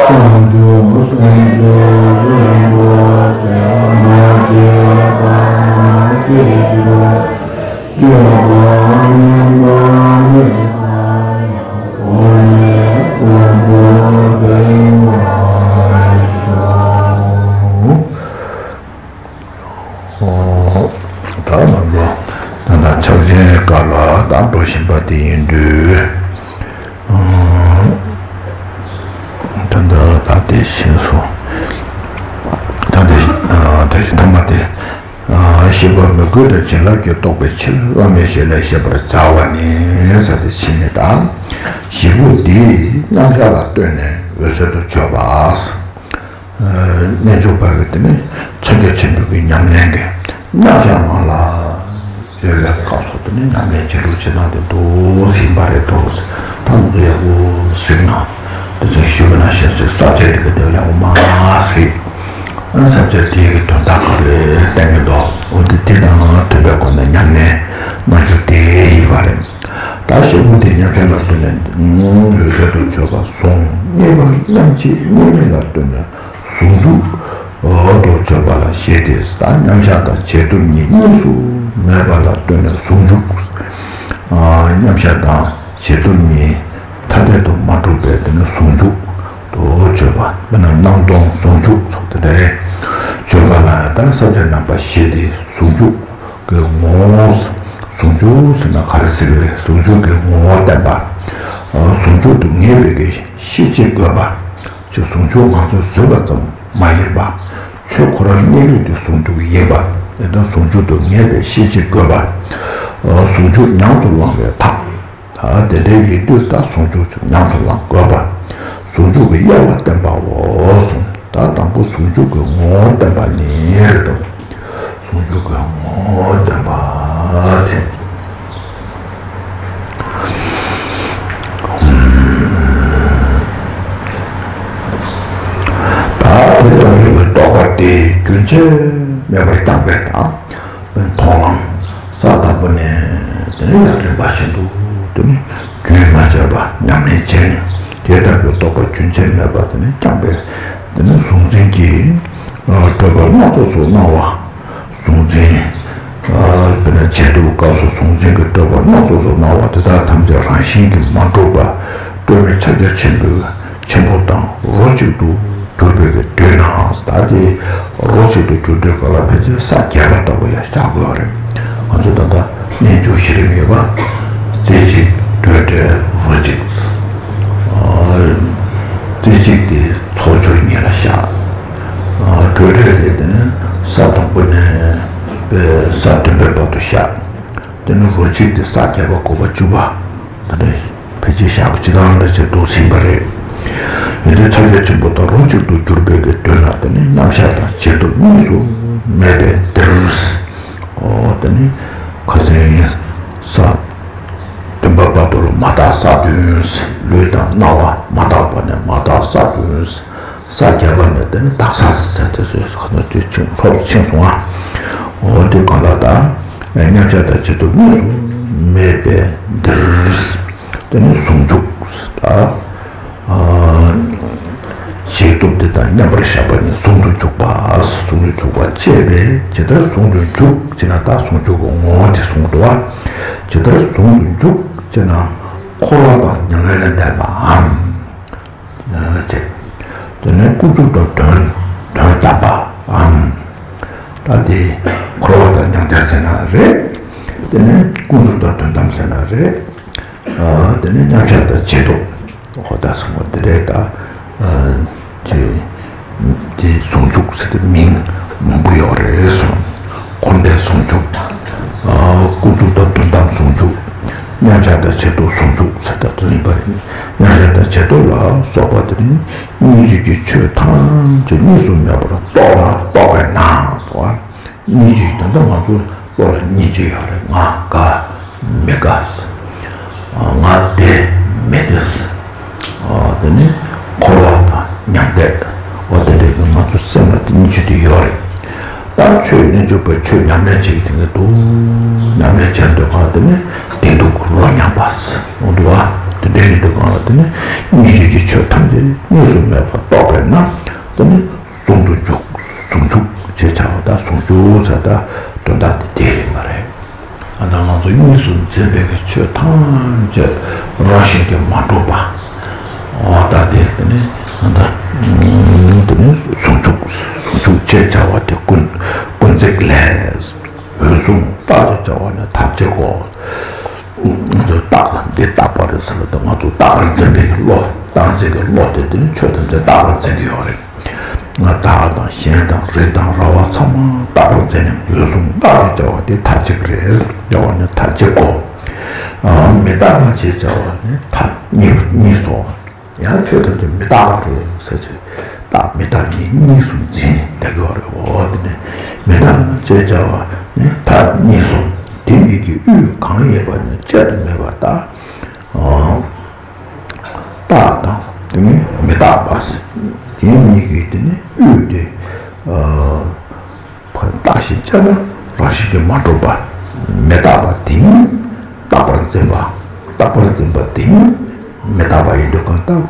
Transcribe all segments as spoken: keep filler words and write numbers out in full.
བྱང་ཆུབ་སེམས་མཆོག་རིན་པོ་ཆེ་མ་སྐྱེས་པ་རྣམས་སྐྱེ་གྱུར་ཅིག། སྤྱོད་པ་ཉམས་པ་ལས་ཐར་ཡང་། གོང་མའི་དཀོན་པོ་དེ་ཡི་བཀའ་བཞིན་སྲུང་། ད་ང་ཚོ་ད་ལྟ་ཕྱག་ཆེན་སྐབས་ལ་ད་འགྲོ་བཞིན་པ་དེ་ཡིན་དུས། ད་ལྟ་ད་དེ་བཞིན་སུ། ད་དེ་དེ་བཞིན་ཐ་མ་དེ། ཤེས་པ་མོས་གུས་དང་བྱིན་རླབས་ཀྱིས་རྟོགས་པའི་ཕྱིར། བླ་མའི་ཞལ་ལས་བཤད་པར་བྱ་བ་ནི། ཟེར་ཏེ་བྱས་ནས་ད། བཞི་པོ་འདི་མཉམ་གཞག་ལ་ལྟོས་ནས་འོད་གསལ་དུ་བརྗོད་པ། རྣལ་འབྱོར་པ་གི་དེ་ནི་ཕྱག་རྒྱ་ཆེན་པོའི་གི་ཉམས་ལེན་གྱི་རྣམ་གཞག་ནང་ལ་ཡོད་པའི་སྐབས་སུ་དེ་ནི་ཉམས་ལེན་བྱེད་ལུགས་བྱེད་སྟངས་དེ་འདུག་ཟིན་པ་རེད་འདུག། ད་ང་ཚོ་ཡག་པོ་གཟིགས་ན། དེ་ཚོ་ཞུ་བ་ན་བཤད་སྲོལ་ས་བཅད་དེ་གི་དེ་ཡག་པོ་མ་གཟིགས། ས་བཅད་དེ་གི་དོན་དག་ག་རེ་བསྟན་གི་འདུག། འོ་དེ་དེ་དང་མཐུན་པའི་སྒོ་ནས་ཉམས་ལེན་གནང་རྒྱུ་དེ་ཡིན་པ་རེད། ད་བཞི་པོ་དེ་མཉམ་གཞག་ལ་ལྟོས་ནས་འོད་གསལ་དུ་བརྗོད་པ་གསུངས། གཉིས་པ་མཉམ་གཅིག་གཉིས་མེད་ལ་ལྟོས་ནས་ཟུང་འཇུག་ཏུ་བརྗོད་པ་ལ་བཞི་སྟེ། ད་མཉམ་གཞག་དང་བྱེད་སྡོམ་གཉིས་གཉིས་སུ་མེད་པ་ལ་ལྟོས་ནས་ཟུང་འཇུག། མཉམ་གཞག་དང་བྱེད་སྡོམ་གཉིས་ཐ་དད་དུ་མ་གྲུབ་པས་དེ་ནི་ཟུང་འཇུག་ཏུ་བརྗོད་པ། དཔེར་ན་སྣང་སྟོང་ཟུང་འཇུག་སོགས་དེ་འདྲའི་བརྗོད་པ་ལ་ད་ནི་ས་བཅད་རྣམ་པ་བཞི་སྟེ། ཟུང་འཇུག་གི་ངོ་བོ། ཟུང་འཇུག་ཟེར་ན་ག་རེ་ཟེར་གི་རེད། ཟུང་འཇུག་གི་ངོ་བོ་བསྟན་པ། ཟུང་འཇུག་ཏུ་ངེས་པའི་གི་ཤེས་བྱེད་དགོས་པ། ཅིག་ཟུང་འཇུག་ང་ཚོས་བཟོས་པ་ཙམ་མ་ཡིན་པ། ཆོས་ཁོ་རང་གནས་ལུགས་དེ་ཟུང་འཇུག་ཡིན་པ། དེ་ལྟར་ཟུང་འཇུག་ཏུ་ངེས་པའི་ཤེས་བྱེད་དགོས་པ། ཟུང་འཇུག་ཉམས་སུ་བླང་བའི་ཐབས། ད་དེ་འདྲའི་ཡིན་དུས་ད་ཟུང་འཇུག་ཉམས་སུ་བླང་དགོས་པ། ཟུང་འཇུག་གི་དབྱེ་བ་བསྟན་པའོ་གསུངས། ད་དང་པོ་ཟུང་འཇུག་གི་ངོ་བོ་བསྟན་པ་ནི་རེད་དོ། ཟུང་འཇུག་གི་ངོ་བོ་བསྟན་པ་དེ། ད་དེ་ལྟ་བུའི་རྟོག་པ་དེ་རྒྱུན་ཆད་མེད་པར་བསྐྱངས་པས་དང་། མཐོང་ལམ་ས་དང་པོ་ནས་དེ་ནས་ཡང་རིམ་པ་བཞིན་དུ་དེ་ནས་རྒྱུན་མ་ཆད་པ་ཉམས་ལེན་བྱས་ནས། དེ་ལྟ་བུའི་རྟོག་པ་རྒྱུན་ཆད་མེད་པ་དེ་ནས་བསྐྱངས་པས། དེ་ནས་གཟུང་འཛིན་གྱི་སྤྲོས་པ་སྣ་ཚོགས་སུ་སྣང་བ། གཟུང་འཛིན། དཔེར་ན་བྱེད་སྡོམ་སྐབས་སུ་གཟུང་འཛིན་གྱི་སྤྲོས་པ་སྣ་ཚོགས་སུ་སྣང་བ་དེ་དག་ཐམས་ཅད་རང་བཞིན་གྱིས་མ་གྲུབ་པ། སྤྲོས་མེད་ཕྱག་རྒྱ་ཆེན་པོའི་ཆེན་པོ་དང་རོ་གཅིག་ཏུ་གྱུར་པའི་གི་དུས་ན། ད་དེ་རོ་གཅིག་ཏུ་གྱུར་དུས་ག་ལ་ཕལ་ཆེར་ས་བརྒྱད་པ་ལྟ་བུ་ཡང་བཞག་དགོས་པ་རེད། ང་ཚོ་ད་ལྟ་རྣལ་འབྱོར་བཞི་རིམ་ཡོད་པ། རྩེ་གཅིག་སྤྲོས་བྲལ་རོ་གཅིག། རྩེ་གཅིག་དེ་ཚོགས་སྦྱོར་གཉིས་ལ་བཞག། སྤྲོས་བྲལ་དེ་དེ་ནི་ས་དང་པོ་ནས་པའི་ས་བདུན་པའི་བར་དུ་བཞག། དེ་ནི་རོ་གཅིག་དེ་ས་བརྒྱད་པ་དགུ་པ་བཅུ་པ། ད་ནི་ཕལ་ཆེར་ཞག་གཅིག་དང་འདྲ་བྱས་འདུག་ཟིན་པ་རེད། ཡོན་ཏན་ཕྱག་རྒྱ་ཆེན་པོ་དང་རོ་གཅིག་ཏུ་གྱུར་པའི་གི་དོན་ལ་དེ་ནི་མཉམ་གཞག་དང་བྱེད་སྡོམ་གཉིས་སུ་མེད་པའི་འདིར། འོ་དེ་ནི་ཁ་སང་ས་བདུན་པ་བར་དུ་ལ་མ་དག་ས་བདུན། ལུས་དང་རྣ་བ་མ་དག་པ་ནས་མ་དག་ས་བདུན། ས་བརྒྱད་པ་ནས་དེ་ནི་དག་ས་ཟེར་དེ་ཚོའི་ཁ་སང་དུས་ཆུང་ཧྲོབ་ཕྱིན་སོང་ང་། འོ་དེ་གང་ལ་ད་མཉམ་གཞག་དང་བྱེད་སྡོམ་གཉིས་སུ་མེད་པའི་འདིར། དེ་ནི་ཟུང་འཇུག་ད། བྱེད་སྡོམ་དེ་དང་མཉམ་པར་བཞག་པ་ནི་ཟུང་དུ་འཇུག་པ། ཟུང་དུ་འཇུག་པ་བཅས་པས་ཇི་ལྟར་ཟུང་དུ་འཇུག་ཅེ་ན། ད་ཟུང་འཇུག་གི་ངོ་བོ་དེ་གསུངས་འདུག་བ། ཇི་ལྟར་ཟུང་དུ་འཇུག་ཅེ་ན། འཁོར་བ་དང་མྱ་ངན་ལས་འདས་པའམ། ཅེས། དེ་ནས་ཀུན་རྫོབ་དང་དོན་དོན་དམ་པའམ། ད་དེ་འཁོར་བ་དང་མྱང་འདས་ཟེར་ན་རེད། དེ་ནས་ཀུན་རྫོབ་དང་དོན་དམ་ཟེར་ན་རེད། དེ་ནས་མཉམ་གཞག་དང་བྱེད་སྡོམ། འོ་ད་གསུངས་པ་འདི་རེད་ད། ཅེས། དེ་ཟུང་འཇུག་ཟེར་ཏེ་མིང་མང་པོ་ཡོད་རེད་གསུངས། འཁོར་འདས་ཟུང་འཇུག། ཀུན་རྫོབ་དང་དོན་དམ་ཟུང་འཇུག། མཉམ་གཞག་དང་བྱེད་སྡོམ་ཟུང་འཇུག་ཟེར་ད་དོན་ཡིན་པ་རེད། མཉམ་གཞག་དང་བྱེད་སྡོམ་ལ་སོགས་པ་དེ་ནི་སྙིང་རྗེ་ཀྱི་ཆོས་ཐམས་ཅད་གཉིས་སུ་མེད་པར་རྟོགས་ལ་རྟོགས་པས་ན་ཟེར་བ། སྙིང་རྗེ་ད་ལྟ་ང་ཚོ་བློ་ལ་སྙིང་རྗེ་ཡོད་རེད། ང་དགའ་མི་དགའ། ང་བདེ་མི་བདེ། དེ་ནི་འཁོར་བ་དང་མྱང་འདས། འོ་དེ་འདྲའི་ང་ཚོ་སེམས་ལ་དེ་སྙིང་རྗེ་དེ་ཡོད་རེད། ད་ཆོས་རྣལ་འབྱོར་པའི་ཆོས་ཉམས་ལེན་བྱེད་ཀྱི་དེ་འདྲ་འདུག། ཉམས་ལེན་བྱས་འདོད་ཁ་དེ་ནི་བདེ་སྡུག་རོ་མཉམ་པ་འོ་འདུག་བ། དེ་འདྲ་ཡིན་དུས་གང་ལ་དེ་ནི་སྙིང་རྗེ་གི་ཆོས་ཐམས་ཅད་གཉིས་སུ་མེད་པར་རྟོགས་པས་ན་དེ་ནི་ཟུང་དུ་འཇུག་ཟུང་འཇུག་ཅེས་བྱ་བ་དང་ཟུང་འཇུག་ཟེར་ད་དོན་དག་དེ་དེ་རེད་མ་རེད། ཨ་ད་ང་ཚོ་གཉིས་སུ་འཛིན་པའི་གི་ཆོས་ཐམས་ཅད་རང་བཞིན་གྱིས་མ་གྲུབ་པ། འོ་ད་དེ་དེ་ནི་ཨ་ད་དེ་ནི་ཟུང་འཇུག་ཟུང་འཇུག་ཅེས་བྱ་བ་དེ་ཀུན་ཀུན་བརྩེགས་ལས། འོད་སྲུང་རྟག་ཅེས་བྱ་བ་ནི་མཐར་ཕྱིན་གོ། ང་ཚོས་རྟག་ཙམ་འདི་རྟག་པ་རེད་ཟེར་བ་དང་ང་ཚོ་རྟག་པར་འཛིན་པའི་བློ་རྟག་འཛིན་གྱི་བློ་དེ་དེ་ནི་ཆོས་ཐམས་ཅད་རྟག་པར་འཛིན་གྱི་ཡོད་རེད། ང་བདག་དང་གཞན་དང་རི་དང་ར་བ་ཚང་མ་རྟག་པར་འཛིན་ནས་འོད་སྲུང་རྟག་ཅེས་བྱ་བ་དེ་མཐར་ཕྱིན་རེད་བྱ་བ་ནི་མཐར་ཕྱིན་གོ། མི་རྟག་པ་ཅེས་བྱ་བ་ནི་མཐར་གཉིས་གཉིས་སོ། ཡང་ཆོས་ཐམས་ཅད་མི་རྟག་པ་རེད་ཟེར་གྱི། རྟག་མི་རྟག་གཉིས་གཉིས་སུ་འཛིན་ནས་བསྡད་ཀྱི་ཡོད་རེད། འོ་དེ་ནས་མི་རྟག་ཅེས་བྱ་བ་ནི་མཐར་གཉིས་སོ། དེ་གཉིས་ཀྱི་དབུས་གང་ཡིན་པ་ནི་གཅད་དུ་མེད་པ་དང་། རྟག་དང་དེ་ནི་མི་རྟག་པ་ཟེར། དེ་གཉིས་ཀྱི་དེ་ནི་དབུས་དེ། རྟག་ཞིང་དཔྱད་ན་རང་བཞིན་གྱིས་མ་གྲུབ་པ། མི་རྟག་པ་དེ་ཉིད་རྟག་པར་འཛིན་པ། རྟག་པར་འཛིན་པ་དེ་ཉིད་མི་རྟག་པ་ཡིན་དུས་གང་ལྟར་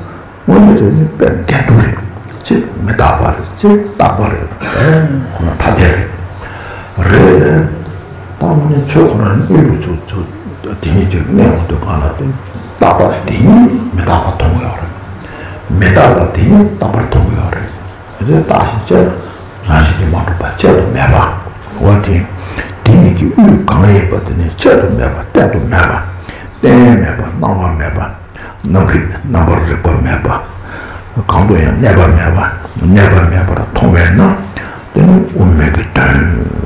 དངོས་གནས་བྱས་ནས་དཔེ་འགལ་འདུ་རེད། གཅིག་མི་རྟག་པ་རེད། གཅིག་རྟག་པ་རེད། ཨེ་ཁོ་ན་ཐ་དད་རེད། རེད། ད་དངོས་གནས་ཆོས་ཁོ་ན་དངོས་ལུགས་ཆོས་ཆོས་དེ་ཉིད་ཅིག་གནས་འོང་དུས་གང་ལ་དེ་རྟག་པ་དེ་ཉིད་མི་རྟག་པ་མཐོང་གི་ཡོད་རེད། མི་རྟག་པ་དེ་ཉིད་རྟག་པར་མཐོང་གི་ཡོད་རེད། དེ་རྟག་ཞིང་དཔྱད་ན་རང་བཞིན་གྱིས་མ་གྲུབ་པ་དཔྱད་དུ་མེད་པ། འོ་དེ། དེ་ཉིད་ཀྱི་དབུས་གང་ཡིན་པ་དེ་ནི་དཔྱད་དུ་མེད་པ་བསྟན་དུ་མེད་པ། བསྟན་མེད་པ་སྣང་བ་མེད་པ། རྣམ་རིག་རྣམ་པར་རིག་པ་མེད་པ། གང་དུ་ཡང་གནས་པ་མེད་པ། གནས་པ་མེད་པར་མཐོང་བས་ན་དེ་ནི་དབུ་མའི་གི་དོན་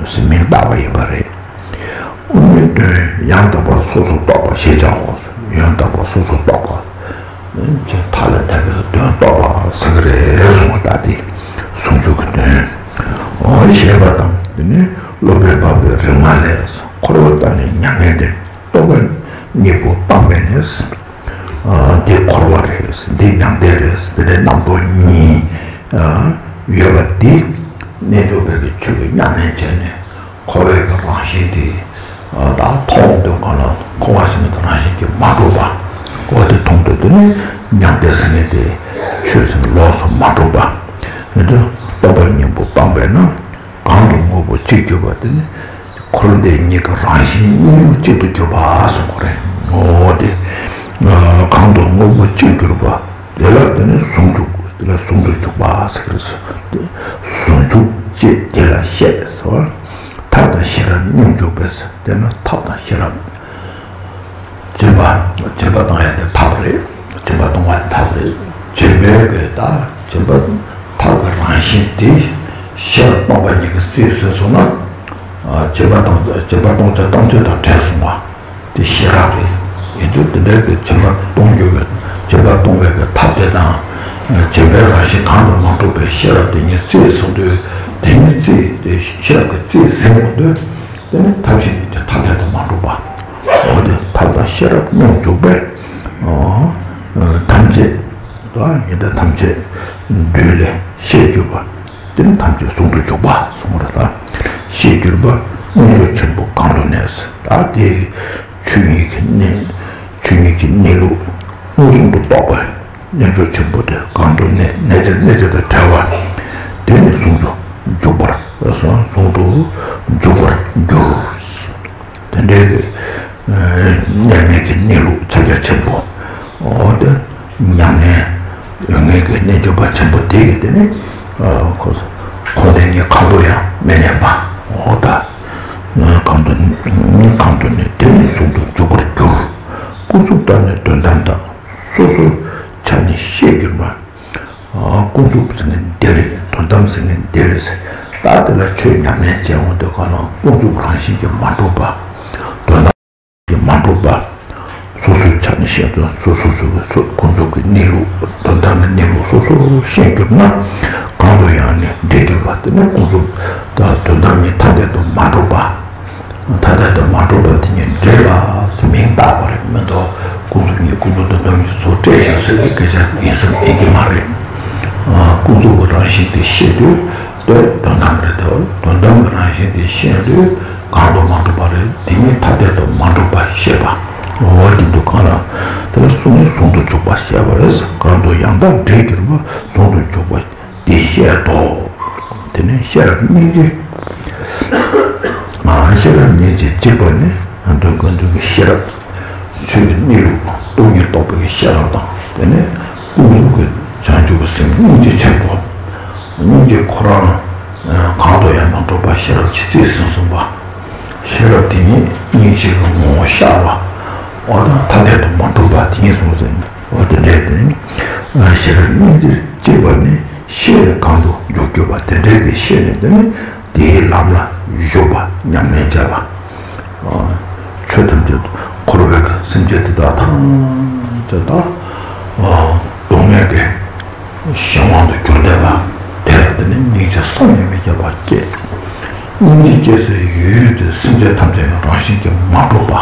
ཟེར་མིང་བཏགས་པ་ཡིན་པ་རེད། དབུ་མའི་དོན་ཡང་དག་པར་སོ་སོར་རྟོག་པ་ཞེས་བྱའོ། ཡང་དག་པར་སོ་སོར་རྟོག་པ། ཅེས་ཐ་ལ་དད་པའི་དོན་རྟོགས་པ་ཟེར་གི་རེད་གསུངས་པ་ལྟ་སྟེ། ཟུང་འཇུག་གི་དོན། འོ་ཞེས་པ་དང་དེ་ནི་སློབ་དཔོན་འཕགས་པའི་རིག་མ་ལས། འཁོར་བ་ལྟ་ནི་མྱ་ངན་འདས། རྟོག་པ་གཉིས་པོ་སྤངས་པས་ནི། འདི་འཁོར་བ་རེད། འདི་མྱང་འདས་རེད། འདི་ནི་རྣམ་རྟོག་གཉིས་ཡོད་པ་འདི་རྣལ་འབྱོར་པའི་ཆོས་ཀྱི་ཉམས་ལེན་བྱས་ནས། འཁོར་བའི་གི་རང་བཞིན་དེ། ད་མཐོང་འདོད་གང་ལ་འཁོར་བ་ཟེར་མི་དེ་རང་བཞིན་གྱིས་མ་གྲུབ་པ། འོ་དེ་མཐོང་འདོད་དེ་ནི་མྱང་འདས་ཟེར་མི་དེ་ཆོས་ཟེར་ལོགས་སུ་མ་གྲུབ་པ། ཡིན་དུས་རྟོག་པ་གཉིས་པོ་སྤངས་པས་ན་གང་དུ་དངོས་པོ་གཅིག་གྱུར་པ་དེ་ནི་འཁོར་འདས་གཉིས་ཀྱི་རང་བཞིན་གཉིས་པོ་གཅིག་ཏུ་གྱུར་པ་གསུངས་པ་རེད། འོ་དེ་གང་དུ་དངོས་པོ་གཅིག་གྱུར་པ། དེ་ལ་དེ་ནི་ཟུང་འཇུག་དེ་ལ་ཟུང་དུ་འཇུག་པ་ཟེར་གི་རེད། ཟུང་འཇུག་ཅེས་དེ་ལ་བཤད་ཟེར་བ། ཐབས་དང་ཤེས་རབ་སྙོམས་འཇུག་པས། དེ་ནི་ཐབས་དང་ཤེས་རབ། སྦྱིན་པ། སྦྱིན་པ་གཏོང་ཡ་དེ་ཐབས་རེད། སྦྱིན་པ་གཏོང་བ་དེ་ཐབས་རེད། སྦྱིན་པའི་གི་ད་སྦྱིན་པ་ཐབས་ཀྱི་རང་བཞིན་དེ་ཤེས་རབ་སྟོང་པ་ཉིད་ཀྱི་རྩིས་ཟིན་སོང་ན། སྦྱིན་པ་གཏོང་སྦྱིན་པ་གཏོང་ཚེ་གཏོང་ཚུལ་དང་བྲལ་སོང་བ། དེ་ཤེས་རབ་རེད། ཡིན་དུས་དེ་འདྲའི་གི་སྦྱིན་པ་གཏོང་རྒྱུ་གི་སྦྱིན་པ་གཏོང་བའི་གི་ཐབས་དེ་དང་། སྦྱིན་པའི་རང་བཞིན་གང་དུ་མ་གྲུབ་པའི་ཤེས་རབ་དེ་ཉིད་རྩིས་ཟིན་དུས། དེ་ཉིད་རྩིས་དེ་ཤེས་རབ་ཀྱི་རྩིས་ཟིན་འོང་དུས། དེ་ནི་ཐབས་ཤེས་ཉིད་དེ་ཐ་དད་དུ་མ་གྲུབ་པ། འོ་དེ་ཐབས་དང་ཤེས་རབ་སྙོམས་འཇུག་པས། ཐམས་ཅད་ཡིན་ད་ཐམས་ཅད་འདུས་ལས་ཤེས་གྱུར་པ། དེ་ནི་ཐམས་ཅད་ཟུང་དུ་འཇུག་པ་གསུངས་པ་རེད་ད། ཤེས་གྱུར་པ་རྣལ་འབྱོར་ཆེན་པོ་གང་དུ་གནས། ད་དེ་ཆོས་ཉིད་ཀྱི་གནས། ཆོས་ཉིད་ཀྱི་གནས་ལུགས་མངོན་སུམ་དུ་རྟོགས་པ། རྣལ་འབྱོར་ཆེན་པོ་དེ་གང་དུ་གནས། གནས་བྱ་གནས་བྱ་དང་བྲལ་བ། དེ་ནི་ཟུང་དུ་འཇུག་པར་ཟུང་དུ་འཇུག་པར་འགྱུར། དེ་འདྲའི་གི་གནས་མེད་ཀྱི་གནས་ལུགས་ཕྱག་རྒྱ་ཆེན་པོ། འོ་དེ་ཉམས་ལེན་ཡོད་མཁན་གྱི་རྣལ་འབྱོར་པ་ཆེན་པོ་དེ་གི་དེ་ནི་ཁོ་ཁོ་དེ་ཉིད་གང་དུ་ཡང་མི་གནས་པ། འོ་ད་གང་དུ་གང་དུ་ནི་དེ་ནི་ཟུང་དུ་འཇུག་པར་འགྱུར། ཀུན་རྫོབ་ལྟར་ནི་དོན་དམ་དང་། སོ་སོའི་ཆ་ནི་ཤེས་གྱུར་པ། ཀུན་རྫོབ་ཟེར་ནས་འདི་རེད། དོན་དམ་ཟེར་ནས་འདི་རེད། ད་དེ་ལ་ཆོས་ཉམས་ལེན་བྱས་འོང་དུས་གང་ལ་ཀུན་རྫོབ་རང་བཞིན་གྱིས་མ་གྲུབ་པ། དོན་དམ་གྱིས་མ་གྲུབ་པ། སོ་སོའི་ཆ་ནས་ཤེས་དོན་སོ་སོ་སོ་སོའི་ཀུན་རྫོབ་ཀྱི་གནས་ལུགས་དོན་དམ་གྱི་གནས་ལུགས་སོ་སོར་ཤེས་གྱུར་ན། གང་དུ་ཡང་ནི་འདྲེས་གྱུར་པ་དེ་ནི་ཀུན་རྫོབ་དང་དོན་དམ་གཉིས་ཐ་དད་དུ་མ་གྲུབ་པ། ཐ་དད་དུ་མ་གྲུབ་པ་དེ་ཉིད་འདྲེས་པ་ཟེར་མིང་བཏགས་པ་རེད་མི་འདུག་ཀུན་རྫོབ་གཉིས་ཀུན་རྫོབ་དོན་དམ་གཉིས་སུ་སྤྲད་བཞག་ཟེར་བའི་སྐད་ཆ་ཡིན་བསམ་ཨེ་གི་མ་རེད། ཀུན་རྫོབ་ཀྱི་རང་བཞིན་དེ་ཤེས་དུས་དེ་དོན་དམ་རེད་དོ། དོན་དམ་གྱི་རང་བཞིན་དེ་ཤེས་དུས་གང་དུ་མ་གྲུབ་པ་རེད། དེ་ཉིད་ཐ་དད་དུ་མ་གྲུབ་པ་ཤེས་པ། འོ་དེ་འདུག་གང་ལ། དེ་ལ་གསུམ་ནི་ཟུང་དུ་འཇུག་པ་བཤད་པ་རེད། གང་དུ་ཡང་དག་འབྲེལ་གྱུར་པ། ཟུང་དུ་འཇུག་པ་འདི་བཤད་དོ། དེ་ནས་ཤེས་རབ་སྙིང་རྗེ། ཨ་ཤེས་རབ་སྙིང་རྗེ་གཅིག་པ་ནི་འདོད་དགུ་འདོད་ཀྱི་ཤེས་རབ། ཆོས་ཀྱི་གནས་ལུགས་སྟོང་ཉིད་རྟོགས་པའི་ཤེས་རབ་དང་། དེ་ནས་ཀུན་རྫོབ་ཀྱི་བྱང་ཆུབ་ཀྱི་སེམས་སྙིང་རྗེ་ཆེན་པོ། སྙིང་རྗེ་ཁོ་རང་གང་དུ་ཡང་མ་གྲུབ་པ་ཤེས་རབ་ཀྱི་རྩིས་ཟིན་སོང་བ། ཤེས་རབ་དེ་ཉིད་སྙིང་རྗེ་གི་ངོ་བོ་ཤར་བ། འོ་ད་ཐ་དད་དུ་མ་གྲུབ་པ་དེ་ཉིད་གསུངས་ཟིན། འོ་དེ་འདྲའི་དེ་ནི་ཤེས་རབ་སྙིང་རྗེ་གཅིག་པ་ནི་ཤེས་ནས་གང་དུ་འཇུག་གྱུར་པ་དེ་འདྲའི་གི་ཤེས་ནས་དེ་ནི་དེའི་ལམ་ལ་ཞུགས་པ་ཉམས་ལེན་བྱ་བ། ཆོས་ཐམས་ཅད་འཁོར་བའི་སེམས་ཅན་དེ་དག་ཐམས་ཅད་དག་སྡུག་བསྔལ་གྱི་གཞན་དབང་དུ་གྱུར་བསྡད་པ་དེ་ལ་བརྟེན་ནས་སྙིང་རྗེ་བསམ་གྱིས་མི་ཁྱབ་པ་སྐྱེས། སྙིང་རྗེ་སྐྱེས་སའི་ཡུལ་དེ་སེམས་ཅན་ཐམས་ཅད་རང་བཞིན་གྱིས་མ་གྲུབ་པ།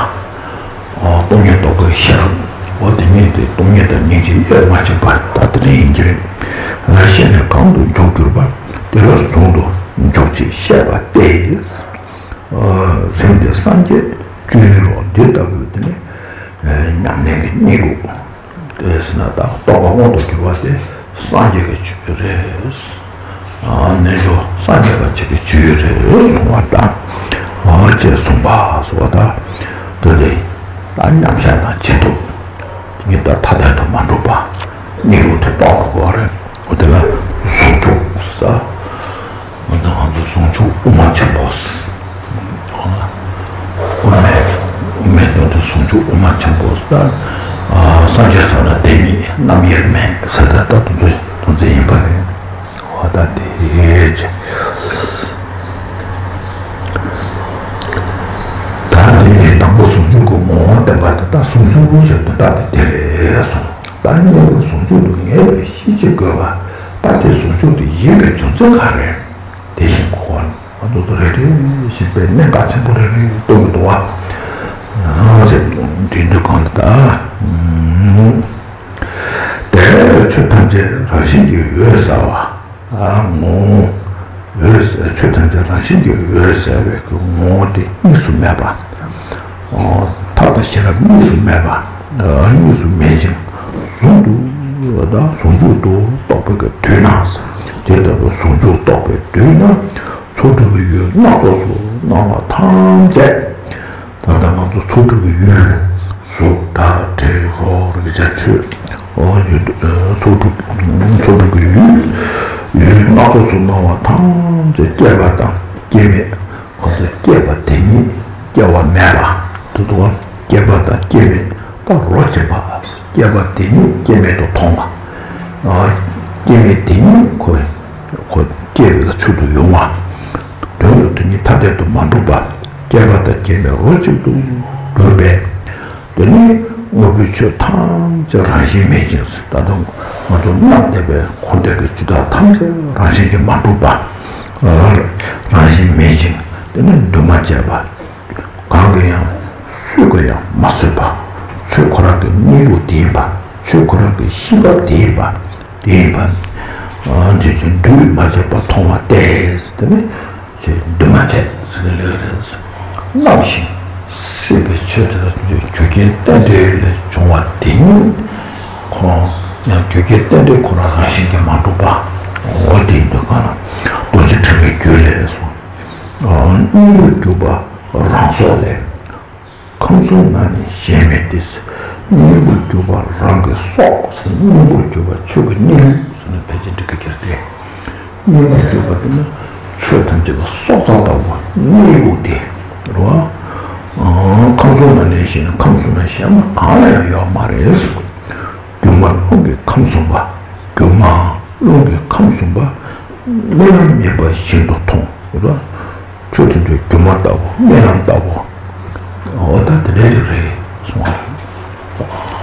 སྟོང་ཉིད་རྟོགས་པའི་ཤེས་རབ། འོ་དེ་ཉིད་དེ་སྟོང་ཉིད་དང་སྙིང་རྗེ་དབྱེར་མ་ཕྱིན་པ་ད་དེ་རིང་ཡིན་གྱི་རེད། ཤེས་ནས་གང་དུ་འཇུག་གྱུར་པ། དེ་ལ་ཟུང་དུ་འཇུག་ཅེས་བཤད་པ་སྟེ། རིམ་གྱིས་སངས་རྒྱས་སྤྱོད་ཡུལ་ལོ། འདི་ལྟ་བུའི་དེ་ནི་ཉམས་ལེན་གྱི་གནས་ལུགས། དེ་ཟེར་ན་ད་རྟོགས་པ་དབང་དུ་གྱུར་པ་དེ་སངས་རྒྱས་ཀྱི་སྤྱོད་ཡུལ་རེད། རྣལ་འབྱོར་སངས་རྒྱས་པ་ཅིག་གི་སྤྱོད་ཡུལ་རེད་གསུངས་པ་དང་། ཅེས་གསུངས་པ་གསུངས་པ་དང་། དེ་ལས་ད་མཉམ་གཞག་དང་བྱེད་ཐབས་གཉིས་ད་ཐ་དད་དུ་མ་གྲུབ་པ་གནས་ལུགས་དེ་རྟོགས་དགོས་པ་རེད། འོ་དེ་ལ་ཟུང་འཇུག་ཟེར། ང་ཚོ་ང་ཚོ་ཟུང་འཇུག་དབུ་མ་ཆེན་པོ། དབུ་མའི་དབུ་མའི་དོན་དུ་ཟུང་འཇུག་དབུ་མ་ཆེན་པོ་ཟེར། སངས་རྒྱས་ས་ལ་བདེན་གཉིས་རྣམ་དབྱེར་མེད་ཟེར། ད་ལྟ་དུང་ཚོ་དོན་ཚན་ཡིན་པ་རེད། འོ་ད་དེ་ད་དེ་དང་པོ་ཟུང་འཇུག་གི་ངོ་བོ་བསྟན་པ་དེ་ད་ཟུང་འཇུག་ཟེར་དོན་དག་དེ་དེ་རེད་གསུངས། ད་གཉིས་པོ་ཟུང་འཇུག་ཏུ་ངེས་པའི་ཤེས་བྱེད་དགོས་པ། ད་དེ་ཟུང་འཇུག་ཏུ་ཡིན་པའི་རྒྱུ་མཚན་ག་རེ། དེ་བཞིན་གོ་བ། ང་ཚོ་ཚོ་རེ་རེ་བཞིན་པའི་གནད་འགག་ཆེན་པོ་རེ་རེ་རྟོགས་ཀྱི་འདུག་བ། ཨ་ཟེར་དུས་འདུག་གང་ལ་ད། དེ་ལྟར་ཆོས་ཐམས་ཅད་རང་བཞིན་གྱིས་འོད་གསལ་བ། ངོ་བོ། འོད་གསལ། ཆོས་ཐམས་ཅད་རང་བཞིན་གྱིས་འོད་གསལ་བའི་གི་ངོ་བོ་དེ་གཉིས་སུ་མེད་པ། ཐབས་དང་ཤེས་རབ་གཉིས་སུ་མེད་པ། གཉིས་སུ་མེད་ཅིང་ཟུང་དུ། ཟུང་འཇུག་ཏུ་རྟོགས་པའི་གི་དུས་ན། དེ་ལྟ་བུ་ཟུང་འཇུག་རྟོགས་པའི་དུས་ན། ཚོགས་དྲུག་གི་ཡུལ་སྣ་ཚོགས་སུ་སྣང་བ་ཐམས་ཅད། ད་ལྟ་ང་ཚོ་ཚོགས་དྲུག་གི་ཡུལ། གཟུགས་སྒྲ་དྲི་རོ་རེག་བྱ་ཆོས། ཨོ་ཡུལ་ཚོགས་དྲུག་ཚོགས་དྲུག་གི་ཡུལ། ཡུལ་སྣ་ཚོགས་སུ་སྣང་བ་ཐམས་ཅད་སྐྱེས་པ་དང་སྐྱེ་མེད། ཁོ་ཚོ་སྐྱེས་པ་དེ་ཉིད་སྐྱེ་བ་མེད་པ། དུ་དུ་སྐྱེས་པ་དང་སྐྱེ་མེད་ད་རོ་གཅིག་པ། སྐྱེས་པ་དེ་ཉིད་སྐྱེ་མེད་དུ་མཐོང་བ། སྐྱེ་མེད་དེ་ཉིད་ཁོ་ཁོ་སྐྱེ་བའི་ཚུལ་དུ་ཡོང་བ། དོན་དུ་དེ་ཉིད་ཐ་དད་དུ་མ་གྲུབ་པ། སྐྱེས་པ་དང་སྐྱེ་མེད་རོ་གཅིག་ཏུ་གྲུབ་པས། དེ་ནི་དངོས་པོའི་ཆོས་ཐམས་ཅད་རང་བཞིན་མེད་ཅིང་། ད་དུང་ང་ཚོ་སྣང་བསྡད་པའི་འཁོར་འདས་ཀྱི་ཆོས་དག་ཐམས་ཅད་རང་བཞིན་གྱིས་མ་གྲུབ་པ། རང་བཞིན་མེད་ཅིང་། དེ་ནི་འདུས་མ་བྱས་པ། གང་གིས་ཡང་སུས་ཀྱང་ཡང་མ་བཟོད་པ། ཆོས་ཁོ་རང་གི་གནས་ལུགས་དེ་ཡིན་པ། ཆོས་ཁོ་རང་གི་ཤེས་རབ་དེ་ཡིན་པ། དེ་ཡིན་པ། དེ་ཚོས་འདུས་མ་བྱས་པ་མཐོང་བ་སྟེ། དེ་ནི་ཆོས་འདུས་མ་བྱས་ཟེར་ནས་ལེགས་རེད། སྣང་ཞིང་སྲིད་པའི་ཆོས་དེ་དག་རྒྱུ་རྐྱེན་རྟེན་འབྲེལ་ལས་བྱུང་བ་དེ་ཉིད་ཁོ་ཡང་རྒྱུ་རྐྱེན་རྟེན་འབྲེལ་ཁོ་རང་རང་བཞིན་གྱིས་མ་གྲུབ་པ། འོ་དེ་ཡིན་དུས་གང་ལ་རྡོ་རྗེ་འཁྲུལ་པའི་རྒྱུད་ལས་སོ། སྙིང་པོར་གྱུར་པ་རང་སོགས་ལས། ཁམས་གསུམ་ན་ནི་གཞན་མེད་དེ། སྙིང་པོར་གྱུར་པ་རང་གི་སྲོག་ཟེར། སྙིང་པོར་གྱུར་པ་ཆོས་ཀྱི་གནས་ལུགས་ཟེར་ནས་ཕལ་ཆེར་འགྲིག་གི་ཁྱེར་ཏེ། སྙིང་པོར་གྱུར་པ་དེ་ནི་ཆོས་ཐམས་ཅད་ཀྱི་སྲོག་རྩ་ལྟ་བུ་གནས་ལུགས་དེ་རེད་བ། ཁམས་གསུམ་ན་ནི་གཞན། ཁམས་གསུམ་ན་གཞན་མ་གང་ལ་ཡང་ཡོད་མ་རེད། སྒྱུ་མ་རླུང་གི་ཁམས་གསུམ་པ། སྒྱུ་མ་རླུང་གི་ཁམས་གསུམ་པ། རྨི་ལམ་མེད་པ་བཞིན་དུ་མཐོང་། རེད་བ། ཆོས་ཐམས་ཅད་སྒྱུ་མ་ལྟ་བུ། རྨི་ལམ་ལྟ་བུ། འོ་ད་དེ་འདྲ་ཅིག་རེད་གསུངས་པ་རེད།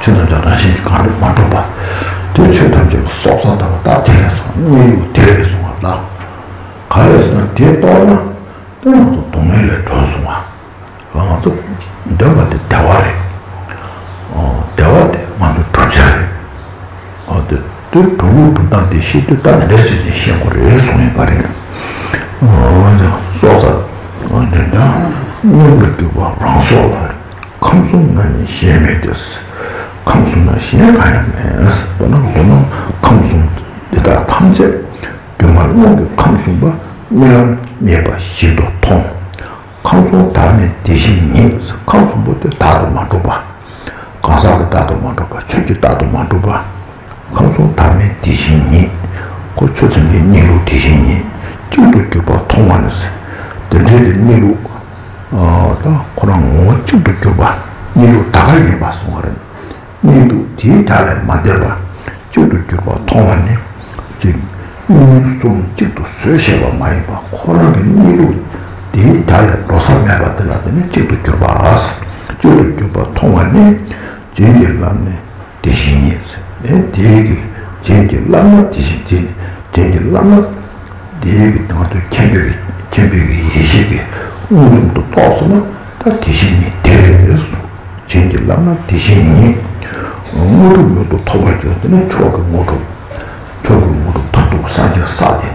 ཆོས་ཐམས་ཅད་རང་བཞིན་གྱིས་གང་རུང་མ་གྲུབ་པ། དེ་ཆོས་ཐམས་ཅད་ཀྱི་སྲོག་རྩ་ལྟ་བུ་ད་དེ་རེད་གསུངས། གནས་ལུགས་དེ་རེད་གསུངས་པ་ལ། ག་རེ་ཟེར་ན་དེ་རྟོགས་ན་དེ་ང་ཚོ་སྡུག་བསྔལ་ལས་གྲོལ་སོང་བ། ང་ཚོ་འདོད་པ་དེ་བདེ་བ་རེད། ཨོ། བདེ་བ་དེ་ང་ཚོ་བསྒྲུབ་བྱ་རེད། ཨོ། དེ་དེ་སྒྲུབ་ལུགས་སྒྲུབ་སྟངས་དེ་ཤེས་དུས་ད་འདི་འདྲ་བྱས་ནས་ཤེས་དགོས་རེད་གསུངས་ཡོད་པ་རེད། ཨོ། སྲོག་རྩ། ཨོ། དེ་འདྲ་སྙིང་པོར་གྱུར་པ་རང་སྲོག་ལ། ཁམས་གསུམ་ན་ནི་གཞན་མེད་དེ། ཁམས་གསུམ་ན་གཞན་གང་ཡང་མེད། མདོར་ན་མདོར་ན་ཁམས་གསུམ་འདི་དག་ཐམས་ཅད་སྒྱུ་མ་རླུང་གི་ཁམས་གསུམ་པ་རྨི་ལམ་མེད་པ་བཞིན་དུ་མཐོང་། ཁམས་གསུམ་བདག་མེད་དེ་བཞིན་ཉིད། ཁམས་གསུམ་པོ་དེ་བདག་ཏུ་མ་གྲུབ་པ། གང་ཟག་གི་བདག་ཏུ་མ་གྲུབ་པ། ཆོས་ཀྱི་བདག་ཏུ་མ་གྲུབ་པ། ཁམས་གསུམ་བདག་མེད་དེ་བཞིན་ཉིད། ཁོ་ཆོས་ཐམས་ཅད་གནས་ལུགས་དེ་བཞིན་ཉིད། གཅིག་ཏུ་གྱུར་པ་མཐོང་བ་ནི། དེ་འདྲའི་གི་གནས་ལུགས། ཨ་ད་ཁོ་རང་ངོ་བོ་གཅིག་ཏུ་གྱུར་པ། གནས་ལུགས་ད་ག་ཡིན་པ་གསུངས་པ་རེད། གནས་ལུགས་དེའི་བདག་ལས་མ་འདས་པ། གཅིག་ཏུ་གྱུར་པ་མཐོང་བ་ནི། གཅིག་གཉིས་གསུམ་གཅིག་ཏུ་བཟོས་བྱས་པ་མ་ཡིན་པ། ཁོ་རང་གི་གནས་ལུགས་དེའི་བདག་ལས་འགྲོ་ས་མེད་པ་དེ་ལ་དེ་ནི་གཅིག་ཏུ་གྱུར་པ། གཅིག་ཏུ་གྱུར་པ་མཐོང་བ་ནི། བྱིན་གྱིས་བརླབས་ནས་དེ་བཞིན་ཉིད། ཨེ་དེའི་གི་བྱིན་གྱིས་བརླབས་ན་དེ་བཞིན་དེ་ནི་བྱིན་གྱིས་བརླབས་ན། དེའི་གི་དང་དུ་མཁྱེན་པའི་གི་མཁྱེན་པའི་གི་ཡེ་ཤེས་ཀྱིས་མངོན་སུམ་དུ་རྟོགས་སོང་ན་ད་དེ་བཞིན་ཉིད་དེ་རེད་གསུངས། བྱིན་གྱིས་བརླབས་ན་དེ་བཞིན་ཉིད། དངོས་གྲུབ་མྱུར་དུ་ཐོབ་པར་འགྱུར། དེ་ནི་མཆོག་གི་དངོས་གྲུབ། མཆོག་གི་དངོས་གྲུབ་ཐོབ་ཐུབ་སངས་རྒྱས་ས་དེ་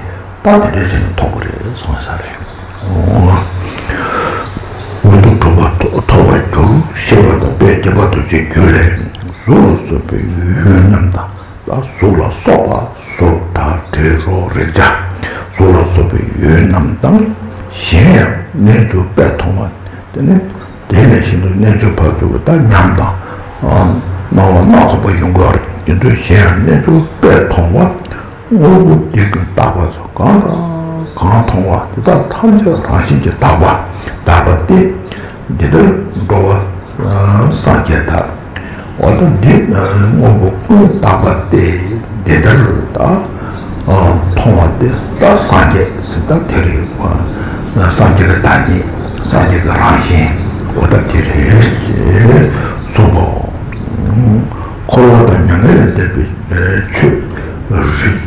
ད་དེ་འདྲའི་བྱས་ནས་ཐོབ་ཀྱི་རེད་གསུངས་ས་རེད། འོ། མྱུར་དུ་གྲུབ་པ་ཐོབ་པར་འགྱུར། ཞེས་པ་དང་དཔལ་དགྱེས་པ་རྡོ་རྗེའི་རྒྱུད་ལས། གཟུགས་ལ་སོགས་པའི་ཡུལ་རྣམས་དང་། ད་གཟུགས་ལ་སོགས་པ་གཟུགས་དང་དྲི་རོ་རེག་བྱ། གཟུགས་ལ་སོགས་པའི་ཡུལ་རྣམས་དང་། གཞན་ཡང་རྣལ་འབྱོར་པས་མཐོང་བ། དེ་ནི་དེ་ནས་བཞིན་དུ་རྣལ་འབྱོར་པ་ཚོ་གི་ད་ཉམས་དང་། སྣང་བ་སྣ་ཚོགས་པ་ཡོང་གི་ཡོད་རེད། དེ་ཚོ་གཞན་ཡང་རྣལ་འབྱོར་པས་མཐོང་བ། དངོས་པོ་དེ་ཀུན་རྟག་པ་ཚོ། གང་དང་གང་མཐོང་བ་དེ་དག་ཐམས་ཅད་རང་བཞིན་གྱིས་དག་པ། དག་པ་སྟེ། འདི་ལྟར་འགྲོ་བ་སངས་རྒྱས་དག། འོ་ད་འདི་དངོས་པོ་ཀུན་རྟག་པ་སྟེ། འདི་ལྟར་ད་མཐོང་བ་དེ་ད་སངས་རྒྱས་ཟེར་ད་དེ་རེད། སངས་རྒྱས་ཀྱི་བདག་ཉིད། སངས་རྒྱས་ཀྱི་རང་བཞིན། འོ་ད་དེ་རེད་ཅེས་གསུངས་པའོ། འཁོར་བ་དང་མྱ་ངན་ལས་འདས་པའི་ཆོས་རིག་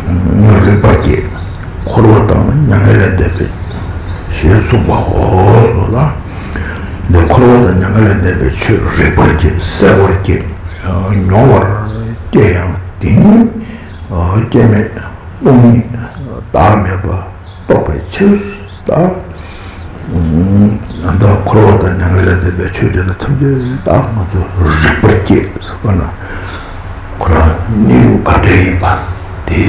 རིག་པར་བགྱི། འཁོར་བ་དང་མྱ་ངན་ལས་འདས་པའི་ཞེས་གསུངས་པའོ་ལ། འདི་འཁོར་བ་དང་མྱ་ངན་ལས་འདས་པའི་ཆོས་རིག་པར་བགྱི། གསལ་བར་བགྱི། མྱོང་བར་བགྱི་ཡང་དེ་ཉིད་སྐྱེ་མེད་སྟོང་ཉིད་བདག་མེད་པ་རྟོགས་པའི་ཕྱིར། ད་འཁོར་བ་དང་མྱ་ངན་ལས་འདས་པའི་ཆོས་དེ་དག་ཐམས་ཅད་ད་ང་ཚོ་རིག་པར་བགྱི་ཟེར་བ་ན། ཁོ་རང་གནས་ལུགས་ག་འདྲ་ཡིན་པ་དེ།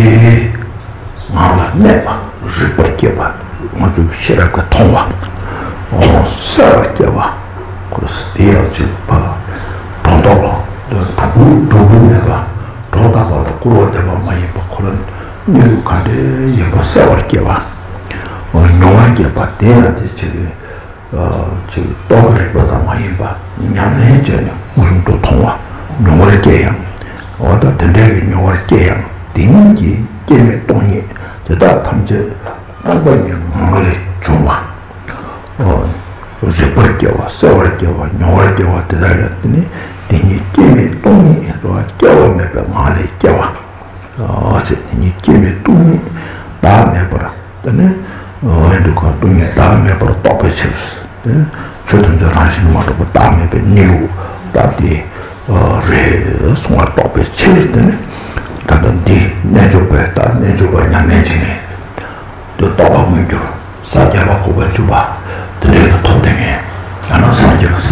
ངང་ལ་གནས་པ། རིག་པར་བགྱི་བ། ང་ཚོའི་ཤེས་རབ་ཀྱིས་མཐོང་བ། འོ་གསལ་བར་བགྱི་བ། ཁོ་རང་དེ་ཡང་ཅིག་པ། སྒྲོ་འདོགས་ལ་གྲུབ་པ་གྲུབ་པ་མེད་པ། སྒྲོ་བཏགས་པ་ལ་སྐུར་བ་འདེབས་པ་མ་ཡིན་པ། ཁོ་རང་གནས་ལུགས་ག་འདྲ་ཡིན་པ་གསལ་བར་བགྱི་བ། འོ་མྱོང་བར་བགྱི་བ། དེ་ཡང་དེ་ཅིག་གི་ཅིག་རྟོག་གེ་རིག་པ་ཙམ་མ་ཡིན་པ། ཉམས་ལེན་བྱས་ནས་མངོན་སུམ་དུ་མཐོང་བ། མྱོང་བར་བགྱི་ཡང་། འོ་ད་དེ་འདྲ་གི་མྱོང་བར་བགྱི་ཡང་དེ་ཉིད་ཀྱི་སྐྱེ་མེད་སྟོང་ཉིད་དེ་དག་ཐམས་ཅད་སྟོང་པ་ཉིད་ངང་ལས་བྱུང་བ། འོ་རིག་པར་བགྱི་བ། གསལ་བར་བགྱི་བ། མྱོང་བར་བགྱི་བ་དེ་དག་ཡང་དེ་ནི་དེ་ཉིད་སྐྱེ་མེད་སྟོང་ཉིད་རེད་བ། སྐྱེ་བ་མེད་པའི་ངང་ལས་སྐྱེ་བ། ཨ་ཅེ་དེ་ཉིད་སྐྱེ་མེད་སྟོང་ཉིད་བདག་མེད་པར། དེ་ནི་འོན་ཏེ་གང་སྟོང་ཉིད་བདག་མེད་པར་རྟོགས་པའི་ཕྱིར། དེ་ཆོས་ཐམས་ཅད་རང་བཞིན་མ་གྲུབ་པ་བདག་མེད་པའི་གནས་ལུགས་ད་དེ་རེད་གསུང་བར་རྟོགས་པའི་ཕྱིར། དེ་ནི་ད་ལྟ་འདི་རྣལ་འབྱོར་པས་ད་རྣལ་འབྱོར་པ་ཉམས་ལེན་བྱེད་མཁན་དེ་རྟོགས་པ་མངོན་གྱུར་ས་བརྒྱ་པ་དགུ་པ་བཅུ་པ་དེ་འདྲའི་ཐོབ་བསྡད་མཁན། ཡང་ན་སངས་རྒྱས་ཀྱི་ས་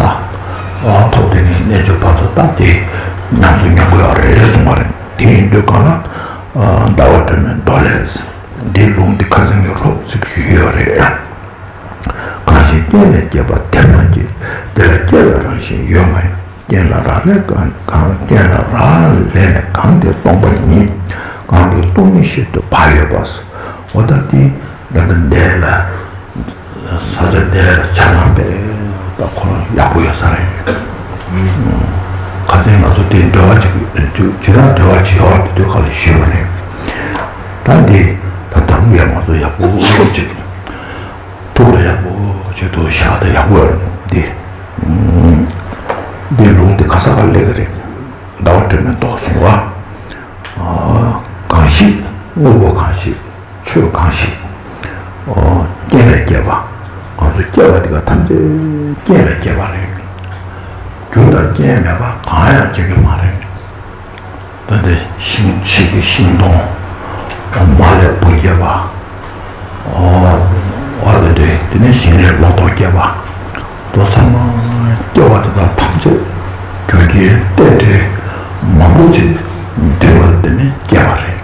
ཐོབ་བསྡད་མཁན་རྣལ་འབྱོར་པ་ཚོ་ད་དེ་ཉམས་སུ་མྱོང་གི་ཡོད་རེད་གསུང་བ་རེད། དེ་ཡིན་དུས་གང་ལ་ཟླ་བ་སྒྲོན་མའི་མདོ་ལས། འདིའི་ལུང་འདི་ཁ་སང་གི་རོབ་ཙམ་ཞུས་ཡོད་རེད། གང་ཞིག་རྐྱེན་ལས་སྐྱེས་པ་དེར་མ་སྐྱེས། དེ་ལ་སྐྱེ་བའི་རང་བཞིན་ཡོད་མ་ཡིན། རྐྱེན་ལ་རག་ལས་གང་གང་རྐྱེན་ལ་རག་ལས་གང་དེ་སྟོང་པ་ཉིད། གང་དེ་སྟོང་ཉིད་ཤེས་ཐུབ་པ་ཡོད་པ། འོ་ད་དེ་ད་ལྟ་འདས་ལ་ས་ཆ་འདས་ལ་ཆ་ལངས་པས་ད་ཁོ་རང་ཡག་པོ་ཡོད་ས་རེད། ཁ་སང་ང་ཚོ་དེ་འབྲེལ་བ་ཅིག་ཅིག་རང་འབྲེལ་བ་ཅིག་ཡོད་རེད་དེ་དུས་ཁ་ལ་ཞུས་པ་རེད། ད་འདི་ད་ད་རུང་ཡང་ང་ཚོ་ཡག་པོ་ཅིག་ཐུགས་ལ་ཡག་པོ་ཆེད་དུ་བཞག་ད་ཡག་པོ་ཡོད་རེད་འདི། འདི་ལུང་འདི་ག་ས་ག་སླེབས་ཀྱི་རེད། ཟླ་བ་སྒྲོན་མའི་མདོ་གསུང་བ། གང་ཞིག་དངོས་པོ་གང་ཞིག་ཆོས་གང་ཞིག་རྐྱེན་ལས་སྐྱེས་པ། ང་ཚོ་སྐྱེ་བ་འདི་ག་ཐམས་ཅད་རྐྱེན་ལས་སྐྱེས་པ་རེད། རྒྱུ་དང་རྐྱེན་མེད་པ་གང་ཡང་སྐྱེ་གི་མ་རེད། ད་ལྟ་ཤིང་ཕྱིས་ཀྱི་ཤིང་སྡོང་། མ་ལས་བུ་སྐྱེས་པ། འོ་འོ་དེ་འདྲས་དེ་ནས་ཞིང་ལས་ལོ་ཏོག་སྐྱེས་པ། དེ་ཚང་མ་ སྐྱེ་བ་དེ་དག་ཐམས་ཅད་རྒྱུ་རྐྱེན་རྟེན་འབྲེལ་མང་པོ་ཅིག་འདུས་པ་ལ་བརྟེན་ནས་སྐྱེ་བ་རེད།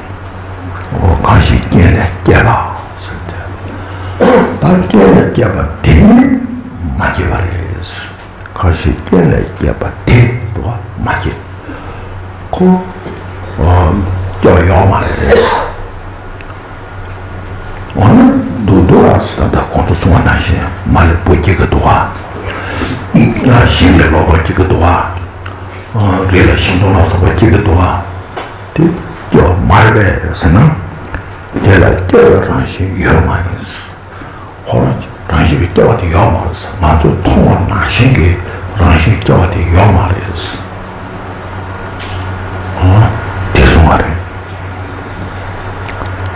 འོ། གང་ཞིག་རྐྱེན་ལས་སྐྱེས་པ་ཟེར་ཏེ། ད་རྐྱེན་ལས་སྐྱེས་པ་དེ་ནི་མ་སྐྱེས་པ་རེད། གང་ཞིག་རྐྱེན་ལས་སྐྱེས་པ་དེ་དུ་མ་སྐྱེས། ཁོ། ཨ། སྐྱེ་བ་ཡོད་མ་རེད། འོ་ན་འདུག་འདུག་ཨ་ཟེར། ད་ལྟ་གོང་དུ་གསུངས་པ་ནང་བཞིན་མ་ལས་བུ་སྐྱེ་གི་འདུག་ག་ཞིང་ལས་ལོ་ཏོག་སྐྱེ་གི་འདུག་ག་རི་ལ་ཤིང་སྡོང་ལ་སོགས་པ་སྐྱེ་གི་འདུག་ག་དེ་སྐྱེ་བ་མ་རེད་པས་ཟེར་ན། དེ་ལ་སྐྱེ་བའི་རང་བཞིན་ཡོད་མ་ཡིན། ཁོ་རང་རང་བཞིན་གྱི་སྐྱེ་བ་དེ་ཡོད་མ་རེད། ང་ཚོས་མཐོང་བ་ནང་བཞིན་གྱི་རང་བཞིན་སྐྱེ་བ་དེ་ཡོད་མ་རེད། ཨ། དེ་གསུང་བ་རེད།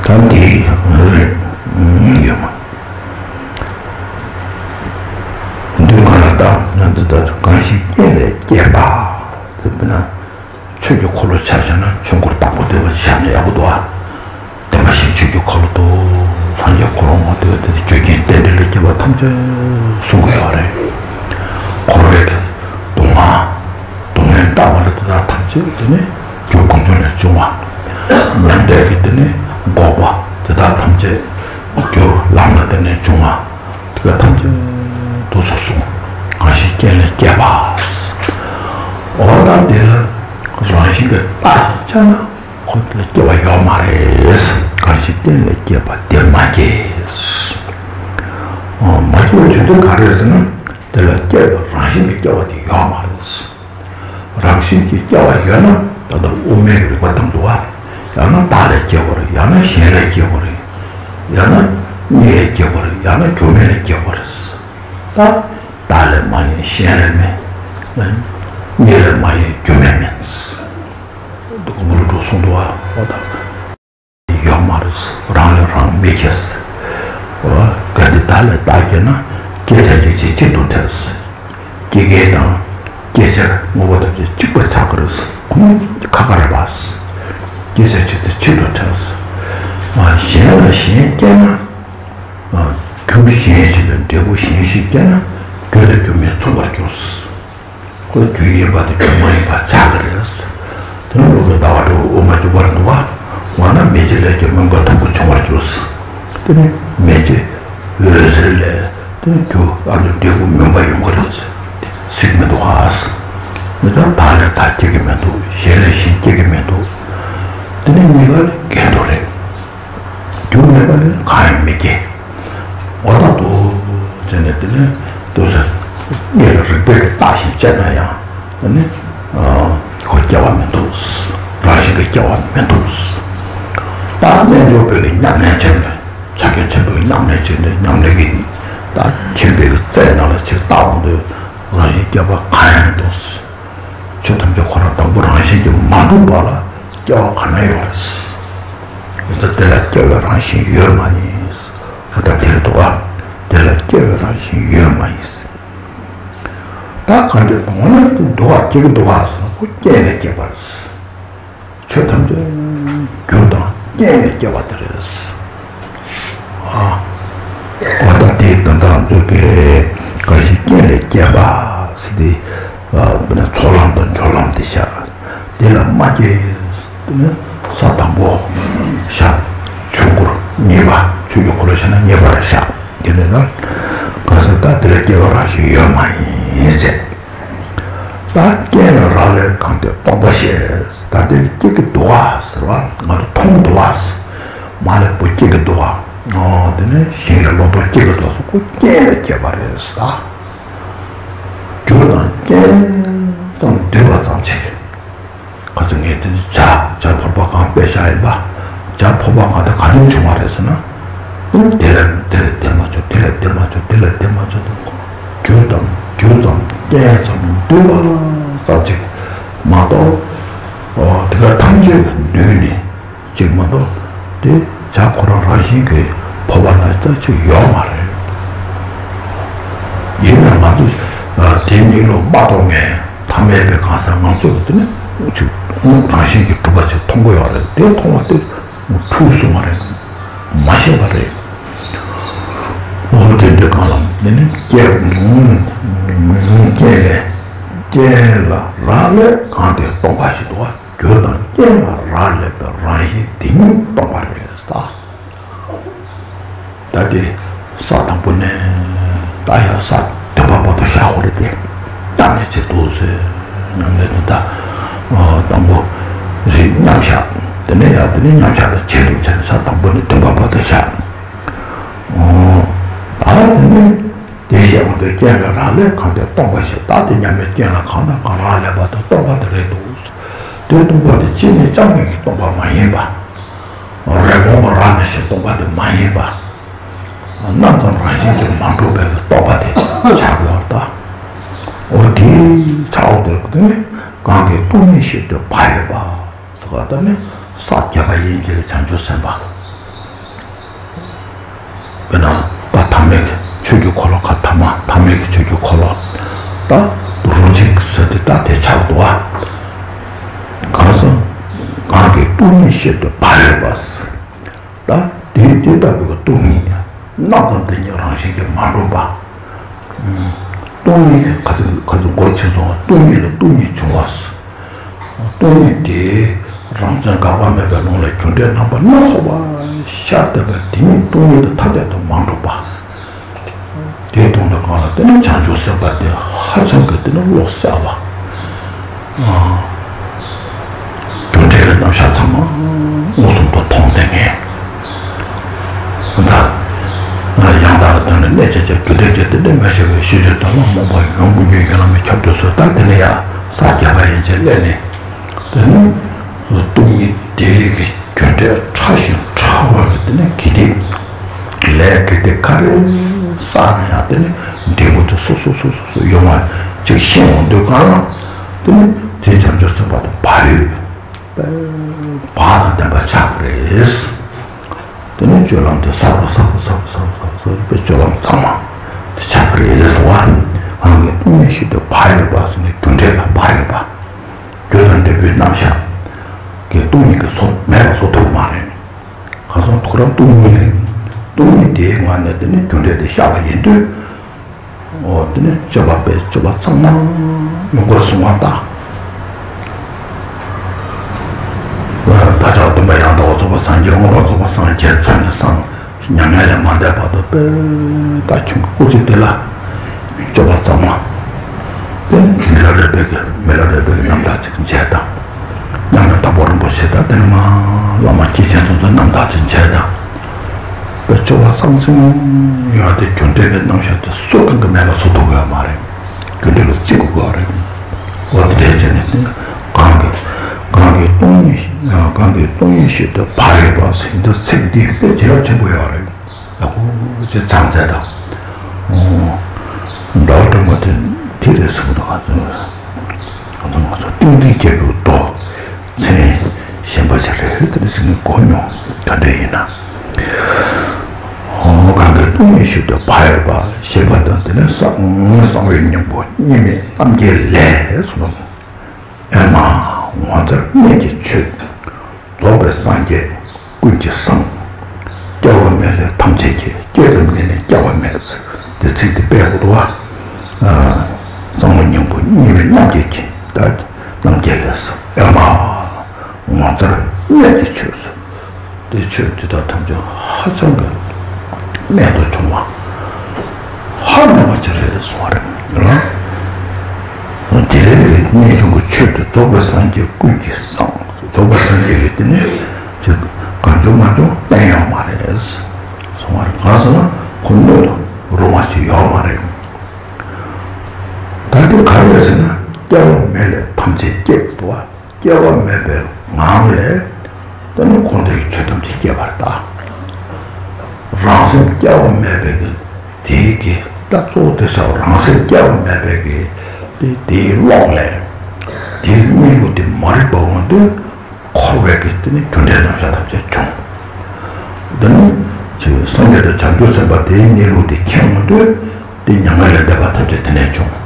ད་འདི་རེད། ཡོད་མ། འདི་ག་ལ་ད་ང་འདི་ད་གང་ཞིག་རྐྱེན་ལས་སྐྱེས་པ་ཟེར་བ་ན། ཆོས་ཀྱི་འཁོར་ལོ་ཆ་བཞག་ན་ཆོས་འཁོར་དང་པོ་དེ་བ་བཞག་ན་ཡག་པོ་འདུག་ཨ། བདེན་པ་བཞི་ཆོས་ཀྱི་འཁོར་ལོ་དང་། སངས་རྒྱས་འཁོར་ལོ་ལྔ་དེ་བ་དེ་རྒྱུ་རྐྱེན་རྟེན་འབྲེལ་ལས་སྐྱེས་པ་ཐམས་ཅད་གསུང་གི་ཡོད་རེད། འཁོར་བའི་སྡུག་བསྔལ། སྡུག་བསྔལ་ལྟ་བ་ལ་དེ་དག་ཐམས་ཅད་དེ་ནི་རྒྱུ་ཀུན་འབྱུང་ལས་བྱུང་བ། མྱང་འདས་ཀྱི་དེ་ནི་འགོག་པ་དེ་དག་ཐམས་ཅད་རྒྱུ་ལམ་ལ་བརྟེན་ནས་བྱུང་བ། དེ་ག་ཐམས་ཅད་དུ་སོ་གསུངས། གང་ཞིག་རྐྱེན་ལས་སྐྱེས་པ། འོ་ན་དེ་ལ་རང་བཞིན་གྱིས་བརྟགས་ཤིང་དཔྱད་ན་ཁོ་དེ་ལ་སྐྱེ་བ་ཡོད་མ་རེད། གང་ཞིག་རྐྱེན་ལས་སྐྱེས་པ་དེ་མ་སྐྱེས། འོ། མ་སྐྱེས་པ་རྒྱུ་མཚན་ག་རེ་རེད་ཟེར་ན། དེ་ལ་སྐྱེ་བའི་རང་བཞིན་གྱིས་སྐྱེ་བ་དེ་ཡོད་མ་རེད། རང་བཞིན་གྱིས་སྐྱེ་བ་ཡོད་ན་ད་ལྟ་དབུ་མའི་རིགས་པ་བདམས་འདུག་ག་ཡང་ན་བདག་ལས་སྐྱེ་དགོས་རེད། ཡང་ན་གཞན་ལས་སྐྱེ་དགོས་རེད། ཡང་ན་གཉིས་ལས་སྐྱེ་དགོས་རེད། ཡང་ན་རྒྱུ་མེད་ལས་སྐྱེ་དགོས་རེད། ད་བདག་ལས་མ་ཡིན་གཞན་ལས་མེད། གཉིས་ལས་མ་ཡིན་རྒྱུ་མེད་མིན། འདུག་ག་མུ་ལུ་འགྲོ་གསུངས་འདུག་ག་འོ་ད། ཡོད་མ་རེད། རང་ལས་རང་མི་སྐྱེ། འོ། གལ་ཏེ་བདག་ལས་བདག་སྐྱེས་ན་སྐྱེ་བྱ་སྐྱེ་མཆེད་གཅིག་ཏུ་ཐལ། སྐྱེ་མཁན་དང་སྐྱེ་བྱེད་དངོས་པོ་ཐམས་ཅད་གཅིག་པ་ཆགས་ཀྱི་རེད། ཁོ་ནི་ཁ་ཁ་རེད་པ། སྐྱེ་བྱ་སྐྱེ་མཆེད་གཅིག་ཏུ་ཐལ། གཞན་ལ་གཞན་སྐྱེས་ན། རྒྱུ་གཞན་ཞིག་ལ་འབྲས་བུ་གཞན་ཞིག་སྐྱེས་ན་རྒྱུ་དང་རྒྱུ་མེད་མཚུངས་པར་འགྱུར། ཁོ་རྒྱུ་ཡིན་པ་དང་རྒྱུ་མ་ཡིན་པ་ཆགས་ཀྱི་རེད། དེ་ནི་ལུགས་ཀྱི་ལྟ་བ་འགྲོ་དབུ་མ་འཇུག་པར་འདུག་ག་འོ་ན་མེ་ལྕེ་ལས་ཀྱང་མུན་པ་དྭངས་པོ་བྱུང་བར་འགྱུར། དེ་ནི་མེ་ལྕེ་འོད་ཟེར་ལས་དེ་ནི་རྒྱུ་ཨ་ནི་འབྲས་བུ་མུན་པ་ཡོང་གི་རེད། དེ་སྲིད་མི་འདུག་ག་ཡིན་ཙང་བདག་ལས་བདག་སྐྱེ་གི་མི་འདུག་གཞན་ལས་གཞན་སྐྱེ་གི་མི་འདུག་དེ་ནི་གཉིས་ཀ་ལས་འགལ་འདུ་རེད། རྒྱུ་མེད་པ་ནི་གང་ཡང་མི་སྐྱེ། འོ་ད་འདུག་ཟེར་ནས་དེ་ནས་འདུག་ཟེར། གཉིས་ལ་རིགས་པས་ཀྱིས་བརྟགས་ཤིང་དཔྱད་ན་ཡང་ནི། ཁོ་སྐྱེ་བ་མི་འདུག་རང་བཞིན་གྱིས་སྐྱེ་བ་མི་འདུག་ད་རྣལ་འབྱོར་པས་ཀྱིས་ཉམས་ལེན་བྱས་ནས་ཕྱག་རྒྱ་ཆེན་པོས་ཉམས་ལེན་བྱས་ནས་ཉམས་ལེན་གྱི་ད་མཁྱེན་པའི་རྩལ་ནང་ལ་ཅིག་བལྟ་འོང་དུས་རང་བཞིན་སྐྱེ་བ་གང་ཡང་མི་འདུག་ཆོས་ཐམས་ཅད་ཁོ་རང་དང་པོ་རང་བཞིན་གྱིས་མ་གྲུབ་པ་ལ་སྐྱེ་བ་ག་ན་ཡོད་རེད། ཡིན་ཙང་དེ་ལ་སྐྱེ་བའི་རང་བཞིན་ཡོད་མ་ཡིན། ཨ་ད་དེ་རེད་འདུག་ག་དེ་ལ་སྐྱེ་བའི་རང་བཞིན་ཡོད་མ་ཡིན། ད་ག་འདྲ་འོ་ན་འདུག་ག་སྐྱེ་གི་འདུག་ག་ཟེར་ན་ཁོ་རྐྱེན་ལས་སྐྱེས་པ་རེད། ཆོས་ཐམས་ཅད་རྒྱུ་དང་རྐྱེན་ལས་སྐྱེ་བ་དེ་རེད། ཨ། འོ་ད་དེ་ད་ལྟ་ང་ཚོ་གི་གང་ཞིག་རྐྱེན་ལས་སྐྱེས་པ་ཟེར་དེ། ཨ། དཔེར་ན་ཚོགས་ལམ་དང་སྦྱོར་ལམ་དེ་བཞག་དེ་ལ་མ་སྐྱེས། དེ་ནི་ས་དང་པོ་བཞག་ཆོས་འཁོར་གཉིས་པ། ཆོས་ཀྱི་འཁོར་ལོ་བྱས་ན་གཉིས་པ་རེད་བཞག་དེ་ནི་ན་གང་ཟག་ད་དེ་ལ་སྐྱེ་བའི་རང་བཞིན་ཡོད་མ་ཡིན་ཟེར། ད་རྐྱེན་ལ་རག་ལས་གང་དེ་རྟོག་པ་ཞེས། ད་དེ་སྐྱེ་གི་འདུག་ག་ཟེར་བ་ང་ཚོ་མཐོང་གི་འདུག་ག་མ་ལས་བུ་སྐྱེ་གི་འདུག་ག་འོ་དེ་ནས་ཞིང་ལས་ལོ་ཏོག་སྐྱེ་གི་འདུག་ཟེར་ཁོ་རྐྱེན་ལས་སྐྱེས་པ་རེད་ཟེར། རྒྱུ་དང་རྐྱེན་ཙམ་འདུས་པ་ཙམ་ཞིག་ག་ཚོད་ངས་དེ་ནི་བྱ་བྱ་ཕོར་པ་གང་དཔེ་བཞག་ཡིན་པ། བྱ་ཕོར་པ་གང་དེ་ག་ནས་བྱུང་བ་རེད་ཟེར་ན། དེ་ལས་དེ་ལས་འདས་མ་བྱུང་། དེ་ལས་འདས་མ་བྱུང་། དེ་ལས་འདས་མ་བྱུང་། རྒྱུ་དང་རྒྱུ་ཙམ་རྐྱེན་ཙམ་འདུས་པ་ཙམ་ཅིག་མ་གཏོགས། འོ་དེ་ག་ཐམས་ཅད་འདུས་ནས་ཅིག་མ་གཏོགས་དེ་བྱ་ཁོ་རང་རང་བཞིན་གྱིས་ཕོར་པ་ན་ཙམ་ཅིག་ཡོད་མ་རེད། ཡིན་ན་ང་ཚོ་དེ་གཉིས་ལོ་མ་གཏོགས་ངས་ཐ་མལ་པའི་གང་ཟག་ང་ཚོ་གི་དེ་ནི་ཅིག་རང་བཞིན་གྱིས་གྲུབ་པ་ཅིག་མཐོང་གི་ཡོད་རེད། དེ་མཐོང་བ་དེ་འཁྲུལ་སོང་བ་རེད། མ་ཤེས་པ་རེད། འོ་དེ་འདྲའི་གང་ལ་དེ་ནི་རྐྱེན་རྐྱེན་ལས་རྐྱེན་ལ་རག་ལས་གང་དེ་སྟོང་པ་ཞིག་འདུག་པ། རྒྱུ་དང་རྐྱེན་ལ་རག་ལས་པའི་རང་བཞིན་དེ་ཉིད་སྟོང་པ་རེད་ད། ད་དེ་ས་དང་པོ་ནས་ད་ཡང་ས་བདུན་པ་བར་དུ་བཞག་དགོས་རེད་དེ། མཉམ་ནས་བྱེད་འདུག་ཟེར། མཉམ་ནས་དེ་ད་དང་པོ་རེད་མཉམ་བཞག་དེ་ནས་ཡང་དེ་ནས་མཉམ་བཞག་དང་བྱེད་འདུག་བྱས་ནས་ས་དང་པོ་ནས་བདུན་པ་བར་དུ་བཞག་ཨོ། ད་དེ་ནས་དེ་བཞག་འོང་དུས་རྐྱེན་ལ་རག་ལས་གང་དེ་སྟོང་པ་ཞིག་ད་དེ་མཉམ་མེད་རྐྱེན་ལ་གང་དང་གང་རག་ལས་པ་དེ་སྟོང་པ་དེ་རེད་འདུག་དེ་སྟོང་པ་དེ་ཅི་ནས་ཅང་མེད་ཀྱི་སྟོང་པ་མ་ཡིན་པ། རེ་སྨོན་པ་རག་ནས་ཞིག་སྟོང་པ་དེ་མ་ཡིན་པ། རྣམ་ཙམ་རང་བཞིན་གྱིས་མ་གྲུབ་པའི་སྟོང་པ་དེ་ཆགས་དགོས་པར་ཐལ། འོ་དེ་ཆགས་འོང་དུས་དེ་ནི་གང་གིས་སྟོང་ཉིད་བཞིན་དུ་བག་ཡོད་པ། ཟེར་བ་ད་ནི་ས་བརྒྱ་པ་ཡན་ཆད་ཀྱི་བྱང་ཆུབ་སེམས་དཔའ། དཔེར་ན་ད་ཐ་མལ་གྱི་ཆོས་ཀྱི་འཁོར་ལོ་ཁ་ཐ་མ་ཐ་མལ་གྱི་ཆོས་ཀྱི་འཁོར་ལོ། ད་རོ་གཅིག་ཟེར་དེ་ད་དེ་ཆགས་འདུག་པ། གང་ཟག་གང་གིས་སྟོང་ཉིད་བཞིན་དུ་བག་ཡོད་པ། ད་དེ་དེ་ལྟ་བུའི་སྟོང་ཉིད་རྣམ་ཙམ་དེ་ཉིད་རང་བཞིན་གྱིས་མ་གྲུབ་པ། སྟོང་ཉིད་ཀྱི་ཁ་ཚིག་ཁ་ཚིག་མགོ་ཆེ་སོང་བ་སྟོང་ཉིད་ལ་སྟོང་ཉིད་བྱུང་བ། སྟོང་ཉིད་དེ་རང་མཚན་འགག་པ་མེད་པའི་ལུང་ལ་རྒྱུ་འབྲས་རྣམ་པ་སྣ་ཚོགས་པ་ཤར་བསྡད་པ་དེ་ཉིད་སྟོང་ཉིད་དུ་ཐ་དད་དུ་མ་གྲུབ་པ། དེའི་དོན་དུ་གང་ལ་དེ་ནི་བྱང་ཆུབ་སེམས་དཔའ་དེ་ཧ་ཅང་གི་དེ་ནི་བློ་གསལ་བ། རྒྱུ་འབྲས་ཀྱི་རྣམ་གཞག་ཚང་མ་མངོན་སུམ་དུ་མཐོང་བསྡད་མཁན། ད་ཡང་དག་གི་དོན་ལ་གནས་བྱ་བྱ་རྒྱུ་འབྲས་ཀྱི་དེ་འདྲ་མ་ཤེས་པའི་ཤེས་བྱའི་དོན་ལ་རྨོངས་པ་ཡོངས་ཀུན་གྱི་ཡུལ་ལ་མི་ཁྱབ་འདུག་ཟེར། ད་དེ་ནི་ཡང་ས་བརྒྱ་པ་ཡན་ཆད་སླེབས་ནས་དེ་ནི་སྟོང་ཉིད་དེ་གི་རྒྱུ་འབྲས་ཕྲ་ཞིང་ཕྲ་བ་གི་དེ་ནི་དགེ་སྡིག་ལས་དགེ་སྡིག་ག་རེ་བསགས་ན་ཡང་དེ་ནི་འབྲས་བུ་དེ་སོ་སོ་སོ་སོ་སོ་ཡོང་བ་ཅིག་ཤེས་འོང་དུས་གང་ལ་དེ་ནི་དེ་བྱང་ཆུབ་སེམས་དཔའ་དེ་བག་ཡོད། བག་དང་ལྡན་པ་ཆགས་ཀྱི་རེད། དེ་ནས་སྤྱོད་ལམ་དེ་གསར་པ་གསར་པ་གསར་པ་གསར་པ་གསར་པའི་སྤྱོད་ལམ་ཚང་མ་དེ་ཆགས་ཀྱི་རེད་ཟེར་བ། གང་གིས་སྟོང་ཉིད་བཞིན་དུ་བག་ཡོད་པ་ཟེར་ནས་རྒྱུ་འབྲས་ལ་བག་ཡོད་པ། རྒྱུ་དང་འབྲས་བུའི་རྣམ་གཞག་གི་སྟོང་ཉིད་ཀྱི་བཟོ་མེད་པ་བཟོ་ཐུབ་མ་རེད། གང་སོང་ཐུགས་རང་སྟོང་ཉིད་རེད། སྟོང་ཉིད་དེའི་ངང་ནས་དེ་ནས་རྒྱུ་འབྲས་དེ་ཤར་བ་ཡིན་དུས། འོ་དེ་ནས་སྤྱོད་པ་པའི་སྤྱོད་པ་ཚང་མ་ཡོངས་སྒོར་སོང་བ་ལྟ། བདག་ཅག་སྟོན་པ་ཡང་དག་པར་རྫོགས་པར་སངས་རྒྱས། མངོན་པར་རྫོགས་པར་སངས་རྒྱས་ཚར་ནས་སངས་མྱ་ངན་ལས་མ་འདས་བར་དུ་པའི་ད་ཆུང་གི་སྐུ་ཚེ་འདི་ལ་སྤྱོད་པ་ཚང་མ་དེ་ནི་མི་ལ་རས་པའི་གི་མི་ལ་རས་པའི་གི་རྣམ་ཐར་ཅིག་མཇལ་དང་། མཉམ་མེད་དྭགས་པོ་རིན་པོ་ཆེ་དང་དེ་ནི་མ་བླ་མ་སྐྱེས་ཆེན་ཚོ་ཚོའི་རྣམ་ཐར་ཅིག་མཇལ་དང་། པའི་སྤྱོད་པ་ཚང་ཚིང་ཡོད་དེ་རྒྱུ་འབྲས་ཀྱི་རྣམ་གཞག་དེ་སུ་གང་གིས་མེད་པ་བཟོ་ཐུབ་ཀྱི་ཡོད་མ་རེད། རྒྱུ་འབྲས་ལ་བརྩི་དགོས་ཀྱི་ཡོད་རེད། འོ་དེ་འདྲའི་ཆ་ནས་བལྟས་ན་གང་གིས་གང་གིས་སྟོང་ཉིད་གང་གིས་སྟོང་ཉིད་བཞིན་དུ་བག་ཡོད་པ་ཟེར་འདི་ཚིག་འདི་དཔེ་བྱིན་རླབས་ཆེན་པོ་ཡོད་རེད། ཡག་པོ་ཅིག་ཚང་མཛད་དང་། ཟླ་བ་སྒྲོལ་མ་དེ་དེ་རེད་ཟེར་གི་འདུག་ང་ཚོ། ང་ཚོ་ང་ཚོ་ཏིང་འཛིན་རྒྱལ་པོའི་མདོ་མཚན་གཞན་པ་ཅིག་རེད་དེ་རེད་ཟེར་ནས་གོ་མྱོང་ག་འདྲ་ཡིན་ན། འོ་གང་གིས་སྟོང་ཉིད་བཞིན་དུ་བག་ཡོད་པ་ཞེས་པ་དང་དེ་ནས་གསང་གསང་བའི་སྙིང་པོ་གཉིས་མེད་རྣམ་རྒྱལ་ལས་གསུངས། ཨེ་མ་ངོ་མཚར་གནད་ཀྱི་ཆོས། རྫོགས་པའི་སངས་རྒྱས་ཀུན་གྱི་བསམ། སྐྱེ་བ་མེད་ལས་ཐམས་ཅད་སྐྱེ། སྐྱེས་ཙམ་ཉིད་ནས་སྐྱེ་བ་མེད། དེ་ཚིག་དེ་དཔེ་ཡག་པོ་འདུག་བ། གསང་བ་སྙིང་པོ་གཉིས་མེད་རྣམ་རྒྱལ་གྱི་ད་རྣམ་རྒྱལ་ལས་ཨེ་མ་ངོ་མཚར་གནད་ཀྱི་ཆོས་སུ། དེ་ཆོས་དེ་དག་ཐམས་ཅད་ཧ་ཅང་གི་རྨད་དུ་བྱུང་བ། ཧ་མི་གོ་ཅི་རེད་གསུང་བ་རེད། དེ་རིང་གི་རྨད་བྱུང་གི་ཆོས་དེ་རྫོགས་པའི་སངས་རྒྱས་ཀུན་གྱི་བསམ། རྫོགས་པའི་སངས་རྒྱས་ཀྱི་དེ་ནི་ཅིག་གང་བྱུང་མ་བྱུང་བསྟན་ཡོད་མ་རེད་གསུང་བ་རེད། གང་ཟེར་ན་ཁོ་སྣོད་དུ་རུང་བ་ཅིག་ཡོད་མ་རེད། ད་དེ་ག་རེ་རེད་ཟེར་ན་སྐྱེ་བ་མེད་ལས་ཐམས་ཅད་སྐྱེས་འདུག་བ། སྐྱེ་བ་མེད་པའི་ངང་ལས་དེ་ནི་འཁོར་འདས་ཀྱི་ཆོས་ཐམས་ཅད་སྐྱེས་པར་གདའ། རང་སེམས་སྐྱེ་བ་མེད་པའི་གི་དེའི་གི་ད་གཙོ་བོ་དེ་ཆགས་རང་སེམས་སྐྱེ་བ་མེད་པའི་གི་དེ་དེའི་ཀློང་ལས་དེའི་གནས་ལུགས་དེ་མ་རིག་པ་འོང་དུས་འཁོར་བའི་གི་དེ་ནི་རྒྱུ་འབྲས་རྣམ་གཞག་ཐམས་ཅད་བྱུང་། དེ་ནི་ཅིག་སངས་རྒྱས་དང་བྱང་ཆུབ་སེམས་དཔའ་དེའི་གནས་ལུགས་དེ་མཁྱེན་འོང་དུས་དེ་མྱ་ངན་ལས་འདས་པ་ཐམས་ཅད་དེ་ནས་བྱུང་།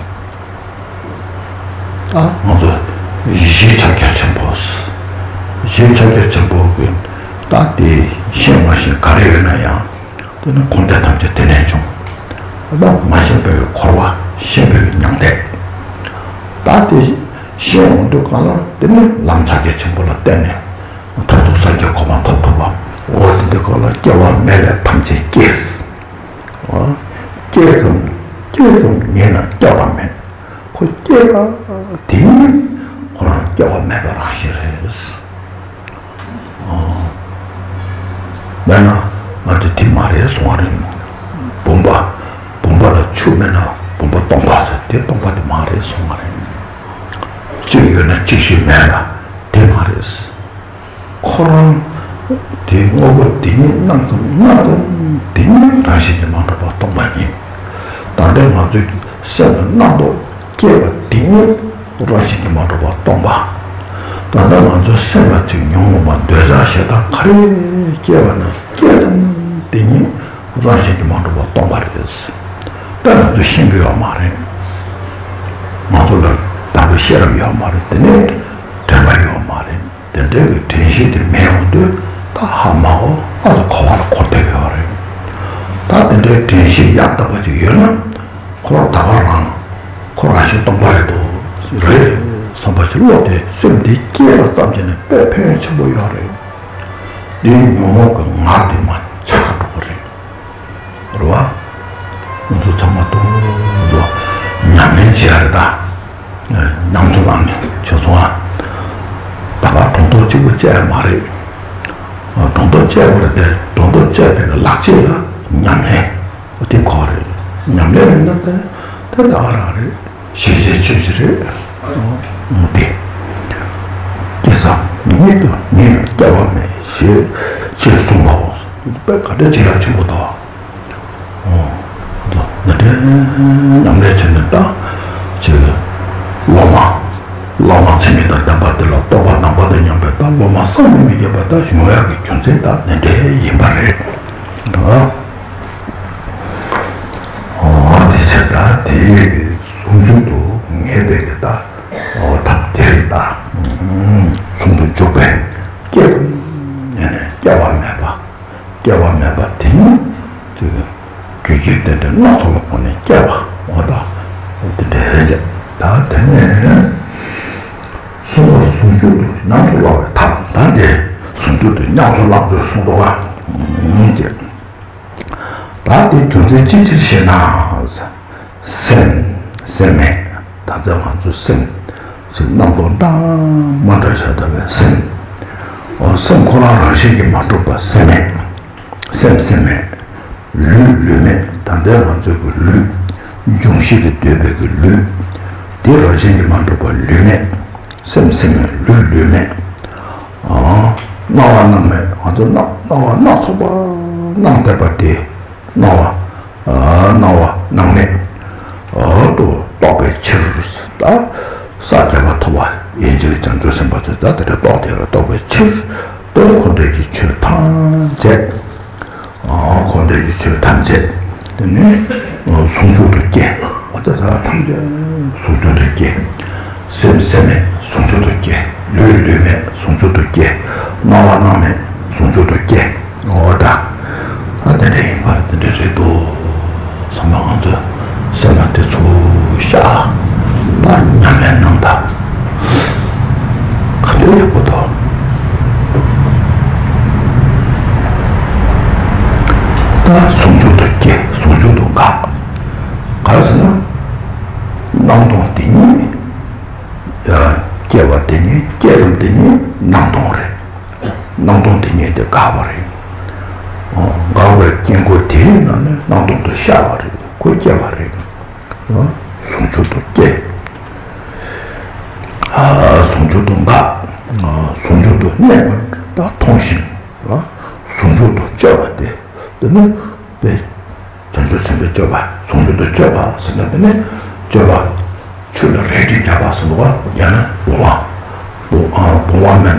ད་ང་ཚོ་གཞི་ཕྱག་རྒྱ་ཆེན་པོ། གཞི་ཕྱག་རྒྱ་ཆེན་པོ་གི་ད་དེ་ཤེས་མ་ཤེས་ག་རེ་ཡོད་ན་ཡང་དེ་ནི་འཁོར་འདས་ཐམས་ཅད་དེ་ནས་བྱུང་ ད་མ་ཤེས་པའི་འཁོར་བ་ཤེས་པའི་མྱང་འདས། ད་དེ་ཤེས་ཡོང་དུས་གང་ལ་དེ་ནི་ལམ་ཕྱག་རྒྱ་ཆེན་པོ་ལ་བརྟེན་ནས་མཐར་ཐུག་སངས་རྒྱས་གོ་འཕང་ཐོབ་ཐུབ་པ། འོ་དེ་དུས་གང་ལ་སྐྱེ་བ་མེད་ལས་ཐམས་ཅད་སྐྱེས། སྐྱེས་ཙམ་སྐྱེས་ཙམ་ཉིད་ན་སྐྱེ་བ་མེད། ཁོ་སྐྱེས་པ་དེ་ཉིད་ཁོ་རང་སྐྱེ་བ་མེད་པ་རང་བཞིན་རེད། མེད་ན་ང་ཚོ་དེ་མ་རེད་གསུང་བ་རེད། བུམ་པ་བུམ་པ་ལ་ཆུ་མེད་ན་བུམ་པ་སྟོང་པ་ཟེར་དེ་སྟོང་པ་དེ་མ་རེད་གསུང་བ་རེད། གཅིག་ཡོད་ན་གཅིག་ཤོས་མེད་ལ་དེ་མ་རེད། ཁོ་རང་དེའི་དངོས་པོ་དེ་ཉིད་སྣང་ཙམ་སྣང་ཙམ་དེ་ཉིད་རང་བཞིན་གྱིས་མ་གྲུབ་པ་སྟོང་པ་ཉིད། ད་ལྟ་ང་ཚོའི་སེམས་ལ་རྣམ་རྟོག་སྐྱེས་པ་དེ་ཉིད་རང་བཞིན་གྱིས་མ་གྲུབ་པ་སྟོང་པ། ད་ལྟ་ང་ཚོའི་སེམས་ལ་ཅིག་ཉོན་མོངས་པ་འདོད་ཆགས་ཞེ་སྡང་ག་རེ་སྐྱེས་པ་ན་སྐྱེས་ཙམ་དེ་ཉིད་རང་བཞིན་གྱིས་མ་གྲུབ་པ་སྟོང་པ་རེད། ད་ང་ཚོས་ཤེས་ཀྱི་ཡོད་མ་རེད། ང་ཚོ་ལ་དམ་པའི་ཤེས་རབ་ཡོད་མ་རེད། དེ་ནས་དྲན་པ་ཡོད་མ་རེད། དེ་འདྲའི་གི་དྲན་ཤེས་དེ་མེད་འོང་དུས་ད་ཧ་མ་གོ་ང་ཚོ་འཁོར་བ་ལ་འཁོར་བསྡད་ཡོད་རེད། ད་དེ་འདྲའི་དྲན་ཤེས་ཡང་དག་པ་ཅིག་ཡོད་ན་ཁོ་རང་ད་ག་རང་ཁོ་རང་བཞིན་སྟོང་པ་རེད་དོ། རེད་བསམ་པ་ཞིག་བློ་དེ་སེམས་དེ་སྐྱེས་པ་ཙམ་གྱིས་ནི་དཔེ་ཕན་ཆེན་པོ་ཡོད་རེད། འདིའི་ཉོན་མོངས་ཀྱི་ངར་དེ་མར་ཆག་འགྲོ་གི་རེད། རེད་བ། ང་ཚོ་ཚང་མ་ཏོག་ཙམ་ཉམས་ལེན་བྱེད་ཡ་རེད་ད། ཉམས་སུ་བླངས་ནས་བྱས་སོང་ཨ། ད་ག་སྒྲོ་འདོགས་གཅིག་པུ་བཅད་ཡ་མ་རེད། སྒྲོ་འདོགས་བཅད་དགོས་རེད་དེ་སྒྲོ་འདོགས་བཅད་པའི་ལག་རྗེས་ལ་ཉམས་ལེན་དེ་གོ་རེད། ཉམས་ལེན་མིན་ན་དེ་དེ་ད་ག་རང་རེད། ཞེས་བྱའི་ཆོས་ཅིག་རེད། འོ་དེ། སྐྱེས་ཙམ་ཉིད་དུ་ཉིད་ལ་སྐྱེ་བ་མེད་ཞེས་ཅེས་གསུངས་པའོ། དཔེ་ག་འདྲ་ཅིག་རང་ཆེན་པོ་དང་། འོ། འདི་འདྲའི་ཉམས་ལེན་བྱས་ནས་ད་ཅིག་སློབ་མ་བླ་མ་མཚན་ཉིད་དང་ལྡན་པ་དེ་ལ་རྟོགས་པ་ནམ་མཁའ་དང་མཉམ་པའི་ད་སློབ་མ་བསམ་གྱིས་མི་ཁྱབ་པ་ད་བྱུང་ཡག་གི་རྒྱུ་མཚན་ད་འདི་འདྲའི་ཡིན་པ་རེད། འོ་དེ་ཟེར་ད་དེ་ཡི་གི་ཟུང་འཇུག་ཏུ་ངེས་པའི་གི་ད་འོ་ཐབས་དེ་རེད་ད། ཟུང་དུ་འཇུག་པའི་སྐྱེ་ཙམ་ཡང་ནས་སྐྱེ་བ་མེད་པ། སྐྱེ་བ་མེད་པ་དེ་ནི་ཅིག་རྒྱུ་རྐྱེན་རྟེན་འབྲེལ་སྣ་ཚོགས་ལ་བརྟེན་ནས་སྐྱེ་བ་འོ་ད་འོ་དེ་འདྲའི་ཅིག་ད་དེ་ནས་གསུངས་པ་ཟུང་འཇུག་ཏུ་ཉམས་སུ་བླང་བའི་ཐབས་ད་དེ་ཟུང་འཇུག་ཏུ་ཉམས་སུ་བླང་ཚུལ་གསུངས་འདུག་ག་ཅེས། ད་དེ་རྒྱུ་མཚན་ཅི་ཕྱིར་ཞེ་ན། སེམས་སེམས་མེད་ད་ལྟ་ང་ཚོ་སེམས་ཅིག་རྣམ་རྟོག་འདྲ་མ་འདྲ་བྱ་ལྟ་བའི་སེམས། འོ་སེམས་ཁོ་རང་རང་བཞིན་གྱིས་མ་གྲུབ་པ་སེམས་མེད། སེམས་སེམས་མེད། ལུས་ལུས་མེད་ད་ལྟ་ང་ཚོ་གི་ལུས། འབྱུང་བཞི་གིས་བསྡུས་པའི་གི་ལུས། དེ་རང་བཞིན་གྱིས་མ་གྲུབ་པ་ལུས་མེད། སེམས་སེམས་མེད་ལུས་ལུས་མེད། སྣང་བ་སྣང་མེད་ང་ཚོ་སྣང་སྣང་བ་སྣ་ཚོགས་པ་སྣང་བསྡད་པ་དེ། སྣང་བ། སྣང་བ་སྣང་མེད། དུ་རྟོགས་པའི་ཕྱིར། ད་ས་བརྒྱད་པ་ཐོབ་པ་ཡན་ཆད་ཀྱི་བྱང་ཆུབ་སེམས་དཔའ་ཚོས་ད་དེ་འདྲ་རྟོགས་དེ་ར་རྟོགས་པའི་ཕྱིར་དུ་འཁོར་འདས་ཀྱི་ཆོས་ཐམས་ཅད། འཁོར་འདས་ཀྱི་ཆོས་ཐམས་ཅད། དེ་ནས་ཟུང་འཇུག་ཏུ་སྐྱེ། འོ་ད་ཐམས་ཅད་ཟུང་འཇུག་ཏུ་སྐྱེ། སེམས་སེམས་མེད་ཟུང་འཇུག་ཏུ་སྐྱེ། ལུས་ལུས་མེད་ཟུང་འཇུག་ཏུ་སྐྱེ། སྣང་བ་སྣང་མེད་ཟུང་འཇུག་ཏུ་སྐྱེ། འོ་ད། ཨ་དེ་འདྲ་ཡིན་པར་དེ་འདྲ་རེད་འདུག་བསམ་ན་ང་ཚོ་སེམས་ལ་དེ་ཚོ་ཤ་ད་ཉམས་ལེན་གནང་ད། ག་འདྲ་ཡག་པོ་འདུག་ད་ཟུང་འཇུག་ཏུ་སྐྱེ་ཟུང་འཇུག་ཏུ་འགག་ག་རེ་ཟེར་ན། སྣང་སྟོང་དེ་ཉིད། སྐྱེ་བ་དེ་ཉིད་སྐྱེ་ཙམ་དེ་ཉིད་སྣང་སྟོང་རེད། སྣང་སྟོང་དེ་ཉིད་དེ་འགག་པ་རེད། འོ། འགག་པའི་དཀྱིལ་འཁོར་དེའི་ནང་ནས་སྣང་སྟོང་དུ་ཤར་བ་རེད། ཁོ་སྐྱེ་བ་རེད། འོ། ཟུང་འཇུག་ཏུ་སྐྱེ། ཨ། ཟུང་འཇུག་ཏུ་འགག་ཨ། ཟུང་འཇུག་ཏུ་གནས་པར་ད་མཐོང་ཞིང་། ཨ། ཟུང་འཇུག་ཏུ་སྤྱོད་པ་སྟེ། དེ་ནི་དཔེ། བྱང་ཆུབ་སེམས་དཔའི་སྤྱོད་པ་ཟུང་འཇུག་ཏུ་སྤྱོད་པ་ཟེར་ན་དེ་ནི་སྤྱོད་པ། ཆུ་ལ་རས་ཀྱིས་བརྒྱབ་པ་ཟེར་འདུག་ག་ཡང་ན་བུང་བ། བུང་བུང་བ་མེ་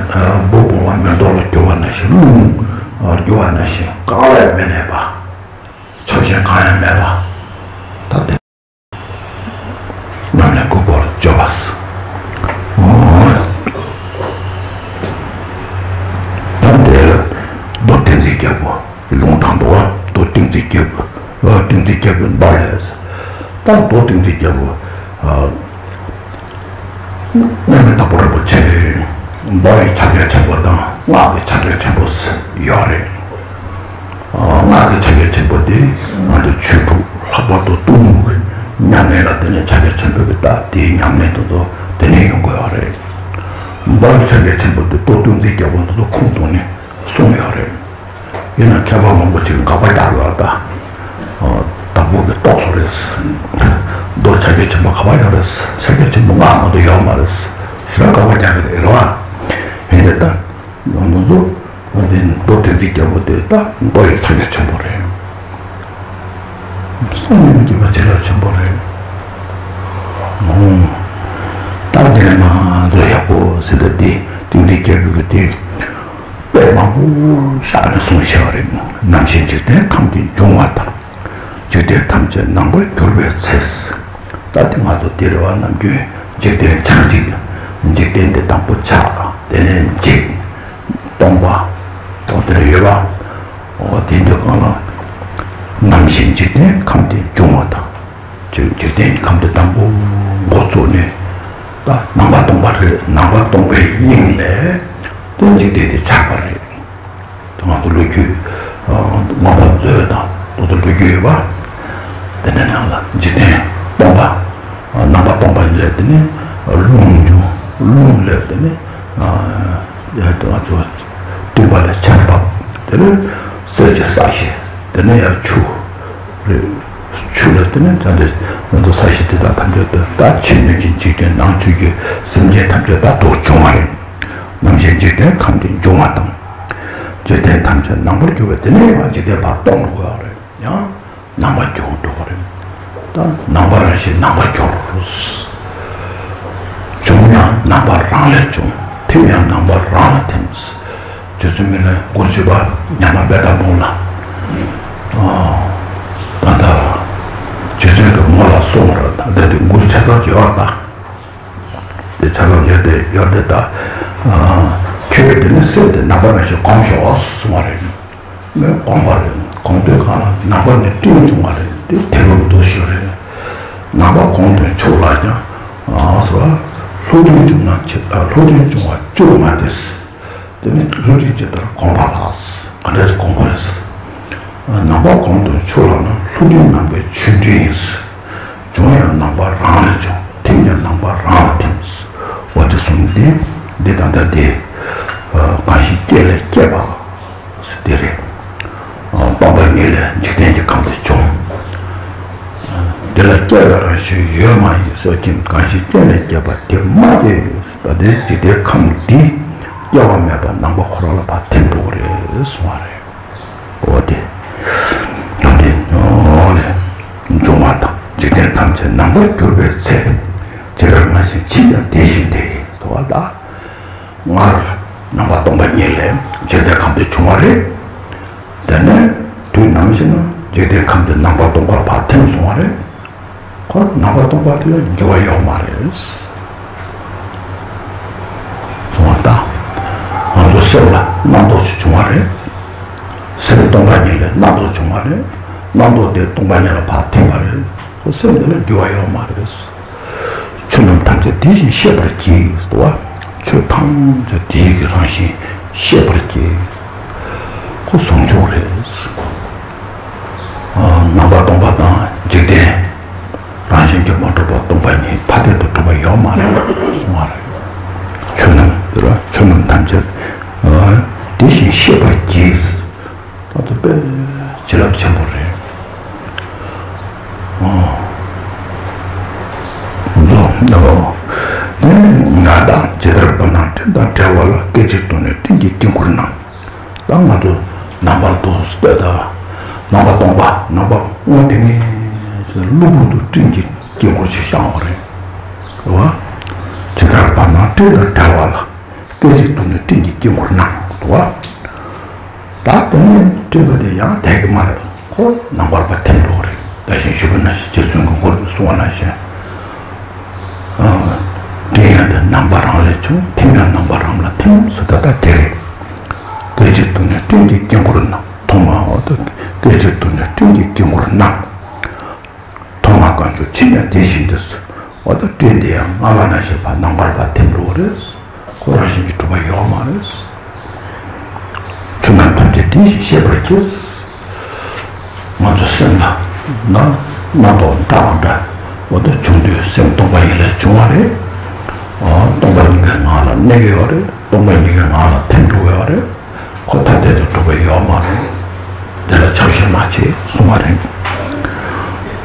འབུ་བུང་བ་མེ་ཏོག་ལ་གྱུར་པ་ནང་བཞིན་རླུང་གྱུར་པ་ནང་བཞིན་གང་ལ་ཡང་མི་གནས་པ། ཆགས་ཞེན་གང་ཡང་མེད་པ། ད་དེ་ཉམས་ལེན་དགུ་པོ་ལ་སྤྱོད་པ་ཟེར། ད་དེ་ལ་མདོ་ཏིང་འཛིན་རྒྱལ་པོ། ལུང་དྲངས་འདུག་ག་མདོ་ཏིང་འཛིན་རྒྱལ་པོ། ཨ། ཏིང་འཛིན་རྒྱལ་པོའི་མདོ་ལས། ད་མདོ་ཏིང་འཛིན་རྒྱལ་པོ། ཨ། མཉམ་མེད་དྭགས་པོ་རིན་པོ་ཆེ་ལས། མདོ་ཡི་ཕྱག་རྒྱ་ཆེན་པོ་དང་སྔགས་ཀྱི་ཕྱག་རྒྱ་ཆེན་པོ་ཡོད་རེད། ཨ། སྔགས་ཀྱི་ཕྱག་རྒྱ་ཆེན་པོ་དེ་ང་ཚོ་ཆོས་དྲུག་ལྷག་པར་དུ་གཏི་མུག་གི་ཉམས་ལེན་ལ་བརྟེན་ནས་ཕྱག་རྒྱ་ཆེན་པོ་གི་ད་དེའི་ཉམས་ལེན་དེ་ཚོ་དེ་ནས་ཡོང་གི་ཡོད་རེད། མདོ་ཡི་ཕྱག་རྒྱ་ཆེན་པོ་དེ་མདོ་ཏིང་འཛིན་རྒྱལ་པོ་འདི་ཚོ་ཁུངས་གཏུགས་ནས་གསུངས་ཡོད་རེད། ཡིན་ན་མཁས་པ་མང་པོ་ཅིག་དགག་པ་རྒྱག་ཡོད་ད། ཨ། དྭགས་པོ་གི་རྟོག་བཟོ་རེད། མདོ་ཕྱག་རྒྱ་ཆེན་པོ་ག་པར་ཡོད་རེད། ཕྱག་རྒྱ་ཆེན་པོ་སྔགས་ནང་དུ་ཡོད་མ་རེད། ཞེ་དྲག་དགག་པ་རྒྱག་གི་རེད། རེད་བ། ཡིན་ཏེ་ད། ང་ཚོ་འོན་ཏེ་མདོ་ཏིང་འཛིན་རྒྱལ་པོ་དེ་ད་མདོ་ཡི་ཕྱག་རྒྱ་ཆེན་པོ་རེད། བསམ་ཡས་མི་འགྱུར་བ་བྱིན་རླབས་ཆེན་པོ་རེད། ཨོ། ད་འདི་ལས་མ་འདོད་ཡག་པོ་ཟེར་ཏེ་འདི་ཏིང་འཛིན་རྒྱལ་པོ་གི་དེ། དཔེ་མང་པོ་བཞག་ནས་གསུངས་བཞག་པ་རེད། ནམ་ཞིག་འཇིག་རྟེན་ཁམས་འདི་འབྱུང་བ་དང་། འཇིག་རྟེན་ཐམས་ཅད་ནང་པར་གྱུར་པའི་ཚེ། ད་དེ་ང་ཚོ་འདིར་བ་ནམ་རྒྱུན་འཇིག་རྟེན་ཆགས་འཇིག་འཇིག་རྟེན་འདི་དང་པོ་ཆགས། དེ་ནས་འཇིག་སྟོང་པ། སྟོང་དེར་ཡོད་པ། འོ་དེ་འདི་གང་ལ། ནམ་ཞིག་འཇིག་རྟེན་ཁམས་འདི་འབྱུང་བ་དང་། འཇིག་འཇིག་རྟེན་གྱི་ཁམས་འདི་དང་པོ་འགོ་བཙུགས་ནས། ད་ནང་པ་སྟོང་པ་རེད། ནང་པ་སྟོང་པའི་དབྱིངས་ལས་དེ་འཇིག་རྟེན་འདི་ཆགས་པ་རེད། དེ་ང་ཚོ་ལོ་རྒྱུས་མངོན་པ་མཛོད་དང་དེ་ཚོ་ལོ་རྒྱུས་ཡོད་པ། དེ་འདྲའི་ནང་ལ་འཇིག་རྟེན་སྟོང་པ། ནང་པ་སྟོང་པ་ལས་དེ་ནི་རླུང་འབྱུང་། རླུང་ལས་དེ་ནི་ང་ཚོ་སྤྲིན་པ་ལས་ཆར་བབས། དེ་ནི་གསེར་གྱི་ས་གཞི། དེ་ནི་ཡང་ཆུ་རེད། ཆུ་ལ་བརྟེན་ནས་ཙམ་དེ་ང་ཚོ་ས་གཞི་དེ་དག་ཐམས་ཅད་དུ་ད་ཕྱི་སྣོད་ཀྱི་འཇིག་རྟེན། ནང་བཅུད་ཀྱི་སེམས་ཅན་ཐམས་ཅད་ད་དུ་བྱུང་བ་རེད། ནམ་ཞིག་འཇིག་རྟེན་ཁམས་འདི་འབྱུང་བ་དང་། འཇིག་རྟེན་ཐམས་ཅད་ནང་པར་གྱུར་པའི་དེ་ནས་ཡང་འཇིག་རྟེན་ཕར་སྟོང་དགོས་པ་རེད། ཡང་ནང་པར་འགྱུར་འགྲོ་བ་རེད། ད་ནང་པ་རང་བཞིན་ནང་པར་གྱུར། བྱུང་ཡང་ནང་པ་རང་ལས་བྱུང་། ཐིམ་ཡང་ནང་པ་རང་ལ་ཐིམ། རྗེ་བཙུན་མི་ལའི་མགུར་མཆོད་པ་ཉམས་པ་དཔལ་དར་འབུམ་ལ། ཨ། ད་ལྟ་རྗེ་བཙུན་གྱི་མོ་ལ་གསུངས་པ་རེད། ད་ལྟ་དེ་མགུར་ཆ་ཚང་བརྗོད་པ་ད། དེ་ཆ་ཚང་བརྗོད་དེ་ཡོད་དེ་ད། ཨ། ཁྱོད་དེ་ནི་སེམས་དེ་ནང་པ་རང་བཞིན་གོམས་ཤོག་གསུངས་པ་རེད། ངས་གོམས་པ་རེད། གོམས་དུས་གང་ལ་ནང་པ་ནི་སྤྲིན་བྱུང་བ་རེད། དེ་དེ་ལོ་འདུ་ཤེས་རེད། ནང་པ་གོམས་དོན་ཕྱོགས་ལ་ཀྱང་། ཨ། སོ། ལྷུན་སྤྲིན་བྱུང་ན་ཆེ། ལྷུན་སྤྲིན་བྱུང་བ་བཅོས་མ་དེས། དེ་ནི་ལྷུན་སྤྲིན་ཇི་ལྟར་གོམས་པ་ལགས། ག་འདྲ་ཞིག་གོམས་པ་རེད། ནང་པ་གོམས་དོན་ཕྱོགས་ལ་ན་ལྷུན་སྤྲིན་ནམ་མཁའི་ཆུ་འདྲ་ཡིན། བྱུང་ཡང་ནང་པ་རང་ལས་བྱུང་། ཐིམ་ཀྱང་ནང་པ་རང་ལ་ཐིམ། འོ་དེ་གསུངས་ཏེ། འདི་དང་ད་དེ། གང་ཞིག་སྐྱེ་ལས་སྐྱེས་པ། དེ་རེད། སྟོང་པ་ཉིད་ལས་འཇིག་རྟེན་གྱི་ཁམས་དེ་བྱུང་། དེ་ལ་སྐྱེ་བའི་རང་བཞིན་ཡོད་མ་ཡིན་སོགས་ཀྱིས། གང་ཞིག་རྐྱེན་ལས་སྐྱེས་པ་དེ་མ་སྐྱེས། ད་དེ་འཇིག་རྟེན་ཁམས་འདི་སྐྱེ་བ་མེད་པ་ནང་པ་ཁོ་རང་ལ་ཕར་ཐིམ་འགྲོ་གི་རེད་གསུང་བ་རེད། འོ་དེ། ནམ་དེ་ནོ་ལས་འབྱུང་བ་དང་། འཇིག་རྟེན་ཐམས་ཅད་ནང་པར་གྱུར་པའི་ཚེ། ཇི་ལྟར་སྔར་བཞིན་འཆི་ཀྱང་དེ་བཞིན་ཏེ། དོ་བ་ད། སྔར་ནང་པ་སྟོང་པ་ཉིད་ལས་འཇིག་རྟེན་ཁམས་དེ་བྱུང་བ་རེད། དེ་ནས་དུས་ནམ་ཞིག་ན་འཇིག་རྟེན་ཁམས་དེ་ནང་པ་སྟོང་པར་ཕར་ཐིམ་སོང་བ་རེད། ཁོ་ནང་པ་སྟོང་པ་དེ་ལ་འགྱུར་བ་ཡོད་མ་རེད། སོང་བ་ད། ང་ཚོ་སེམས་ལ་རྣམ་རྟོག་ཅིག་བྱུང་བ་རེད། སེམས་སྟོང་པ་ཉིད་ལས་རྣམ་རྟོག་བྱུང་བ་རེད། རྣམ་རྟོག་དེ་སྟོང་པ་ཉིད་ལ་ཕར་ཐིམ་པ་རེད། ཁོ་སེམས་དེ་ལ་འགྱུར་བ་ཡོད་མ་རེད། ཆོས་རྣམས་ཐམས་ཅད་དེ་བཞིན་ཤེས་པར་གྱིས། ཟེར་བ། ཆོས་ཐམས་ཅད་དེ་ཡི་གི་རང་བཞིན་ཤེས་པར་གྱིས། ཁོ་ཟུང་འཇུག་རེད། ཨ། ནང་པ་སྟོང་པ་དང་འཇིག་རྟེན་རང་བཞིན་གྱིས་མ་གྲུབ་པ་སྟོང་པ་ཉིད་ཐ་དད་དུ་གྲུབ་པ་ཡོད་མ་རེད་གསུང་བ་རེད། ཆོས་རྣམས་དེ་ལ་ཆོས་རྣམས་ཐམས་ཅད། ཨ། དེ་བཞིན་ཤེས་པར་གྱིས། ད་དུ་དཔེ་བྱིན་རླབས་ཆེན་པོ་རེད། ཨོ། ཛོ་ནོ། དེ་ང་དང་ཇི་ལྟར་བར་སྣང་སྤྲིན་དང་བྲལ་བ་ལ། སྐད་ཅིག་ཏུ་ནི་སྤྲིན་གྱི་དཀྱིལ་འཁོར་སྣང་། ད་ང་ཚོ་ནང་པར་དུ་ལྟོས་དང་། ནང་པ་སྟོང་པ་ནང་པ་དངོས་དེ་ནི་གློ་བུར་དུ་སྤྲིན་གྱི་དཀྱིལ་འཁོར་ཞིག་ཤར་བ་རེད། རེད་བ། ཇི་ལྟར་བར་སྣང་སྤྲིན་དང་བྲལ་བ་ལ། སྐད་ཅིག་ཏུ་ནི་སྤྲིན་གྱི་དཀྱིལ་འཁོར་སྣང་། འདུག་བ། ད་དེ་ནས་སྤྲིན་པ་དེ་ཡང་བསྡད་ཀྱི་མ་རེད། ཁོ་ནང་པར་ཕར་ཐིམ་འགྲོ་གི་རེད། ད་གིན་ཞུས་པ་ནང་བཞིན་རྗེ་བཙུན་གྱི་མགུར་དུ་གསུངས་པ་ནང་བཞིན། ཨ། སྤྲིན་ཡང་དེ་ནང་པ་རང་ལས་བྱུང་། ཐིམ་ཡང་ནང་པ་རང་ལ་ཐིམ་ཟེར། ད་ལྟ་དེ་རེད། སྐད་ཅིག་ཏུ་ནི་སྤྲིན་གྱི་དཀྱིལ་འཁོར་སྣང་། ཐོག་མ་འོ་ད་སྐད་ཅིག་ཏུ་ནི་སྤྲིན་གྱི་དཀྱིལ་འཁོར་སྣང་། ལྟུང་བ་གང་བྱུང་ཕྱིས་ཀྱང་དེ་བཞིན་དུ། འོ་ད་སྤྲིན་དེ་ཡང་སྔ་མ་ནང་བཞིན་ཕར་ནང་པར་ཕར་ཐིམ་འགྲོ་བ་རེད། ཁོ་རང་བཞིན་གྱིས་གྲུབ་པ་ཡོད་མ་རེད། ཆོས་རྣམས་ཐམས་ཅད་དེ་བཞིན་ཤེས་པར་གྱིས། ང་ཚོ་སེམས་ལ་ན་རྣམ་རྟོག་འདྲ་མ་འདྲ་འོ་ད་བྱུང་དུས་སེམས་སྟོང་པ་ཉིད་ལས་བྱུང་བ་རེད། ཨ་སྟོང་པ་ཉིད་ཀྱི་ངང་ལ་གནས་ཀྱི་ཡོད་རེད། སྟོང་པ་ཉིད་ཀྱི་ངང་ལ་ཐིམ་འགྲོ་གི་ཡོད་རེད། ཁོ་ཐ་དད་དུ་གྲུབ་པ་ཡོད་མ་རེད། དེ་ལ་ཆགས་ཞེན་མ་བྱེད་གསུང་བ་རེད།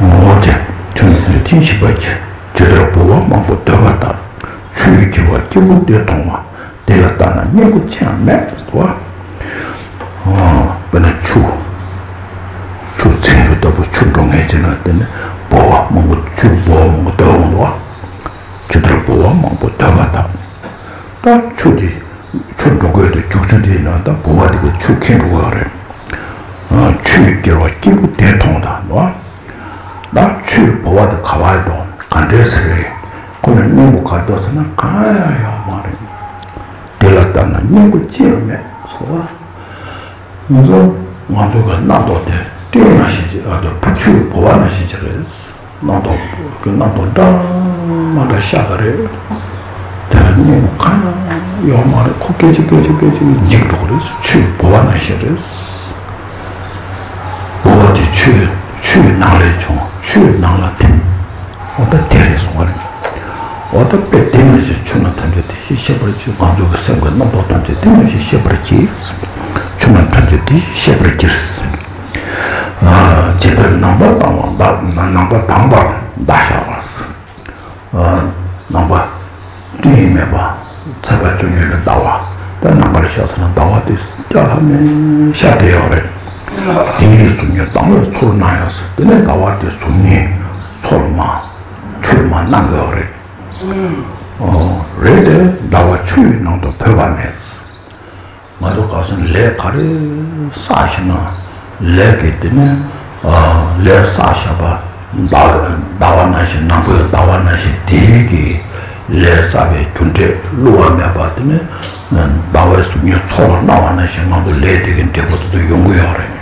འོ་ཅེ། ཆོས་ཉིད་དོན་ཅན་ཤེས་པར་གྱིས། ཇི་ལྟར་བུ་བ་མང་པོ་འདོད་པ་ལྟར། ཆུ་ཡི་སྐྱེ་བ་སྐྱེས་བུ་དེ་མཐོང་བ། དེ་ལ་ལྟ་ན་སྙིང་པོ་ཅི་ཡང་མེད་དོ། ཨ་དཔེར་ན་ཆུ། ཆུ་ཚན་ཆུ་ལྟ་བུ་ཆུ་འགྲོ་ངེས་ཀྱི་ན་དེ་ནི་བུ་བ་མང་པོ་ཆུ་བུ་བ་མང་པོ་འདོད་འོང་དོ། ཇི་ལྟར་བུ་བ་མང་པོ་འདོད་པ་ལྟར། ད་ཆུ་དེ་ཆུ་འགྲོ་དགོས་དེ་རྒྱུག་ཆུ་དེ་ན་ད་བུ་བ་དེ་གི་ཆུ་ཁྱེར་འགྲོ་དགོས་རེད། ཨ་ཆུ་ཡི་སྐྱེ་བ་སྐྱེས་བུ་དེ་མཐོང་དང་དོ། ད་ཆུའི་བུ་བ་དེ་ག་བར་འགྲོ་ག་འདྲས་ཟེར་རེད། ཁོ་ལ་སྙིང་པོ་ག་རེ་འདུག་ཟེར་ན་གང་ཡང་ཡོད་མ་རེད། དེ་ལ་ལྟ་ན་སྙིང་པོ་ཅི་ཡང་མེད་ཟེར་བ། ང་ཚོ་ང་ཚོ་གི་རྣམ་རྟོག་དེ་སྤྲིན་ནང་བཞིན་ཅིག་ཨ་དེ་བུ་ཆུའི་བུ་བ་ནང་བཞིན་ཅིག་རེད། རྣམ་རྟོག་གི་རྣམ་རྟོག་འདྲ་མ་འདྲ་ཤར་གི་རེད། དེ་ལ་སྙིང་པོ་གང་ཡང་ཡོད་མ་རེད། ཁོ་སྐད་ཅིག་སྐད་ཅིག་སྐད་ཅིག་འཇིག་འགྲོ་གི་རེད། ཆུའི་བུ་བ་ནང་བཞིན་རེད། བུ་བ་དེ་ཆུའི་ཆུའི་ནང་ལས་བྱུང་། ཆུའི་ནང་ལ་ཐིམ། འོ་ད་དེ་རེད་གསུང་བ་རེད། འོ་ད་དཔེ་དེ་ནང་བཞིན་ཆོས་རྣམས་ཐམས་ཅད་དེ་བཞིན་ཤེས་པར་གྱིས། ང་ཚོ་གི་སེམས་ཀྱི་རྣམ་རྟོག་ཐམས་ཅད་དེ་ནང་བཞིན་ཤེས་པར་གྱིས། ཆོས་རྣམས་ཐམས་ཅད་དེ་བཞིན་ཤེས་པར་གྱིས། ཇི་ལྟར་ནམ་མཁའ་དྭངས་པར་ནམ་མཁའ་དྭངས་པར་ཟླ་ཤར་བ། ནམ་མཁའ་སྤྲིན་མེད་པ་ཚེས་པ་བཅུ་གཉིས་ཀྱི་ཟླ་བ་དེ་ནམ་མཁར་ཤར་སོང་ན་ཟླ་བ་དེ་སྐྱ་ལྷམ་མེ་ཤར་བསྡད་ཡོད་རེད། དེ་ཡི་གཟུགས་བརྙན་དྭངས་པའི་མཚོར་སྣང་ཡང་ཟེར། དེ་ནས་ཟླ་བ་དེ་གཟུགས་བརྙན་མཚོར་མ་ཆུར་མ་སྣང་གི་ཡོད་རེད། ཨོ་རེད་དེ་ཟླ་བ་ཆུ་ཡི་ནང་དུ་བུད་པ་མེད། ང་ཚོ་ག་སོང་ལས་ག་རེ་བསགས་ཤེ་ན། ལས་ཀྱི་དེ་ནས་ལས་བསགས་བཞག་པ་ཟླ་ཟླ་བ་ནང་བཞིན་ནམ་མཁའི་ཟླ་བ་ནང་བཞིན་དེའི་གི་ལས་བསགས་པའི་རྒྱུ་འབྲས་བསླུ་བ་མེད་པ་དེ་ནས་ཟླ་བའི་གཟུགས་བརྙན་མཚོ་ལ་སྣང་བ་ནང་བཞིན་ང་ཚོ་ལས་དེ་གི་འབྲས་བུ་དེ་ཚོ་ཡོང་གི་ཡོད་རེད།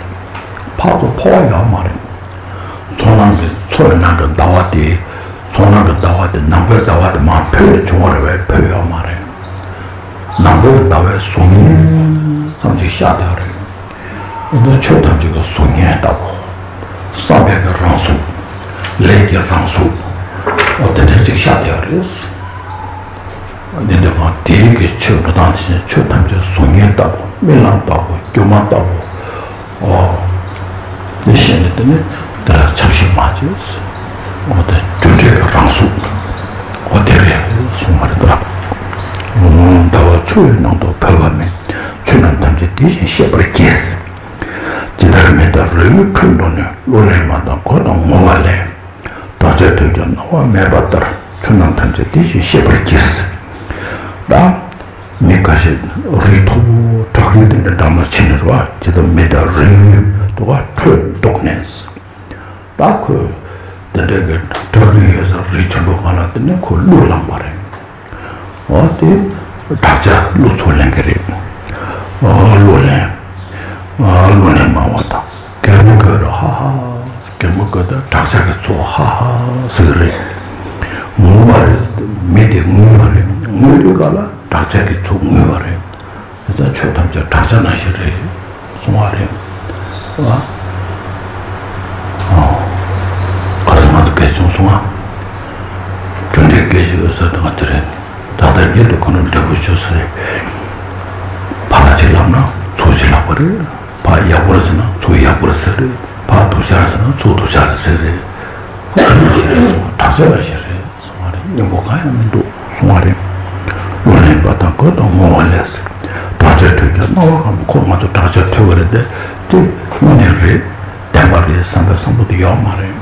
ཕར་ཚུར་འཕོ་བ་ཡོད་མ་རེད། མཚོ་ནང་གི་མཚོའི་ནང་གི་ཟླ་བ་དེ། མཚོ་ནང་གི་ཟླ་བ་དེ་ནམ་མཁའི་ཟླ་བ་དེ་མར་འཕོས་ནས་བྱུང་བ་རེད་པས། འཕོས་ཡོད་མ་རེད། ནམ་མཁའི་ཟླ་བའི་གཟུགས་བརྙན་ཙམ་ཞིག་ཤར་བསྡད་པ་རེད། འོ་ད་ཆོས་ཐམས་ཅད་ཀྱི་གཟུགས་བརྙན་ལྟ་བུ། བསམ་པའི་གི་རང་གཟུགས། ལས་ཀྱི་རང་གཟུགས། འོ་དེ་འདྲ་ཅིག་ཤར་བསྡད་པ་རེད། འདི་འདི་མ་དེའི་གི་ཆོས་འགྲོ་སྟངས་དེ་བཞིན་ཆོས་ཐམས་ཅད་གཟུགས་བརྙན་ལྟ་བུ། རྨི་ལམ་ལྟ་བུ། སྒྱུ་མ་ལྟ་བུ། ཨོ། དེ་བཞིན་དུ་དེ་ནི་དེ་ལ་ཆགས་ཞེན་མ་བྱེད། ཨོ་དེ་རྒྱུ་འབྲས་ཀྱི་རང་གཟུགས། ཨོ་དེ་རེད་གསུངས་པ་རེད་དོ། ཨོ་ཟླ་བ་ཆུ་ཡི་ནང་དུ་བུད་པ་མེད། ཆོས་རྣམས་ཐམས་ཅད་དེ་བཞིན་ཤེས་པར་གྱིས། ཇི་ལྟར་མེ་དང་རི་བོའི་ཁྲོད་དུ་ནི། གློ་ལེན་མ་དང་གོས་དང་ངུ་བ་ལས། བྲག་ཅར་དུས་ཀྱང་སྣང་བ་མེད་པ་ལྟར། ཆོས་རྣམས་ཐམས་ཅད་དེ་བཞིན་ཤེས་པར་གྱིས། ད་མི་ཁ་ཤས་རི་མཐོ་པོ་བྲག་རི་དེ་འདྲ་འགྲམ་ལ་ཕྱིན་ནས་རེད་པ། ཇི་ལྟར་མེ་དང་རི་བོའི་དུ་བ་ཁྲོད་འདུག་ནས། ད་ཁོས་དེ་འདྲ་གི་བྲག་རི་ཡོད་ས་རི་ཆེན་པོ་སྒང་ལ་དེ་ནས་ཁོས་གླུ་བླངས་པ་རེད། འོ་དེ་བྲག་ཅ་གླུ་ཚུར་ལེན་གི་རེད། འོ་གླུ་ལེན། འོ་གླུ་ལེན་མང་བ་དང་། གད་མོ་དགོད་རོ་ཧ་ཧ། གད་མོ་དགོད་དུས་བྲག་ཅ་གི་ཚུར་ཧ་ཧ་ཟེར་གི་རེད། ངུ་བ་རེད། མི་དེ་ངུ་བ་རེད། ངུ་དུས་ག་ལ་བྲག་ཅ་གི་ཚུར་ངུ་བ་རེད། དེ་ལྟར་ཆོས་ཐམས་ཅད་བྲག་ཅ་ནང་བཞིན་རེད་གསུང་བ་རེད། ཨ། ཨོ། ཁ་སང་ང་ཚོ་སྐད་ཆུང་སོང་ང་། རྒྱུ་འབྲས་སྐད་ཅིག་ཡོད་ས་དང་དེ་རེད། ད་ལྟ་རྒྱུན་དུ་ཁོ་ན་འབྲས་བུ་ཆོས་སུ་རེད། ཕར་ཅིག་ལབ་ན་ཚུར་ཅིག་ལབ་པ་རེད། ཕར་ཡག་པོ་རེད་ཟེར་ན་ཚུར་ཡག་པོ་རེད་ཟེར་རེད། ཕར་སྡུག་ཅག་རེད་ཟེར་ན་ཚུར་སྡུག་ཅག་རེད་ཟེར་རེད། ཁོ་ཐམས་ཅད་རེད་གསུང་བ། བྲག་ཅ་རེད་ཟེར་རེད། གསུང་བ་རེད། སྙིང་པོ་གང་ཡང་མི་འདུག་གསུང་བ་རེད། གླུ་ལེན་པ་དང་གོས་དང་ངུ་བ་ལས། བྲག་ཅར་དུས་ཀྱང་སྣང་བ་གང་། ཁོ་ང་ཚོ་བྲག་ཅར་དུས་ཀ་རེད་དེ། དེ་དངོས་གནས་རེད། བདེན་པ་རེད་བསམ་པའི་བསམ་བློ་དེ་ཡོད་མ་རེད།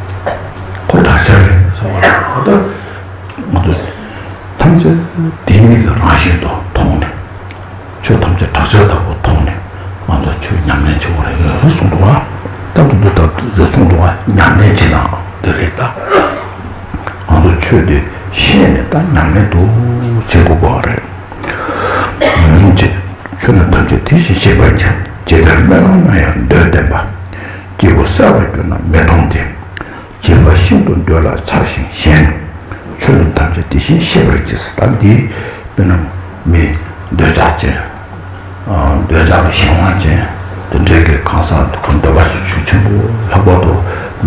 ཁོ་བྲག་ཅར་རེད་གསུང་བ་རེད། ཨོ་ད་ང་ཚོ་ཐམས་ཅད་དེ་ཉིད་ཀྱི་རང་བཞིན་དུ་མཐོང་ནས། ཆོས་ཐམས་ཅད་བྲག་ཅ་ལྟ་བུ་མཐོང་ནས་ང་ཚོ་ཆོས་ཉམས་ལེན་བྱེད་དགོས་རེད་གསུངས་འདུག་བ། ད་དུ་འདི་ལྟར་ཟེར་གསུངས་འདུག་བ། ཉམས་ལེན་བྱེད་སྟངས་འདི་རེད་ད། ང་ཚོ་ཆོས་འདི་ཤེས་ནས་ད་ཉམས་ལེན་དུ་བྱེད་དགོས་པ་རེད། ཆོས་རྣམས་ཐམས་ཅད་དེ་བཞིན་གཤེགས་པར་འགྱུར། ཇི་ལྟར་རྨི་ལམ་ན་ཡང་འདོད་ལྡན་པ། སྐྱེས་བུ་གསལ་བར་གྱུར་ན་མི་མཐོང་སྟེ། བྱིས་པ་ཤིན་ཏུ་འདོད་ལ་ཆགས་ཤིང་ཞེན། ཆོས་རྣམས་ཐམས་ཅད་དེ་བཞིན་གཤེགས་པར་གྱིས། ད་འདི་དཔེར་ན་མི་འདོད་ཆགས་ཅན། འདོད་ཆགས་ཀྱི་གཞན་དབང་ཅན། དེ་འདྲའི་གི་གང་ཟག་ཁོ་འདོད་པ་ཤུགས་ཆེན་པོ། ལྷག་པར་དུ་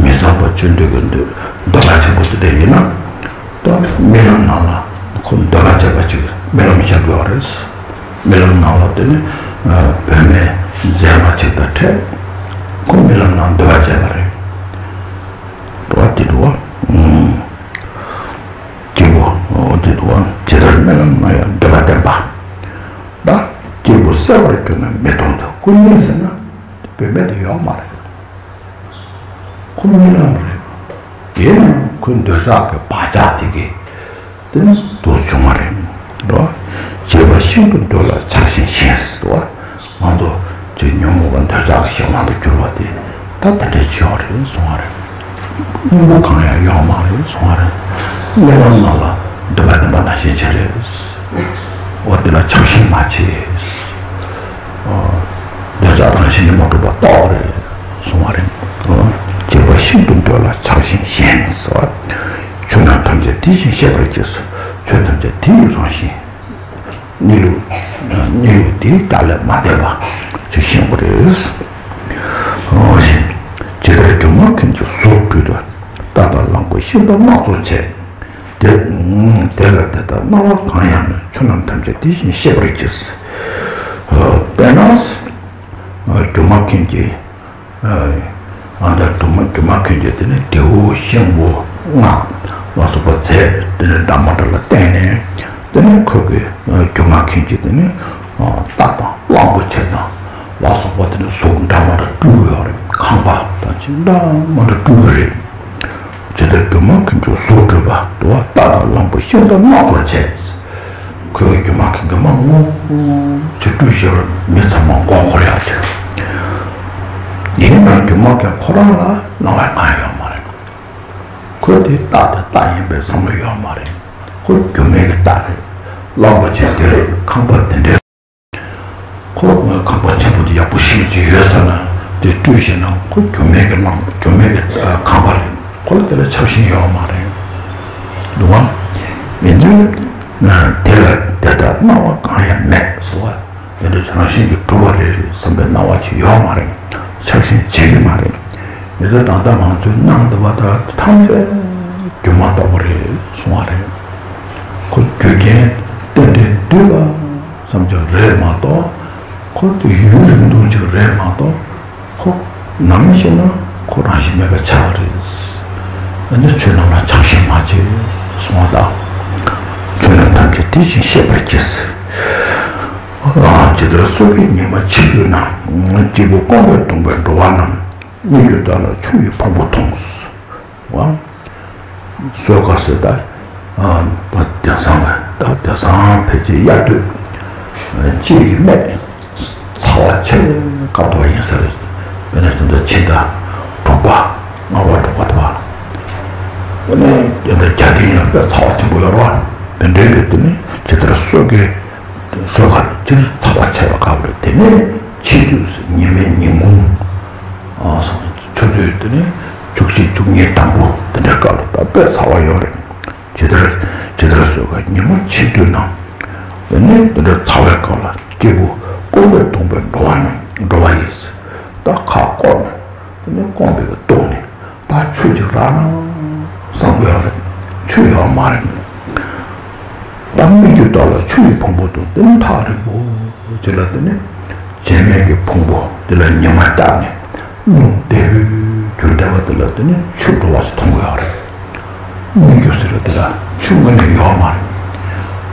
མི་བཟང་པོ་སྤྱོད་འདོད་ཀྱི་འདོད་འདོད་པ་ཆེན་པོ་དེ་འདྲ་ཡིན་ན། ད་རྨི་ལམ་ནང་ལ་ཁོ་འདོད་པ་བྱས་པ་ཅིག་རྨི་ལམ་ཤར་དགོས་པ་རེད། རྨི་ལམ་ནང་ལ་དེ་ནི་བུད་མེད་མཛེས་མ་ཅིག་དང་འཕྲད། ཁོ་རྨི་ལམ་ནང་འདོད་པ་བྱས་པ་རེད། འགྲོ་བ་དེ་འགྲོ་བ། སྐྱེས་བུ་འོ་དེ་འགྲོ་བ་ཇི་ལྟར་རྨི་ལམ་ན་ཡང་འདོད་པ་ལྡན་པ། ད་སྐྱེས་བུ་གསལ་བར་གྱུར་ན་མི་མཐོང་ཚུལ། སྐུ་གཉིས་ཟེར་ན་བུད་མེད་དེ་ཡོད་མ་རེད། ཁོ་རྨི་ལམ་རེད། དེས་ན་ཁོའི་འདོད་ཆགས་ཀྱི་བག་ཆགས་དེ་གིས་དེ་ནི་དུས་བྱུང་བ་རེད་འགྲོ། བྱིས་པ་ཤིན་ཏུ་འདོད་ལ་ཆགས་ཤིང་ཞེན་ཟེར་བ། ང་ཚོ་ཅིག་ཉོན་མོངས་པ་འདོད་ཆགས་ཀྱི་གཞན་དབང་དུ་གྱུར་པ་དེ་ད་དེ་འདྲའི་ཆེ་བ་རེད་གསུང་བ་རེད། སྙིང་པོ་གང་ཡང་ཡོད་མ་རེད་གསུང་བ་རེད། རྨི་ལམ་ནང་ལ་འདོད་པ་ལྡན་པ་ནང་བཞིན་ཅིག་རེད། འོ་དེ་ལ་ཆགས་ཤིང་མ་བྱེད། འདོད་ཆགས་རང་བཞིན་གྱིས་མ་གྲུབ་པ་རྟོགས་རེད་གསུང་བ་རེད། བྱིས་པ་ཤིན་ཏུ་འདོད་ལ་ཆགས་ཤིང་ཞེན་ཟེར་བ། ཆོས་རྣམས་ཐམས་ཅད་དེ་བཞིན་གཤེགས་པར་གྱིས། ཆོས་ཐམས་ཅད་དེ་ཡི་རང་བཞིན། གནས་ལུགས། གནས་ལུགས་དེ་རྟག་ལས་མ་འདས་པ་ཅིག་ཤེས་དགོས་རེད། འོ་ཞེས། ཇི་ལྟར་སྒྱུ་མ་མཁན་གྱི་གཟུགས་སྤྲུལ་པ། རྟ་དང་གླང་པོ་ཤིང་དང་ནགས་ཚལ་བྱས། དེ་དེ་ལ་དེ་ལྟར་སྣང་བ་གང་ཡང་མེད། ཆོས་རྣམས་ཐམས་ཅད་དེ་བཞིན་གཤེགས་པར་གྱིས། དཔེར་ན། སྒྱུ་མ་མཁན་གྱི། ཨ་ད་སྒྱུ་མ་སྒྱུ་མ་མཁན་གྱི་དེ་ནི་རྡེའུ་ཤིང་བུ་རྔ་ལ་སོགས་པ་རྫས་དེ་ནི་འདྲ་མ་འདྲ་ལ་བརྟེན་ནས་དེ་ནི་ཁོ་གི་སྒྱུ་མ་མཁན་གྱི་དེ་ནི་རྟ་དང་གླང་པོ་ཆེ་དང་ལ་སོགས་པ་དེ་ནི་གཟུགས་འདྲ་མ་འདྲ་སྤྲུལ་གྱི་ཡོད་རེད། ཁང་པ་དང་ཅི་འདྲ་མ་འདྲ་སྤྲུལ་གྱི་རེད། ཇི་ལྟར་སྒྱུ་མ་མཁན་གྱི་གཟུགས་སྤྲུལ་པ། དུ་བ་རྟ་དང་གླང་པོ་ཤིང་དང་ནགས་ཚལ་བྱས། ཁོས་སྒྱུ་མ་མཁན་གྱི་མ་ངོ་ཅི་སྤྲུལ་ཞེས་པར་མི་ཚང་མ་མགོ་འཁོར་ཡག་ཅིག་ཡིན་ནའང་སྒྱུ་མ་མཁན་ཁོ་རང་ལ་སྣང་བ་གང་ཡང་ཡོད་མ་རེད། ཁོས་དེ་རྟ་དེ་རྟ་ཡིན་པའི་བསམ་བློ་ཡོད་མ་རེད། ཁོ་སྒྱུ་མའི་གི་རྟ་རེད། གླང་པོ་ཆེ་དེ་རེད། ཁང་པ་དེ་འདྲས། ཁོ་ཁང་པ་ཆེན་པོ་དེ་ཡག་པོ་ཞེ་པོ་ཅིག་ཡོད་ས་ན་དེ་སྤྲུལ་ཞེ་ན་ཁོ་སྒྱུ་མའི་གི་གླང་སྒྱུ་མའི་གི་ཁང་པ་རེད། ཁོ་ལ་དེ་ལ་ཆགས་ཞེན་ཡོད་མ་རེད། འདུག་བ། ཡིན་ཙང་དེ་ལ་དེ་ལྟར་སྣང་བ་གང་ཡང་མེད་ཟེར་བ། དེ་འདྲ་རང་བཞིན་གྱིས་གྲུབ་པ་རེད་བསམ་པའི་སྣང་བ་ཅིག་ཡོད་མ་རེད། ཆགས་ཞེན་བྱེད་ཀྱི་མ་རེད། ཡིན་ཙང་ད་ལྟ་ང་ཚོའི་སྣང་འདུག་པ་དག་ཐམས་ཅད་སྒྱུ་མ་ལྟ་བུ་རེད་གསུང་བ་རེད། ཁོ་རྒྱུ་རྐྱེན་རྟེན་འབྲེལ་འདུས་པ་ཙམ་ཅིག་རེད་མ་གཏོགས། ཁོ་དེ་ཡུན་རིང་ཐུང་ཅིག་རེད་མ་གཏོགས། ཁོ་ནམ་ཞིག་ན་ཁོ་རང་བཞིན་མེད་པ་ཆགས་པ་རེད། ཨ་ནི་ཆོས་རྣམས་ལ་ཆགས་ཞེན་མ་བྱེད་གསུང་བ་དང་། ཆོས་རྣམས་ཐམས་ཅད་དེ་བཞིན་གཤེགས་པར་གྱིས། ཇི་ལྟར་སོ་སྐྱེས་ཉི་མ་འཆི་དུས་ན། སྐྱེས་བུ་སྐོམ་པས་གདུངས་པའི་འགྲོ་བ་རྣམས། སྨིག་རྒྱུ་ལྟར་ལ་ཆུ་ཡི་ཕུང་པོ་མཐོང་། བ། སོས་ཀ་ཟེར་ད། ཨ་ད་དེང་སང་ད་དེང་སང་ཕལ་ཆེར་དབྱར་དུས་དཔྱིད་ཀྱི་སྨད་ཚ་བ་ཆེ་བའི་སྐབས་དུ་བ་ཡིན་ས་རེད། དཔེར་ན་ད་ཕྱི་ཟླ་དྲུག་པ་ལྔ་པ་དྲུག་པ་དུ་བ། དེ་ནས་ད་རྒྱ་སྟེང་ལ་དཔེ་ཚ་བ་ཆེན་པོ་ཡོད་རེད་བ། དེ་འདྲའི་གི་དེ་ནས་ཇི་ལྟར་སོས་ཀའི་སོས་ཀ་སྤྱིར་ཚ་བ་ཆེ་བའི་སྐབས་རེད། དེ་ནས་འཆི་དུས་ཉི་མའི་ཉིན་གུང་། ཆུ་ཚོད་དེ་ནི་བཅུ་གཅིག་བཅུ་གཉིས་དང་པོ་དེ་འདྲའི་སྐབས་ལ་ད་དཔེ་ཚ་བ་ཡོད་རེད། ཇི་ལྟར་ཇི་ལྟར་སོས་ཀ་ཉི་མ་འཆི་དུས་ན། དེ་ནི་དེ་འདྲའི་ཚ་བའི་སྐབས་ལ་སྐྱེས་བུ་སྐོམ་པས་གདུངས་པའི་འགྲོ་བ་རྣམས་འགྲོ་བ་ཡིས། ད་ཁ་སྐོམ་ནས་དེ་ནི་སྐོམ་པའི་ལྟོགས་ནས་ད་ཆུ་ཅིག་རག་ན་བསམ་གྱི་ཡོད་རེད། ཆུ་ཡོད་མ་རེད། ད་སྨིག་རྒྱུ་ལྟར་ལ་ཆུ་ཡི་ཕུང་པོ་དང་དེ་ནི་ཐག་རིང་པོ་ཅིག་ལ་དེ་ནི་བྱེ་མའི་གི་ཕུང་པོ་དེ་ལ་ཉི་མ་བཏབ་ནས་རླུང་དལ་བུས་རྒྱུ་འདེབས་པ་དེ་ལ་དེ་ནི་ཆུ་འགྲོ་བ་ཞིག་མཐོང་གི་ཡོད་རེད། སྨིག་རྒྱུ་ཟེར་བ་དེ་ལ་ཆུ་དངོས་གནས་ཡོད་མ་རེད།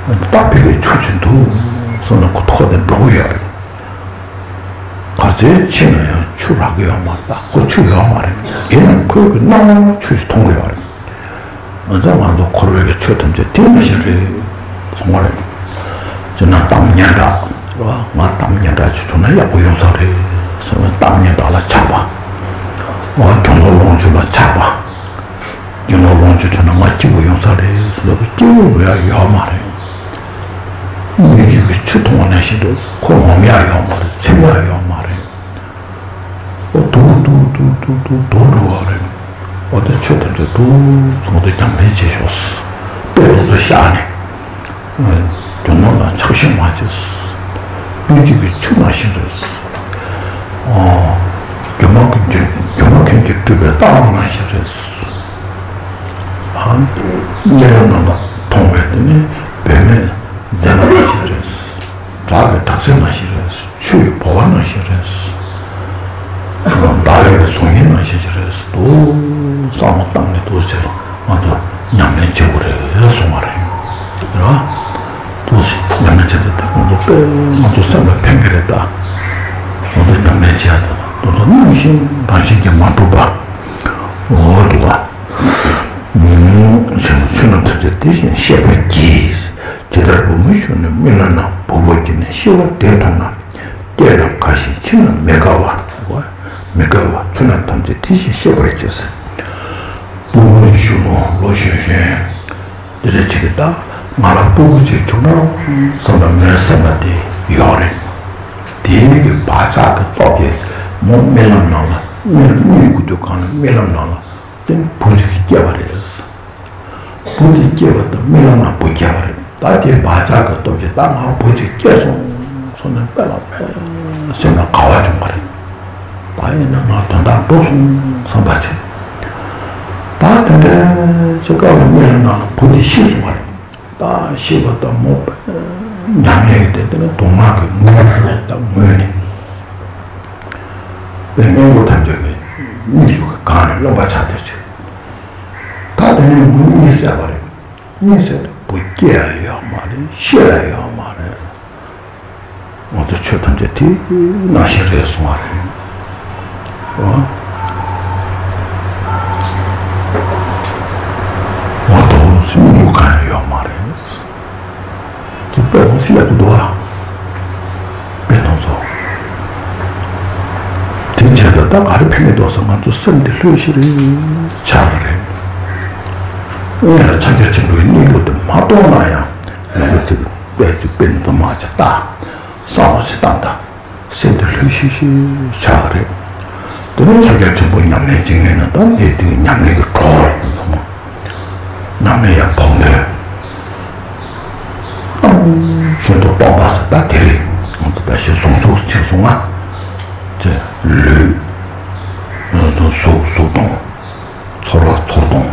ད་ཕ་གིར་ཆུ་ཅིག་འདུག་བསམ་ན་ཁོ་ཐོག་དེ་འགྲོ་གི་ཡོད་རེད། ག་ཚོད་ཕྱིན་ན་ཡང་ཆུ་རག་གི་ཡོད་མ་རེད། ད་ཁོ་ཆུ་ཡོད་མ་རེད། ཡིན་ནའང་ཁོའི་གི་སྣང་བ་ལ་ཆུ་ཞིག་མཐོང་གི་ཡོད་རེད། ང་ཚོ་ང་ཚོ་འཁོར་བའི་གི་ཆོས་ཐམས་ཅད་དེ་མ་ཤེས་རེད་གསུང་བ་རེད། ཅེ་ན་གཏམ་སྙན་གྲགས་རེད་བ། ང་གཏམ་སྙན་གྲགས་ཅིག་བྱུང་ན་ཡག་པོ་ཡོང་ས་རེད་གསུང་བའི་གཏམ་སྙན་གྲགས་ལ་ཆགས་པ། འོ་དྲུང་ལོ་ལོངས་སྤྱོད་ལ་ཆགས་པ། དྲུང་ལོ་ལོངས་སྤྱོད་བྱུང་ན་ང་སྐྱིད་པོ་ཡོང་ས་རེད་ཟེར་ལབ་པ་སྐྱིད་པོ་ཡོད་ཡ་ཡོད་མ་རེད། སྨིག་རྒྱུ་གི་ཆུ་འཐུང་བ་ནང་བཞིན་རེད། ཁོ་ངོམ་ཡ་ཡོད་མ་རེད། ཚིམ་ཡ་ཡོད་མ་རེད། ཨོ་དུག་དུག་དུག་དུག་དུག་དུག་འགྲོ་བ་རེད། འོ་ད་ཆོས་ཐམས་ཅད་དུ་ཚོགས་འདུ་ཉམས་ལེན་བྱེད་ཤོག་དཔེ་ལོ་ཚོད་བཞག་ནས། རྒྱུ་ནོར་ལ་ཆགས་ཞེན་མ་བྱེད། སྤུན་མཆེད་ཀྱི་ཆུ་ནང་བཞིན་རེད། སྒྱུ་མ་མཁན་གྱི་སྒྱུ་མ་མཁན་གྱིས་སྤྲུལ་པའི་རྟ་གླང་ནང་བཞིན་རེད། རྨི་ལམ་ནང་ལ་མཐོང་བའི་དེ་ནི་བུད་མེད་མཛེས་མ་ནང་བཞིན་རེད། བྲག་གི་བྲག་ཅ་ནང་བཞིན་རེད། ཆུ་ཡི་ཕོ་བ་ནང་བཞིན་རེད། ཟླ་བའི་གཟུགས་བརྙན་ནང་བཞིན་རེད། དུ་བསམ་བློ་བཏང་ནས་དུ་ཆེ་ང་ཚོ་ཉམས་ལེན་བྱེད་དགོས་རེད་གསུང་བ་རེད། རེད་བ། དུ་ཉམས་ལེན་བྱེད་དུས་དེ་ང་ཚོ་དཔེ་ང་ཚོ་སེམས་ལ་ཕན་གྱི་རེད་ད། ང་ཚོ་ཉམས་ལེན་བྱེད་ཡ་དེ་དང་དུ་ཚོ་ནང་བཞིན་རང་བཞིན་གྱིས་མ་གྲུབ་པ། འོ་འདུག་བ། ཆོས་རྣམས་ཐམས་ཅད་དེ་བཞིན་ཤེས་པར་གྱིས། ཇི་ལྟར་བུ་མོ་བཞུགས་ནས་རྨི་ལམ་ན། བུ་བོ་གྱུར་ནས་ཤི་བ་དེ་མཐོང་ན། སྐྱེས་ན་ཁ་ཞིག་འཆི་ན་མི་དགའ་བ། མི་དགའ་བ་ཆོས་རྣམས་ཐམས་ཅད་དེ་བཞིན་ཤེས་པར་གྱིས། བུ་མོ་བཞུགས་ནོ་ལོ་གཞོན་གཞོན། དེ་རེད་ཅིག་གི་ད་ང་ལ་སྤུ་གུ་ཅིག་བྱུང་ན་བསམ་པ་མོའི་སེམས་པ་དེ་ཡོད་རེད། དེའི་གི་བག་ཆགས་ཀྱི་སྟོབས་ཀྱིས་མོ་རྨི་ལམ་ནང་ལ་རྨི་ལམ་གཉིད་ཁུག་དུས་གང་ལ་རྨི་ལམ་ནང་ལ། དེ་ནི་བུ་གཅིག་སྐྱེས་པ་རེད། བུ་དེ་སྐྱེས་པ་དང་རྨི་ལམ་ན་བུ་སྐྱེས་པ་རེད། ད་དེ་བག་ཆགས་ཀྱི་སྟོབས་ཀྱིས་ད་ང་བུ་གཅིག་སྐྱེས་སོང་སོང་ནས་དཔེ་ལ་དཔེ་སེམས་ལ་དགའ་བ་བྱུང་བ་རེད། ད་ཡིན་ན་ང་དོན་དག་འགྲུབ་སོང་བསམ་པ་བྱས། ད་དེ་འདྲ་ཅིག་སྐབས་ལ་རྨི་ལམ་ནང་ལ་བུ་དེ་ཤི་སོང་བ་རེད། ད་ཤི་བ་དང་མོ་དཔེ་ཉམས་ལེན་གྱི་དེ་དེ་ནི་སྡུག་བསྔལ་གྱི་ངུ་ལ་ད་ངུས་ནས། དཔེ་སྨན་གྱི་ཐམས་ཅད་ཀྱི་མིག་ཆུ་གི་སྒང་ནས་རློན་པ་ཆགས་བསྡད་ཅིག་ད་དེ་ནས་མོ་གཉིད་སད་པ་རེད། གཉིད་སད་དུས་བུ་སྐྱེ་ཡ་ཡོད་མ་རེད། ཤི་ཡ་ཡོད་མ་རེད། ང་ཚོ་ཆོས་ཐམས་ཅད་དེ་ནང་བཞིན་རེད་གསུང་བ་རེད། འོ། འོ་དོ་སེམས་ལུགས་གང་ཡང་ཡོད་མ་རེད། དེ་དཔེ་མི་སྲིད་ཡག་པོ་འདུག་ཨ། དཔེ་དང་ཚོ། དེ་བྱས་ད་ད་ག་རེ་ཕན་གི་འདུག་ཟེར་ང་ཚོ་སེམས་དེ་ལྷོད་ཤིག་རེད་ཆགས་པ་རེད། སྔོན་ལ་ཕྱག་རྒྱ་ཆེན་པོའི་སྙིང་པོ་དེ་མ་རྟོགས་ན་ཡང་ང་ཚོ་ཅིག་དཔེ་ཅིག་དཔེ་འདུག་མ་ཅིག་ལྟ། གསང་བ་ཞིག་བཏང་ད། སེམས་དེ་ལྷོད་ཤིག་ཤིག་ཆགས་རེད། དེ་ནས་ཕྱག་རྒྱ་ཆེན་པོ་ཉམས་ལེན་བྱེད་མཁན་ནི་ད་ནད་དེའི་ཉམས་ལེན་གྱི་གྲོགས་རེད་ཚང་མ། ཉམས་ལེན་ཡང་ཕོག་ནས། ཤིན་ཏུ་སྟོང་པ་ཟེར་ད་དེ་རེད། ང་ཚོ་ད་ཞེས་གསུང་ཚུལ་ཕྱིན་སོང་ང་། ཚེ་ལུས། ང་ཚོ་གཟུགས་གཟུགས་སྟོང་། ཚོར་བ་ཚོར་སྟོང་།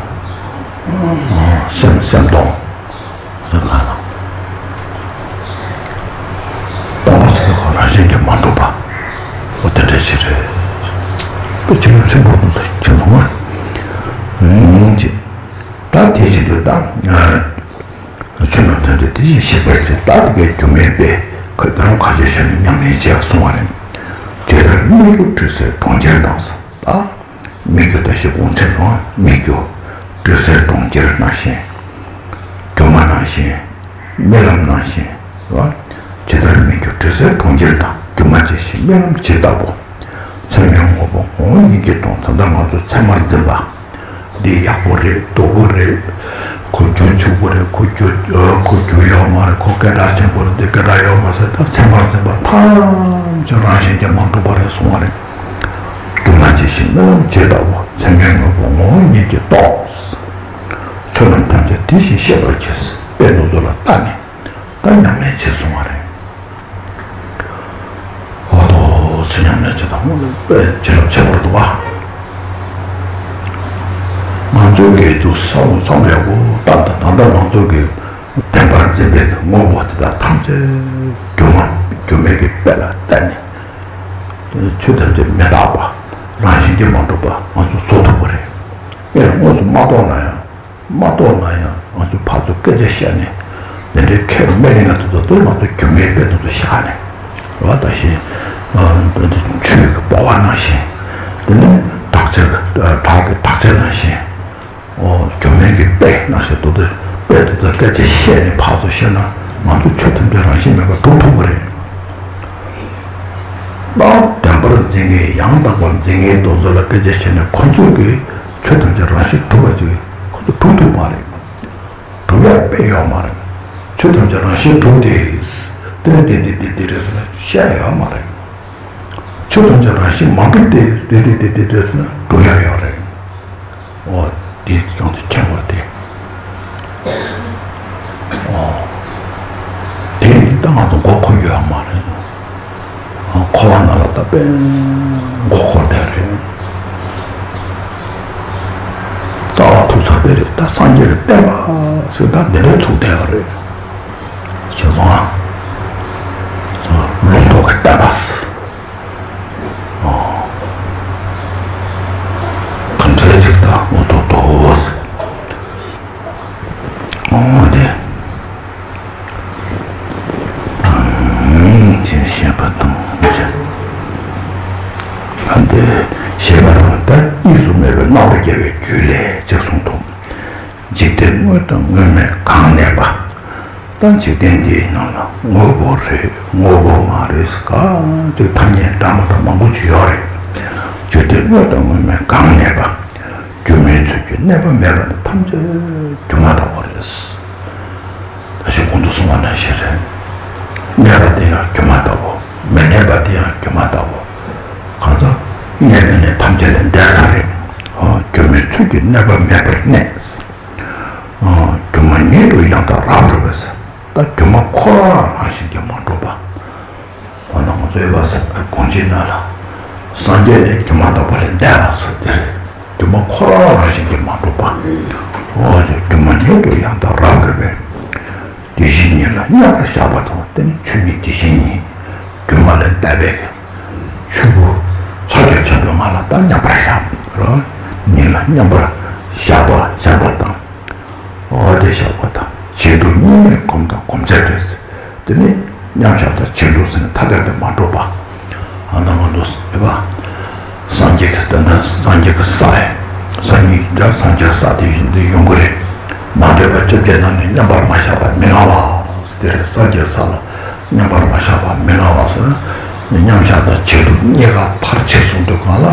སེམས་སེམས་སྟོང་། ཟེར་གང་ལ། སྟོང་པ་ཟེར་དུས་ཁོ་རང་བཞིན་གྱིས་མ་གྲུབ་པ། འོ་དེ་འདྲ་ཞིག་རེད། དཔེ་བྱིན་རླབས་ཆེན་པོ་འདུག་ཟེར་ཁྱེད་ཚོ་ང་། ངོ་ཅི། ད་དེ་བཞིན་དུ་ད། ཆོས་རྣམས་ཐམས་ཅད་དེ་བཞིན་གཤེགས་པར་བྱེད། ད་དེ་གའི་སྒྱུ་མའི་དཔེ་ཁོས་ད་རུང་ཁ་ཤས་བཤད་ནས་ཉམས་ལེན་བྱས་གསུང་བ་རེད། ཇི་ལྟར་སྨིག་རྒྱུ་སྤྲུལ་སའི་གྲོང་ཁྱེར་དང་ཟེར་ད། སྨིག་རྒྱུ་ད་ཞིག་གོང་ཆེན་སོང་སྨིག་རྒྱུ། སྤྲུལ་སའི་གྲོང་ཁྱེར་ནང་བཞིན། སྒྱུ་མ་ནང་བཞིན། རྨི་ལམ་ནང་བཞིན། རེད་བ། ཇི་ལྟར་སྨིག་རྒྱུ་སྤྲུལ་སའི་གྲོང་ཁྱེར་དང་སྒྱུ་མ་ཇི་བཞིན་རྨི་ལམ་ཇི་ལྟ་བུ། མཚན་མའི་དངོས་པོ་ངོ་བོ་ཉིད་ཀྱིས་སྟོང་ད་ལྟ་ང་ཚོ་མཚན་མར་འཛིན་པ། འདི་ཡག་པོ་རེད་སྡུག་པོ་རེད། ཁོ་རྒྱུ་ཕྱུག་པོ་རེད་ཁོ་རྒྱུ་ཁོ་རྒྱུ་ཡོད་མ་རེད་ཁོ་སྐད་གྲགས་ཆེན་པོ་རེད་འདི་སྐད་གྲགས་ཡོད་མ་ཟེར་ད་མཚན་མར་འཛིན་པ་ཐམས་ཅད་རང་བཞིན་གྱིས་མ་གྲུབ་པ་རེད་གསུང་བ་རེད། སྒྱུ་མ་ཇི་བཞིན་རྨི་ལམ་ཇི་ལྟ་བུ། མཚན་མའི་དངོས་པོ་ངོ་བོ་ཉིད་ཀྱིས་རྟོགས། ཆོས་རྣམས་ཐམས་ཅད་དེ་བཞིན་གཤེགས་པར་གྱིས། དཔེ་འདི་ཚོ་ལ་ལྟ་ནས་ད་ཉམས་ལེན་བྱེད་གསུང་བ་རེད། འོ་དོ་ཚོ་ཉམས་ལེན་བྱེད་དང་དཔེ་བྱིན་རླབས་ཆེན་པོ་འདུག་བ། ང་ཚོའི་གི་དུ་བསམ་བློ་བསམ་ཡག་པོ་བཏང་དང་ད་ལྟ་ང་ཚོ་གི་བདེན་པར་འཛིན་པའི་དངོས་པོ་དེ་དག་ཐམས་ཅད་སྒྱུ་མ་སྒྱུ་མའི་གི་དཔེ་ལ་བལྟས་ནས། ཆོས་ཐམས་ཅད་མི་རྟག་པ། རང་བཞིན་གྱིས་མ་གྲུབ་པ་ང་ཚོ་བཟོ་ཐུབ་པ་རེད། དེ་ལ་དངོས་སུ་མ་རྟོགས་ན་ཡང་། མ་རྟོགས་ན་ཡང་ང་ཚོས་ཕར་ཚུར་སྐད་ཆ་བཤད་ནས་འདི་འདྲའི་ཁས་མི་ལེན་ང་ཚོ་ཚོ་དེ་ང་ཚོ་སྒྱུ་མའི་དཔེ་དེ་ཚོ་བཞག་ནས་རེད་བ། ད་བཞིན་ཆུ་ཡི་ཕོ་བ་ནང་བཞིན། དེ་ནས་བྲག་ཅ་བྲག་གི་བྲག་ཅ་ནང་བཞིན། སྒྱུ་མའི་གི་དཔེ་ནང་བཞིན་དུ་དེ་དཔེ་དེ་ཚོ་སྐད་ཆ་བཤད་ནས་ཕར་ཚུར་བཤད་ན་ང་ཚོ་ཆོས་ཐམས་ཅད་རང་བཞིན་མེད་པར་སྒྲུབ་ཐུབ་པ་རེད། ད་བདེན་པར་འཛིན་མཁན་ཡང་དག་པར་འཛིན་མཁན་དེ་ཚོ་ལ་སྐད་ཆ་བཤད་ནས་ཁོ་ཚོས་ཀྱི་ཆོས་ཐམས་ཅད་རང་བཞིན་གྲུབ་པ་ཅིག་ཁོ་ཚོ་སྒྲུབ་ཐུབ་མ་རེད། སྒྲུབ་ཡག་དཔེ་ཡོད་མ་རེད། ཆོས་ཐམས་ཅད་རང་བཞིན་གྲུབ་སྟེ། དེ་ནི་དེ་དེ་དེ་དེ་རེད་ཟེར་ན་བཤད་ཡོད་མ་རེད། ཆོས་ཐམས་ཅད་རང་བཞིན་མ་གྲུབ་སྟེ་དེ་དེ་དེ་དེ་རེད་ཟེར་ན་སྒྲུབ་ཡག་ཡོད་རེད། འོ། དེ་ཀྱང་དེ་ཁྱད་པར་དེ། འོ། དེ་ནི་ད་ང་ཚོ་མགོ་འཁོར་རྒྱུ་ཡང་མ་རེད། འཁོར་བ་ན་ལ་ད་དཔེ་མགོ་འཁོར་བསྡད་རེད། རྩ་བ་ཐུག་ཚར་བསྡད་རེད། ད་སངས་རྒྱས་ཀྱི་བསྟན་པ་ཟེར་ད་འདི་འདྲ་ཚུགས་བསྡད་ཡོད་རེད། ཁྱེད་ཚོ་ཨ། ལུང་རྟོགས་ཀྱི་བསྟན་པ་ཟེར། ག་འདྲའི་ཅིག་ད་འོ་ཐོག་ཐོག་ཟེར། འོ་དེ། ཅེས་བཤད་པ་དང་བཅས། ཨ་དེ་བཤད་པ་དང་ད་གཉིས་སུ་མེད་པའི་རྣམ་པར་རྒྱལ་བའི་རྒྱུད་ལས་ཅེས་གསུངས་འདུག་འཇིག་རྟེན་དངོས་དང་དངོས་མེད་གང་གནས་པ། ད་འཇིག་རྟེན་འདིའི་ནང་ལ་དངོས་པོ་རེད་དངོས་པོ་མ་རེད་ཟེར་ག་ཅིག་ཐ་སྙད་འདྲ་མི་འདྲ་མང་པོ་ཅིག་ཡོད་རེད། འཇིག་རྟེན་དངོས་དང་དངོས་མེད་གང་གནས་པ། སྒྱུ་མའི་ཚུལ་གྱིས་གནས་པ་མེད་པ་ནི་ཐམས་ཅད་སྒྱུ་མ་ལྟ་བུ་རེད། ད་ཞིག་གོང་དུ་གསུངས་པ་ནང་བཞིན་རེད། གནས་པ་དེ་ཡང་སྒྱུ་མ་ལྟ་བུ། མི་གནས་པ་དེ་ཡང་སྒྱུ་མ་ལྟ་བུ། གང་ཟག་གནས་མི་གནས་ཐམས་ཅད་ལས་འདས་ས་རེད། ཨ། སྒྱུ་མའི་ཚུལ་གྱིས་གནས་པ་མེད་པར་གནས། ཨ། སྒྱུ་མ་ཉིད་དུ་ཡང་དག་རབ་གྲོལ་བས། ད་སྒྱུ་མ་ཁོ་རང་རང་བཞིན་གྱིས་མ་གྲུབ་པ། འོ་ན་ང་ཚོའི་བ་ས་གོང་ཆེན་ན་ལ། སངས་རྒྱས་ནི་སྒྱུ་མ་ལྟ་བུ་ལས་འདས་པ་སོགས་དེ་རེད། སྒྱུ་མ་ཁོ་རང་རང་བཞིན་གྱིས་མ་གྲུབ་པ། འོ་ཅེ་སྒྱུ་མ་ཉིད་དུ་ཡང་དག་རབ་གྲོལ་བས། དེ་བཞིན་ཉིད་ལ་མཉམ་པར་བཞག་པ་དང་དེ་ནི་ཆོས་ཉིད་དེ་བཞིན་ཉིད། སྒྱུ་མ་ལས་འདས་པའི་ཆོས་སྐུ་ཕྱག་རྒྱ་ཆེན་པོའི་ངང་ལ་ད་མཉམ་པར་བཞག་རོ། ཉིད་ལ་མཉམ་པར་བཞག་པ་བཞག་པ་དང་། འོ་དེ་བཞག་པ་དང་བྱེད་དུ་གཉིས་མེད་སྒོམ་དང་སྒོམ་བྱ་བྲལ། དེ་ནི་མཉམ་བཞག་དང་བྱེད་དུ་ཟེར་ནས་ཐ་དད་དུ་མ་གྲུབ་པ། ཨ་ན་མ་འདུག་ཡོད་པ། སངས་རྒྱས་ཀྱི་བསྟན་དང་སངས་རྒྱས་ཀྱི་ས་ཡི། སངས་རྒྱས་ཀྱི་སངས་རྒྱས་ས་དེ་བཞིན་དུ་ཡོང་གི་རེད། མ་འདྲེས་པ་བཅོ་བརྒྱད་དང་ནི་མཉམ་པར་མ་བཞག་པ་མི་མངའ་བ། དེ་རེད་སངས་རྒྱས་ས་ལ་མཉམ་པར་མ་བཞག་པ་མི་མངའ་བ་ཟེར་ན། མཉམ་བཞག་དང་བྱེད་དུ་གཉིས་ཀ་མཐར་ཕྱིན་སོང་དུས་གང་ལ།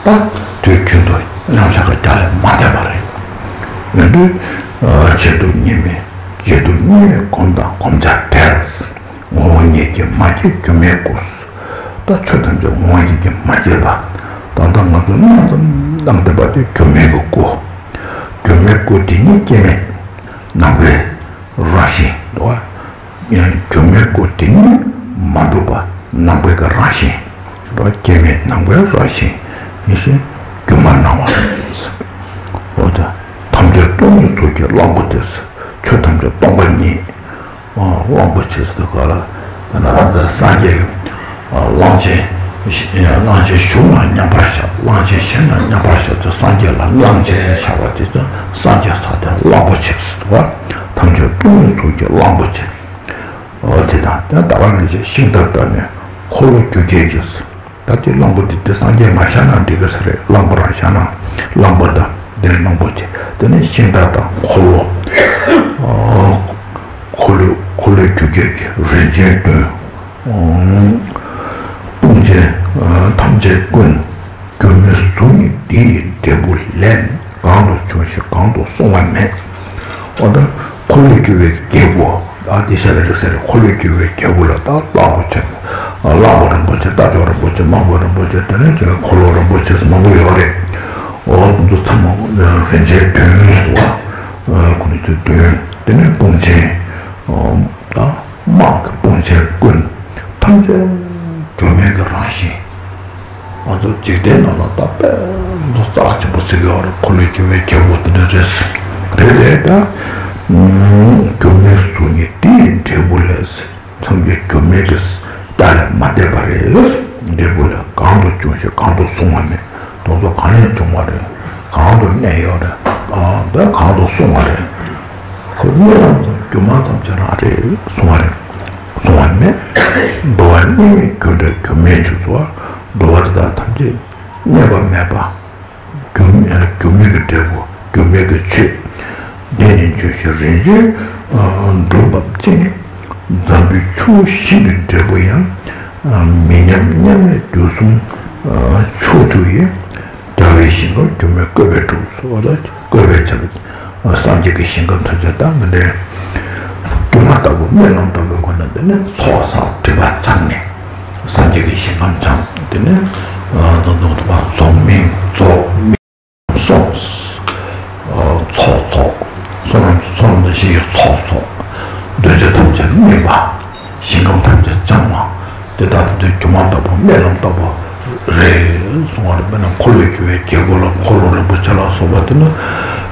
ད་དུས་རྒྱུན་དུ་མཉམ་བཞག་གི་རྒྱ་ལས་མ་འདས་པ་རེད། ཡིན་དུས། བྱེད་དུ་གཉིས་མེད། བྱེད་དུ་གཉིས་མེད་སྒོམ་དང་སྒོམ་བྱ་བྲལ། ངོ་བོ་ཉིད་ཀྱིས་མ་སྐྱེས་སྒྱུ་མའི་སྐུ། ད་ཆོས་ཐམས་ཅད་ངོ་བོ་ཉིད་ཀྱིས་མ་སྐྱེས་པ། ད་ལྟ་ང་ཚོ་སྣང་ཙམ་སྣང་བསྡད་པ་དེ་སྒྱུ་མའི་གི་སྐུ། སྒྱུ་མའི་སྐུ་དེ་ཉིད་སྐྱེ་མེད་སྣང་བའི་རང་བཞིན་འདུག་བ། སྒྱུ་མའི་སྐུ་དེ་ཉིད་མ་གྲུབ་པ་སྣང་བའི་གི་རང་བཞིན་འདུག་བ། སྐྱེ་མེད་སྣང་བའི་རང་བཞིན་ཡིན་ཞིང་སྒྱུ་མར་སྣང་བ་རེད། འོ་ད་ཐམས་ཅད་སྟོང་ཉིད་གཟུགས་ཀྱི་གླང་པོ་དེ། ཆོས་ཐམས་ཅད་སྟོང་པ་ཉིད། གླང་པོ་ཆེ་ཟེར་དུས་ག་ལ། ད་ནི་སངས་རྒྱས་ཀྱི་གླང་ཆེན། གླང་ཆེན་ཞུགས་ན་མཉམ་པར་བཞག་གླང་ཆེན་བཞེངས་ན་མཉམ་པར་བཞག་ཚུལ་སངས་རྒྱས་ལ་གླང་ཆེན་བྱ་བ་དེ་ཚོ་སངས་རྒྱས་ས་དེར་གླང་པོ་ཆེ་ཟེར་བ། ཐམས་ཅད་སྟོང་ཉིད་གཟུགས་ཀྱི་གླང་པོ་ཆེ། འོ་དེ་དང་དེ་ད་ག་ནང་བཞིན་ཤིང་རྟ་བཏབ་ནས་འཁོར་ལོ་རྒྱུ་རྒྱལ་གྱི། ད་དེ་གླང་པོ་དེ་དེ་སངས་རྒྱས་མ་བཞག་ན་འགྲིག་གི་ས་རེད། གླང་པོ་རང་བཞག་ན་གླང་པོ་དང་དེ་གླང་པོ་ཆེ་དེ་ནས་ཤིང་རྟ་དང་འཁོར་ལོ། འཁོར་ལོ་འཁོར་ལོས་སྒྱུར་རྒྱལ་གྱི་རིན་ཆེན་བདུན། དཔུང་ཆེན་ཐམས་ཅད་ཀུན། སྒྱུ་མའི་གཟུགས་ཉིད་འདི་ཡི་འབྲས་བུ་ལས། གང་དུ་བྱུང་ཞིང་གང་དུ་སོང་བ་མེད། འོ་ད་འཁོར་ལོས་སྒྱུར་བའི་རྒྱལ་པོ། ཨ་དེ་ཤ་ལ་རིགས་སེ་རེད། འཁོར་ལོས་སྒྱུར་བའི་རྒྱལ་པོ་ལ་ད་གླང་པོ་ཆེ། གླང་པོ་རིན་པོ་ཆེ་རྟ་མཆོག་རིན་པོ་ཆེ་དམག་དཔོན་རིན་པོ་ཆེ་དེ་ནས་ཅིག་འཁོར་ལོ་རིན་པོ་ཆེ་མང་པོ་ཡོད་རེད། འོ་དེ་ཚོ་ཚང་མ་རིན་ཆེན་བདུན་ཟེར་བ། ཁོ་ནི་ཚོ་བདུན། དེ་ནས་དཔུང་ཆེན། ད་དམག་གི་དཔུང་ཆེན་ཀུན། ཐམས་ཅད་སྒྱུ་མའི་གི་རང་བཞིན། ང་ཚོ་འཇིག་རྟེན་ནང་ལ་ད་དཔེ་མཚོན་རྩ་ཆེན་པོ་བརྩི་གི་ཡོད་རེད། འཁོར་ལོས་སྒྱུར་བའི་རྒྱལ་པོ་འདི་འདྲ་རེད། དེ་ལས་ད་སྒྱུ་མའི་གཟུགས་ཉིད་འདི་ཡི་འབྲས་བུ་ལས། ཐམས་ཅད་སྒྱུ་མའི་གི་རྟགས་ལས་མ་འདས་པ་རེད། འབྲས་བུ་ལས་གང་དུ་བྱུང་ཞིང་གང་དུ་སོང་བ་མེད། དེ་ཚོ་གང་ནས་བྱུང་བ་རེད། གང་དུ་གནས་ཡོད་རེད། ཨ་ད་གང་དུ་སོང་བ་རེད། ཁོ་རྨི་ལམ་ཙམ་སྒྱུ་མ་ཙམ་ཅིག་རང་རེད་གསུང་བ་རེད། གསུང་བ་མེད། འདུ་བ་གཉིས་མེད་རྒྱུ་འབྲས་སྒྱུ་མའི་ཆོས་སོ། འདུ་བ་དེ་དག་ཐམས་ཅད་གནས་པ་མེད་པ། སྒྱུ་མ་སྒྱུ་མའི་གི་འབྲས་བུ་སྒྱུ་མའི་གི་ཆོས། འདི་ནི་བརྗོད་བྱའི་རིན་ཆེན་སྒྲུབ་པ་ཅན། འཛམ་བུའི་ཆུ་བོ་ཞིང་གི་འབྲས་བུ་ཡང་། མི་མཉམ་མཉམ་མེད་དུས་གསུམ་ཕྱོགས་བཅུ་ཡི། རྒྱལ་བའི་ཞིང་ཁམས་སྒྱུ་མའི་བཀོད་པས་གྲུབ། སོ་ད་བཀོད་པའི་ཆ་ལ་སངས་རྒྱས་ཀྱི་ཞིང་ཁམས་ཐམས་ཅད་ད་འདི་འདྲའི་སྒྱུ་མ་ལྟ་བུ་རྨི་ལམ་ལྟ་བུའི་སྒོ་ནས་འདི་ནི་ཚོགས་བསགས་སྒྲིབ་པ་སྦྱངས་ནས་སངས་རྒྱས་ཀྱི་ཞིང་ཁམས་སྦྱངས། འདི་ནི་རྫོགས་པ་རྫོགས་སྨིན་རྫོགས་སྨིན་སོང་། ཚོགས་ཚོགས། བསོད་ནམས་བསོད་ནམས་དང་ཞིང་གི་ཚོགས་ཚོགས། འདོད་ཆགས་ཐམས་ཅད་སྨིན་པ། ཞིང་ཁམས་ཐམས་ཅད་བྱང་བ། དེ་དག་ཐམས་ཅད་སྒྱུ་མ་ལྟ་བུ་རྨི་ལམ་ལྟ་བུ་རེད་གསུང་བ་རེད། དཔེར་ན་འཁོར་ལོས་སྒྱུར་བའི་རྒྱལ་པོ་ལ་འཁོར་ལོ་རིན་པོ་ཆེ་ལ་སོགས་པ་དེ་ནི་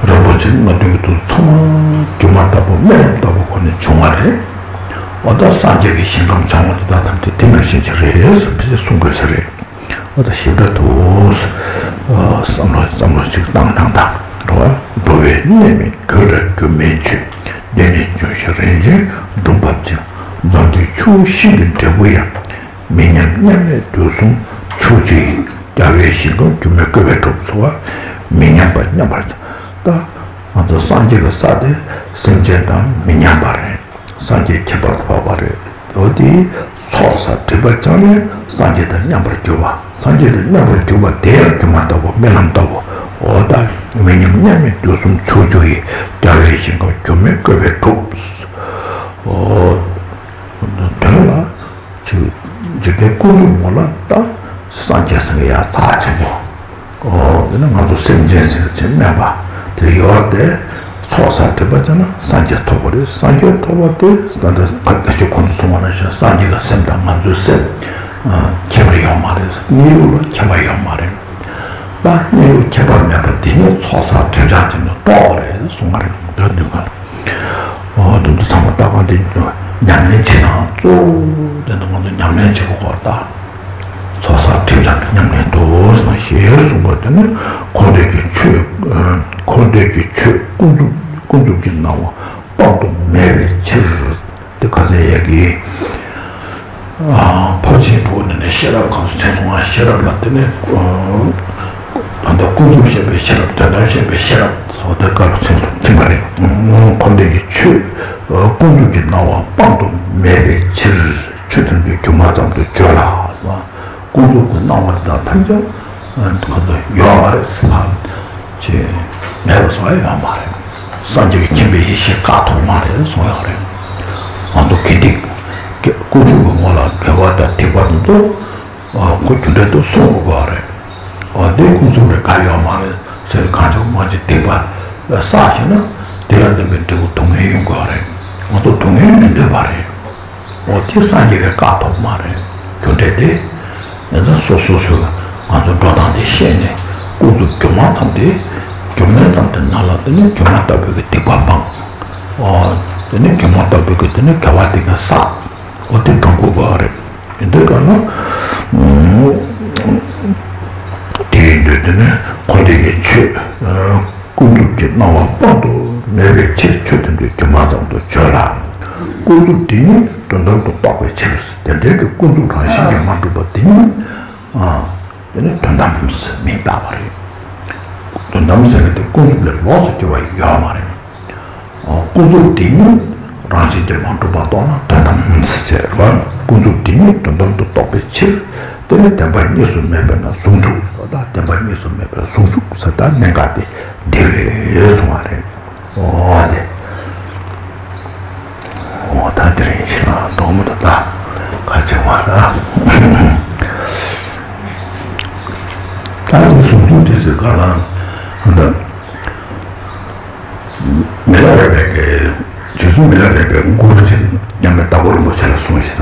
རིན་པོ་ཆེ་སྣ་བདུན་གྱི་ཚོགས་ཚང་མ་སྒྱུ་མ་ལྟ་བུ་རྨི་ལམ་ལྟ་བུ་ཁོ་ནས་བྱུང་བ་རེད། འོ་ད་སངས་རྒྱས་ཀྱི་ཞིང་ཁམས་བྱང་བ་དེ་དག་ཐམས་ཅད་དེ་འདྲ་ཞིག་རེད་ཟེར་ཕལ་ཆེར་གསུང་དགོས་ས་རེད། འོ་ད་ཞིབ་ཕྲ་དུ་བསམ་བློ་བསམ་བློ་ཅིག་བཏང་གནང་དང་། རེད་བ། འགྲོ་བའི་གནས་མིན་དགོད་བྲ་སྒྱུ་མའི་ཆོས། བདེ་གནས་འབྱུང་ཞིང་རིན་ཆེན་སྒྲུབ་པར་བྱེད། འཛམ་བུའི་ཆུ་བོ་ཤིན་ཏུ་འབྲས་བུ་ཡང་། མི་མཉམ་མཉམ་མེད་དུས་གསུམ་ཕྱོགས་བཅུ་ཡི། རྒྱལ་བའི་ཞིང་ཁམས་སྒྱུ་མའི་བཀོད་པས་གྲུབ་ཟེར་བ། མི་མཉམ་པ་མཉམ་པར་བྱ། ད་ང་ཚོ་སངས་རྒྱས་ཀྱི་ས་དེ་སེམས་ཅན་དང་མི་མཉམ་པ་རེད། སངས་རྒྱས་ཁྱད་པར་དུ་འཕགས་པ་རེད། འོ་དེ་ཚོགས་བསགས་སྒྲིབ་པ་སྦྱངས་ནས་སངས་རྒྱས་དང་མཉམ་པར་གྱུར་པ། སངས་རྒྱས་དང་མཉམ་པར་གྱུར་པ་དེ་ཡང་སྒྱུ་མ་ལྟ་བུ་རྨི་ལམ་ལྟ་བུ། འོ་ད་མི་མཉམ་མཉམ་མེད་དུས་གསུམ་ཕྱོགས་བཅུ་ཡི། རྒྱལ་བའི་ཞིང་ཁམས་སྒྱུ་མའི་བཀོད་པས་གྲུབ། འོ་དོན་ལ། ཅིག་འཇིག་རྟེན་ཀུན་རྫོབ་ངོ་ལ་ད་སངས་རྒྱས་ཟེར་མཁན་ཡ་རྩ་ཆེན་པོ། ཨོ་དེ་ནི་ང་ཚོ་སེམས་ཅན་ཟེར་མཁན་དམན་པ་དེ་ཡོད་དེ། ཚོགས་བསགས་སྒྲིབ་པ་བྱས་ན་སངས་རྒྱས་ཐོབ་པ་རེད། སངས་རྒྱས་ཐོབ་པ་དེ་ད་ལྟ་ད་ཅི་གོང་དུ་གསུངས་པ་ནང་བཞིན་སངས་རྒྱས་ཀྱི་སེམས་དང་ང་ཚོའི་སེམས་ཁྱད་པར་ཡོད་མ་རེད། གནས་ལུགས་ལ་ཁྱད་པར་ཡོད་མ་རེད། ད་གནས་ལུགས་ཁྱད་པར་མེད་པ་དེ་ཉིད་ཚོགས་བསགས་སྒྲིབ་སྦྱང་བྱས་ནས་རྟོགས་པ་རེད་གསུངས་པ་རེད། ད་འདི་ག་ལ། འོ་དེ་ཚོ་ཚང་མ་རྟག་པར་དེ་ཉམས་ལེན་བྱེད་ན་གཙོ་བོ་དེ་ནི་ང་ཚོ་ཉམས་ལེན་བྱེད་དགོས་པར་ད། ཚོགས་བསགས་སྒྲིབ་སྦྱང་གི་ཉམས་ལེན་དུ་སོང་ཞེས་གསུངས་པ་དེ་ནི་འཁོར་འདས་ཀྱི་ཆོས། འཁོར་འདས་ཀྱི་ཆོས་ཀུན་རྫོབ་ཀུན་རྫོབ་ཀྱི་སྣང་བ་དཔག་ཏུ་མེད་པའི་ཕྱིར། དེ་ག་ཚད་ཡས་ཀྱི། ཕར་ཕྱིན་དྲུག་ནས་ནི་ཤེས་རབ་ཁམས་སུ་ཕྱིན་སོང་བ། ཤེས་རབ་ལ་བརྟེན་ནས་ད་ལྟ་ཀུན་རྫོབ་བཤད་པའི་ཤེས་རབ། དོན་དམ་བཤད་པའི་ཤེས་རབ་སོགས་དེ་སྐབས་ཕྱིན་སོང་ཕྱིན་པ་རེད། འཁོར་འདས་ཀྱི་ཆོས་ཀུན་རྫོབ་ཀྱི་སྣང་བ་དཔག་ཏུ་མེད་པའི་ཕྱིར། ཆོས་ཐམས་ཅད་སྒྱུ་མ་ཙམ་དུ་བརྗོད་ལ། ཀུན་རྫོབ་ཀྱི་སྣང་བ་དེ་དག་ཐམས་ཅད་ཁོ་ཚོ་ཡོད་མ་རེད་ཟེར་བ་ཅེས་མེད་པ་བཟོ་ཡ་ཡོད་མ་རེད། སངས་རྒྱས་ཀྱི་མཁྱེན་པའི་ཡེ་ཤེས་བཀག་ཐུབ་མ་རེད་གསུངས་ཡོད་རེད། ང་ཚོ་དགེ་སྡིག་ཀུན་རྫོབ་ཀྱི་ངོ་ལ་དགེ་བ་དང་སྡིག་པ་དེ་ཚོ་ཁོ་རྒྱུ་འབྲས་དུ་སོང་དགོས་པ་རེད། འོ་དེ་ཀུན་རྫོབ་རེད་ག་ཡོད་མ་རེད་ཟེར། གང་བྱུང་མང་བྱུང་སྡིག་པ་བསགས་ཤེ་ན་དེ་ལ་བརྟེན་པའི་འབྲས་བུ་སྡུག་བསྔལ་ཡོང་དགོས་པ་རེད། ང་ཚོ་སྡུག་བསྔལ་མི་འདོད་པ་རེད། འོ་དེ་སངས་རྒྱས་ཀྱིས་བཀག་ཐུབ་མ་རེད། རྒྱུ་འབྲས་དེ། ཡིན་ཙང་སོ་སོ་སོས་ང་ཚོ་འགྲོ་སྟངས་དེ་ཤེས་ནས་ཀུན་རྫོབ་སྒྱུ་མ་ཙམ་དེ། སྒྱུ་མ་ཙམ་དེ་ནང་ལ་དེ་ནི་སྒྱུ་མ་ལྟ་བུའི་གི་སྡིག་པ་སྤང་། འོ། དེ་ནི་སྒྱུ་མ་ལྟ་བུའི་གི་དེ་ནི་དགེ་བ་དེ་ག་བསགས། འོ་དེ་འགྲོ་དགོས་པ་རེད། ཡིན་དུས་ག་ན། དེ་ཡིན་དུས་དེ་ནི་འཁོར་འདས་ཀྱི་ཆོས། ཀུན་རྫོབ་ཀྱི་སྣང་བ་དཔག་ཏུ་མེད་པའི་ཕྱིར། ཆོས་ཐམས་ཅད་སྒྱུ་མ་ཙམ་དུ་བརྗོད་ལ། ཀུན་རྫོབ་དེ་ཉིད་དོན་དམ་དུ་རྟོགས་པའི་ཕྱིར། དེ་འདྲའི་གི་ཀུན་རྫོབ་རང་བཞིན་གྱིས་མ་གྲུབ་པ་དེ་ཉིད། ཨ། དེ་ནི་དོན་དམ་ཟེར་མིང་བཏགས་པ་རེད། དོན་དམ་ཟེར་མཁན་དེ་ཀུན་རྫོབ་ལས་ལོགས་སུ་གྱུར་པ་ཡོད་མ་རེད། ཨ། ཀུན་རྫོབ་དེ་ཉིད་རང་བཞིན་གྱིས་མ་གྲུབ་པ་རྟོགས་ན་དོན་དམ་ཟེར་བ། ཀུན་རྫོབ་དེ་ཉིད་དོན་དམ་དུ་རྟོགས་པའི་ཕྱིར། དེ་ནི་བདེན་པ་གཉིས་སུ་མེད་པས་ན་ཟུང་འཇུག་ཟེར། ད་བདེན་པ་གཉིས་སུ་མེད་པས་ཟུང་འཇུག་ཟེར། ད་གནད་འགག་དེ་འདི་རེད་གསུང་བ་རེད། འོ་དེ། འོ་ད་དེ་རིང་ཤི་ལ་འདོགས་མོ་ད་ད་ག་ཅི་བ་ལ། ད་དེ་ཟུང་འཇུག་དེ་ཚོའི་སྒང་ལ་ད་མི་ལ་རས་པའི་གི་རྗེ་བཙུན་མི་ལ་རས་པའི་མགུར་ཅིག་མཉམ་མེད་དྭགས་པོ་རིན་པོ་ཆེ་ལ་གསུངས་ཤིག་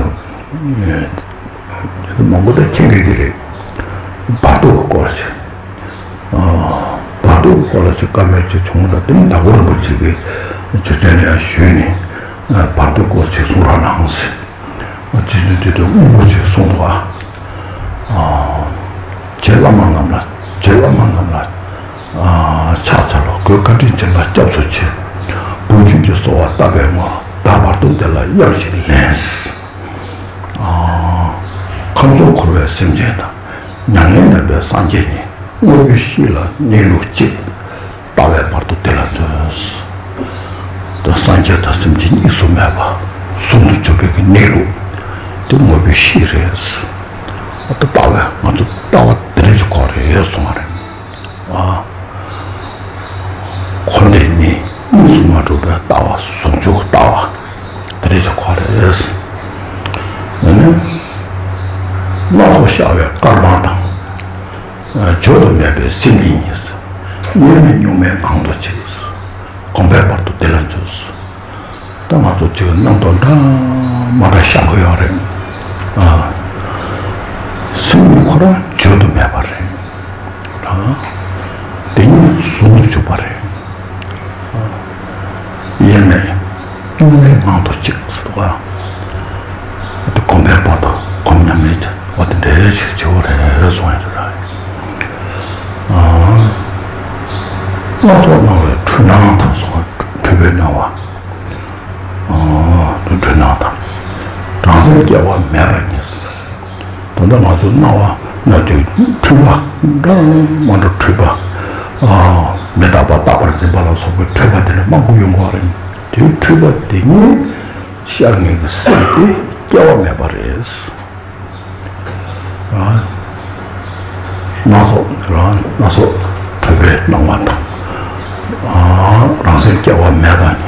དང་། མང་པོ་ད་མཁྱེན་གྱི་གི་རེད། བར་དོ་གི་སྐོར་ཅིག་བར་དོ་གི་སྐོར་ལ་ཅིག་བཀའ་མོལ་ཅིག་བྱུང་། ད་དེ་ནི་དྭགས་པོ་རིན་པོ་ཆེ་གིས་རྗེ་བཙུན་ལ་ཡང་ཞུས་ནས་བར་དོ་སྐོར་ཅིག་གསུང་རོགས་གནང་ཟེར། རྗེ་བཙུན་དེ་དུས་དངོས་པོ་ཅིག་གསུངས་འདུག་ཨ། རྗེ་བླ་མ་རྣམས་ལ། རྗེ་བླ་མ་རྣམས་ལ་ཕྱག་འཚལ་ལོ། གོས་དཀར་སྤྲིན་ཅན་ལ་སྐྱབས་སུ་མཆི། བུ་ཁྱོད་ཀྱིས་གསོལ་བ་བཏབ་པའི་ངོར། བདག་བར་དོ་འདི་ལ་གཡང་ཞིག་ལེན། ཁམས་གསུམ་འཁོར་བའི་སེམས་ཅན་དང་། མྱ་ངན་འདས་པའི་སངས་རྒྱས་ཉིད། དངོས་པོའི་གཤིས་ལ་གནས་ལུགས་གཅིག་ལྟ་བའི་བར་དོ་དེ་ལ་མཛོད། ད་སངས་རྒྱས་དང་སེམས་ཅན་གཉིས་སུ་མེད་པ་ཟུང་དུ་འཇུག་པའི་གི་གནས་ལུགས་དེ་དངོས་པོའི་གཤིས་རེད། ད་ལྟ་བས་ང་ཚོ་ལྟ་བ་དེ་རེད་ཅེས་གོ་རེད་གསུང་བ་རེད། ཨ། འཁོར་འདས་གཉིས་གཉིས་སུ་མ་གྲུབ་པའི་ལྟ་བ་ཟུང་འཇུག་ལྟ་བ་དེ་རེད་ཅེས་གོ་རེད། ཨ་ནི་སྣ་ཚོགས་ཤར་བའི་སྐར་མ་དང་། བརྗོད་དུ་མེད་པའི་སེམས་ཉིད་ཉིད། གཉིས་མེད་གཉུག་མའི་ངང་དུ་གཅིག་གོམས་པའི་བར་དུ་བདེ་ལ་འཚོས། ད་ང་ཚོ་གཅིག་རྣམ་རྟོག་འདྲ་མ་འདྲ་ཤར་གི་ཡོད་རེད། ཨ། སེམས་ཉིད་ཁོ་རང་བརྗོད་དུ་མེད་པ་རེད། ཨ། དེ་ཉིད་ཟུང་དུ་འཇུག་པ་རེད། ཨ། ཡེ་ནས་གཉུག་མའི་ངང་དུ་གཅིག་ཟེར་བ། དེ་གོམས་པའི་བར་དུ་གོམས་མཉམ་མེད་ཅིག་འོ་དེ་འདྲའི་ཅིག་བྱེད་དགོས་རེད་གསུངས་ཡོད་རེད། ཨ། སྣ་ཚོགས་སྣང་བའི་འཁྲུལ་སྣང་དང་སོགས་པ་འཁྲུལ་པའི་སྣང་བ། ཨ། འཁྲུལ་སྣང་དང་། རང་སེམས་སྐྱེ་བ་མེད་པ་ཉིད། ད་ལྟ་ང་ཚོ་སྣང་བ་སྣ་ཚོགས་འཁྲུལ་པ་འདྲ་མ་འདྲ་འཁྲུལ་པ། ཨ། མི་རྟག་པ་རྟག་པར་འཛིན་པ་ལ་སོགས་པའི་འཁྲུལ་པ་དེ་འདྲ་མང་པོ་ཡོང་གི་ཡོད་རེད། དེའི་འཁྲུལ་པ་དེ་ཉིད་ཤར་ངེས་ཀྱི་སེམས་དེ་སྐྱེ་བ་མེད་པ་རེད། ཨ། སྣ་ཚོགས་རང་སྣ་ཚོགས་འཁྲུལ་པའི་སྣང་བ་དང་། ཨ། རང་སེམས་སྐྱེ་བ་མེད་པ་ཉིད།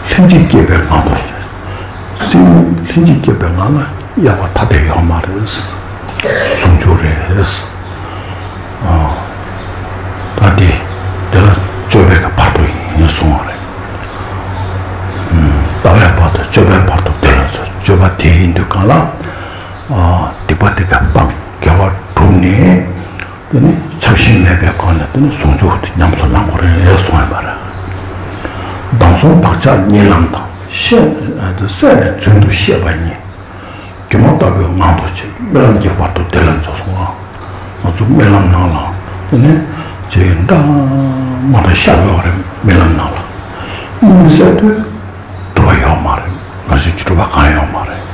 ལྷན་ཅིག་སྐྱེས་པའི་ངང་དུ། སེམས་ཉིད་ལྷན་ཅིག་སྐྱེས་པའི་ངང་ལ་གཡེང་བ་ཐ་དད་ཡོད་མ་རེད། ཟུང་འཇུག་རེད། ཨ། ད་དེ་དེ་ལ་སྤྱོད་པའི་བར་དུ་ཡིན་གསུང་བ་རེད། ཨ། ལྟ་བའི་བར་དུ་སྤྱོད་པའི་བར་དུ་དེ་ལ་སྤྱོད་པ་དེ་ཡིན་དུས་གང་ལ། ཨ། སྡིག་པ་དེ་ག་སྤངས་དགེ་བ་བསྒྲུབས་ནས། དེ་ནི་ཆགས་ཞེན་མེད་པའི་སྒོ་ནས་དེ་ནི་ཟུང་འཇུག་དེ་ཉམས་སུ་བླང་དགོས་རེད་གསུངས་ཡོད་པ་རེད། སྡང་གསུམ་བག་ཆགས་གཉིད་ལམ་དང་། ཤེས་སེམས་ནི་རྫུན་དུ་ཤེས་པ་གཉིས། སྒྱུ་མ་ལྟ་བུའི་ངང་དུ་བྱེད། རྨི་ལམ་གྱི་བར་དུ་བདེ་ལ་འཚོ་གསུངས་པ། ང་ཚོ་རྨི་ལམ་ནང་ལ་དེ་ནི་ཅིག་འདྲ་མ་འདྲ་ཤར་ཡོད་རེད། རྨི་ལམ་ནང་ལ་དམིགས་བསལ་དུ་གྲུབ་པ་ཡོད་མ་རེད། རང་བཞིན་གྱིས་གྲུབ་པ་གང་ཡོད་མ་རེད།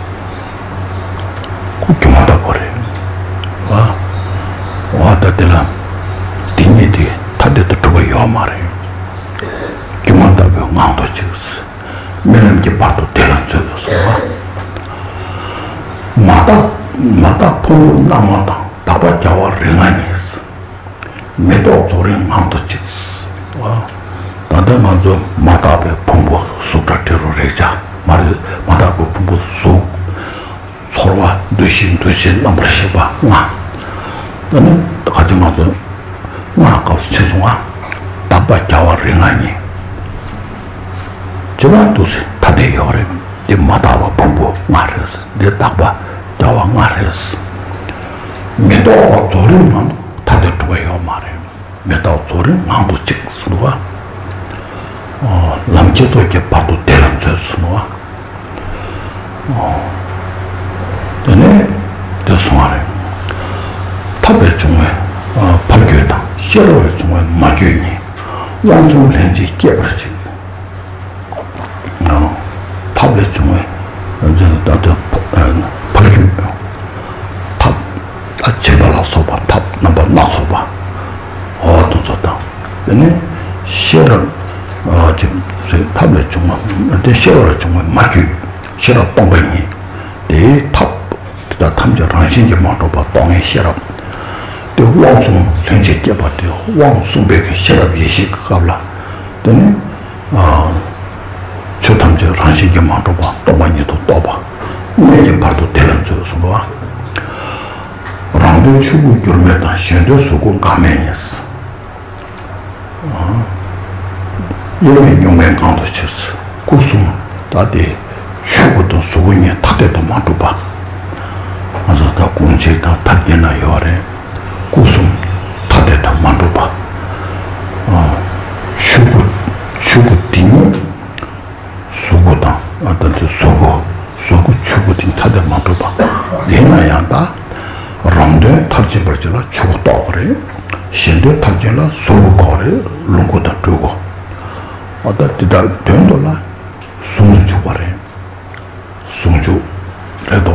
ཁོ་སྒྱུ་མ་ལྟ་བུ་རེད། ཨ། འོ་ད་དེ་ལ་དེ་ཉིད་དེ་ཐ་དད་དུ་གྲུབ་པ་ཡོད་མ་རེད། སྒྱུ་མ་ལྟ་བུའི་ངང་དུ་གཅིག། རྨི་ལམ་གྱི་བར་དུ་བདེ་ལ་འཚོ་གསུངས་པ། མ་དག་མ་དག་ཕུང་པོ་རྣམ་ལྔ་དང་། དག་པ་རྒྱལ་བ་རིགས་ལྔ་ཉིད། མི་རྟོག་རྫོགས་རིམ་ངང་དུ་གཅིག། ད་ལྟ་ང་ཚོ་མ་དག་པའི་ཕུང་པོ་གཟུགས་སྒྲ་དྲི་རོ་རེག་བྱ་མ་རེད། མ་དག་པའི་ཕུང་པོ་གཟུགས། ཚོར་བ། འདུ་ཤེས། འདུ་བྱེད། རྣམ་པར་ཤེས་པ་ལྔ། ད་ནི་ཁ་ཅིག་ང་ཚོ་ལྔ་སྐབས་སུ་ཕྱིན་སོང་ང་། དག་པ་རྒྱལ་བ་རིགས་ལྔ་ཉིད། ཇི་ལྟར་འདུག་སེ་ཐ་དད་ཡོད་རེད། འདི་མ་དག་པ་ཕུང་པོ་ལྔ་རེད། འདི་དག་པ་རྒྱལ་བ་ལྔ་རེད། མི་རྟོག་པ་རྫོགས་རིམ་ནང་དུ་ཐ་དད་གྲུབ་པ་ཡོད་མ་རེད། མི་རྟོག་རྫོགས་རིམ་ངང་དུ་གཅིག་གསུངས་པ། ཨོ། ལམ་བསྐྱེད་རྫོགས་ཀྱི་བར་དུ་བདེ་ལ་འཚོ་གསུངས་པ། ཨོ། དེ་ནས་དེ་གསུངས་པ་རེད། ཐབས་ལས་བྱུང་བའི་ཨ་ཕ་རྒྱུད་དང་། ཤེས་རབ་ལས་བྱུང་བའི་མ་རྒྱུད་གཉིས། དབང་མཚུངས་ལྷན་ཅིག་སྐྱེས་པར་གཅིག། ཨོ། ཐབས་ལས་བྱུང་བའི་ད་ལྟ་ཕ་རྒྱུད། ཐབས་ལ་སྦྱིན་པ་ལ་སོགས་པ་ཐབས་རྣམ་པ་སྣ་ཚོགས་པ། འོ་དེ་ཚོ་དང་། དེ་ནས་ཤེས་རབ་ཨ་ཅིག་རེད། ཐབས་ལས་བྱུང་བ་དེ་ཤེས་རབ་ལས་བྱུང་བའི་མ་རྒྱུད། ཤེས་རབ་སྟོང་པ་ཉིད། དེའི་ཐབས་དེ་དག་ཐམས་ཅད་རང་བཞིན་གྱིས་མ་གྲུབ་པ་རྟོག་ངེས་ཤེས་རབ། དེ་དབང་མཚུངས་ལྷན་ཅིག་སྐྱེས་པ་དེ་དབང་གསུམ་པའི་གི་ཤེས་རབ་ཡེ་ཤེས་ཀྱི་སྐབས་ལ། དེ་ནི་ཨ་ཆོས་ཐམས་ཅད་རང་བཞིན་གྱིས་མ་གྲུབ་པ་སྟོང་པ་ཉིད་དུ་རྟོགས་པ། གནས་ཀྱི་བར་དུ་དེ་ལ་འཛོལ་གསུངས་པ། རང་དོན་ཆོས་སྐུ་འགྱུར་མེད་དང་། གཞན་དོན་གཟུགས་སྐུ་འགག་མེད་ཉིད། དབྱེར་མེད་གཉུག་མའི་ངང་དུ་གཅིག། སྐུ་གསུམ་ད་དེ་ཆོས་སྐུ་དང་གཟུགས་སྐུ་གཉིས་ཐ་དད་དུ་མ་གྲུབ་པ། ང་ཚོ་ད་དགོངས་གཅིག་དང་ཐབས་མཁས་ན་ཡོད་རེད། སྐུ་གསུམ་ཐ་དད་དུ་མ་གྲུབ་པ། ཨ། ཆོས་སྐུ་ཆོས་སྐུ་དེ་ཉིད་གཟུགས་སྐུ་དང་། ཨ། ད་དེ་གཟུགས་སྐུ་གཟུགས་སྐུ་ཆོས་སྐུ་དེ་ཐ་དད་མ་གྲུབ་པ། ཡིན་ན་ཡང་ད་རང་དོན་མཐར་ཕྱིན་པར་བྱེད་ལ་ཆོས་སྐུ་རྟོགས་དགོས་རེད། གཞན་དོན་མཐར་ཕྱིན་ལ་གཟུགས་སྐུ་དགོས་རེད། ལོངས་སྐུ་དང་སྤྲུལ་སྐུ། ཨ། ད་དེ་དག་དོན་དུ་ལ་ཟུང་དུ་འཇུག་པ་རེད། ཟུང་འཇུག་རེད་དོ།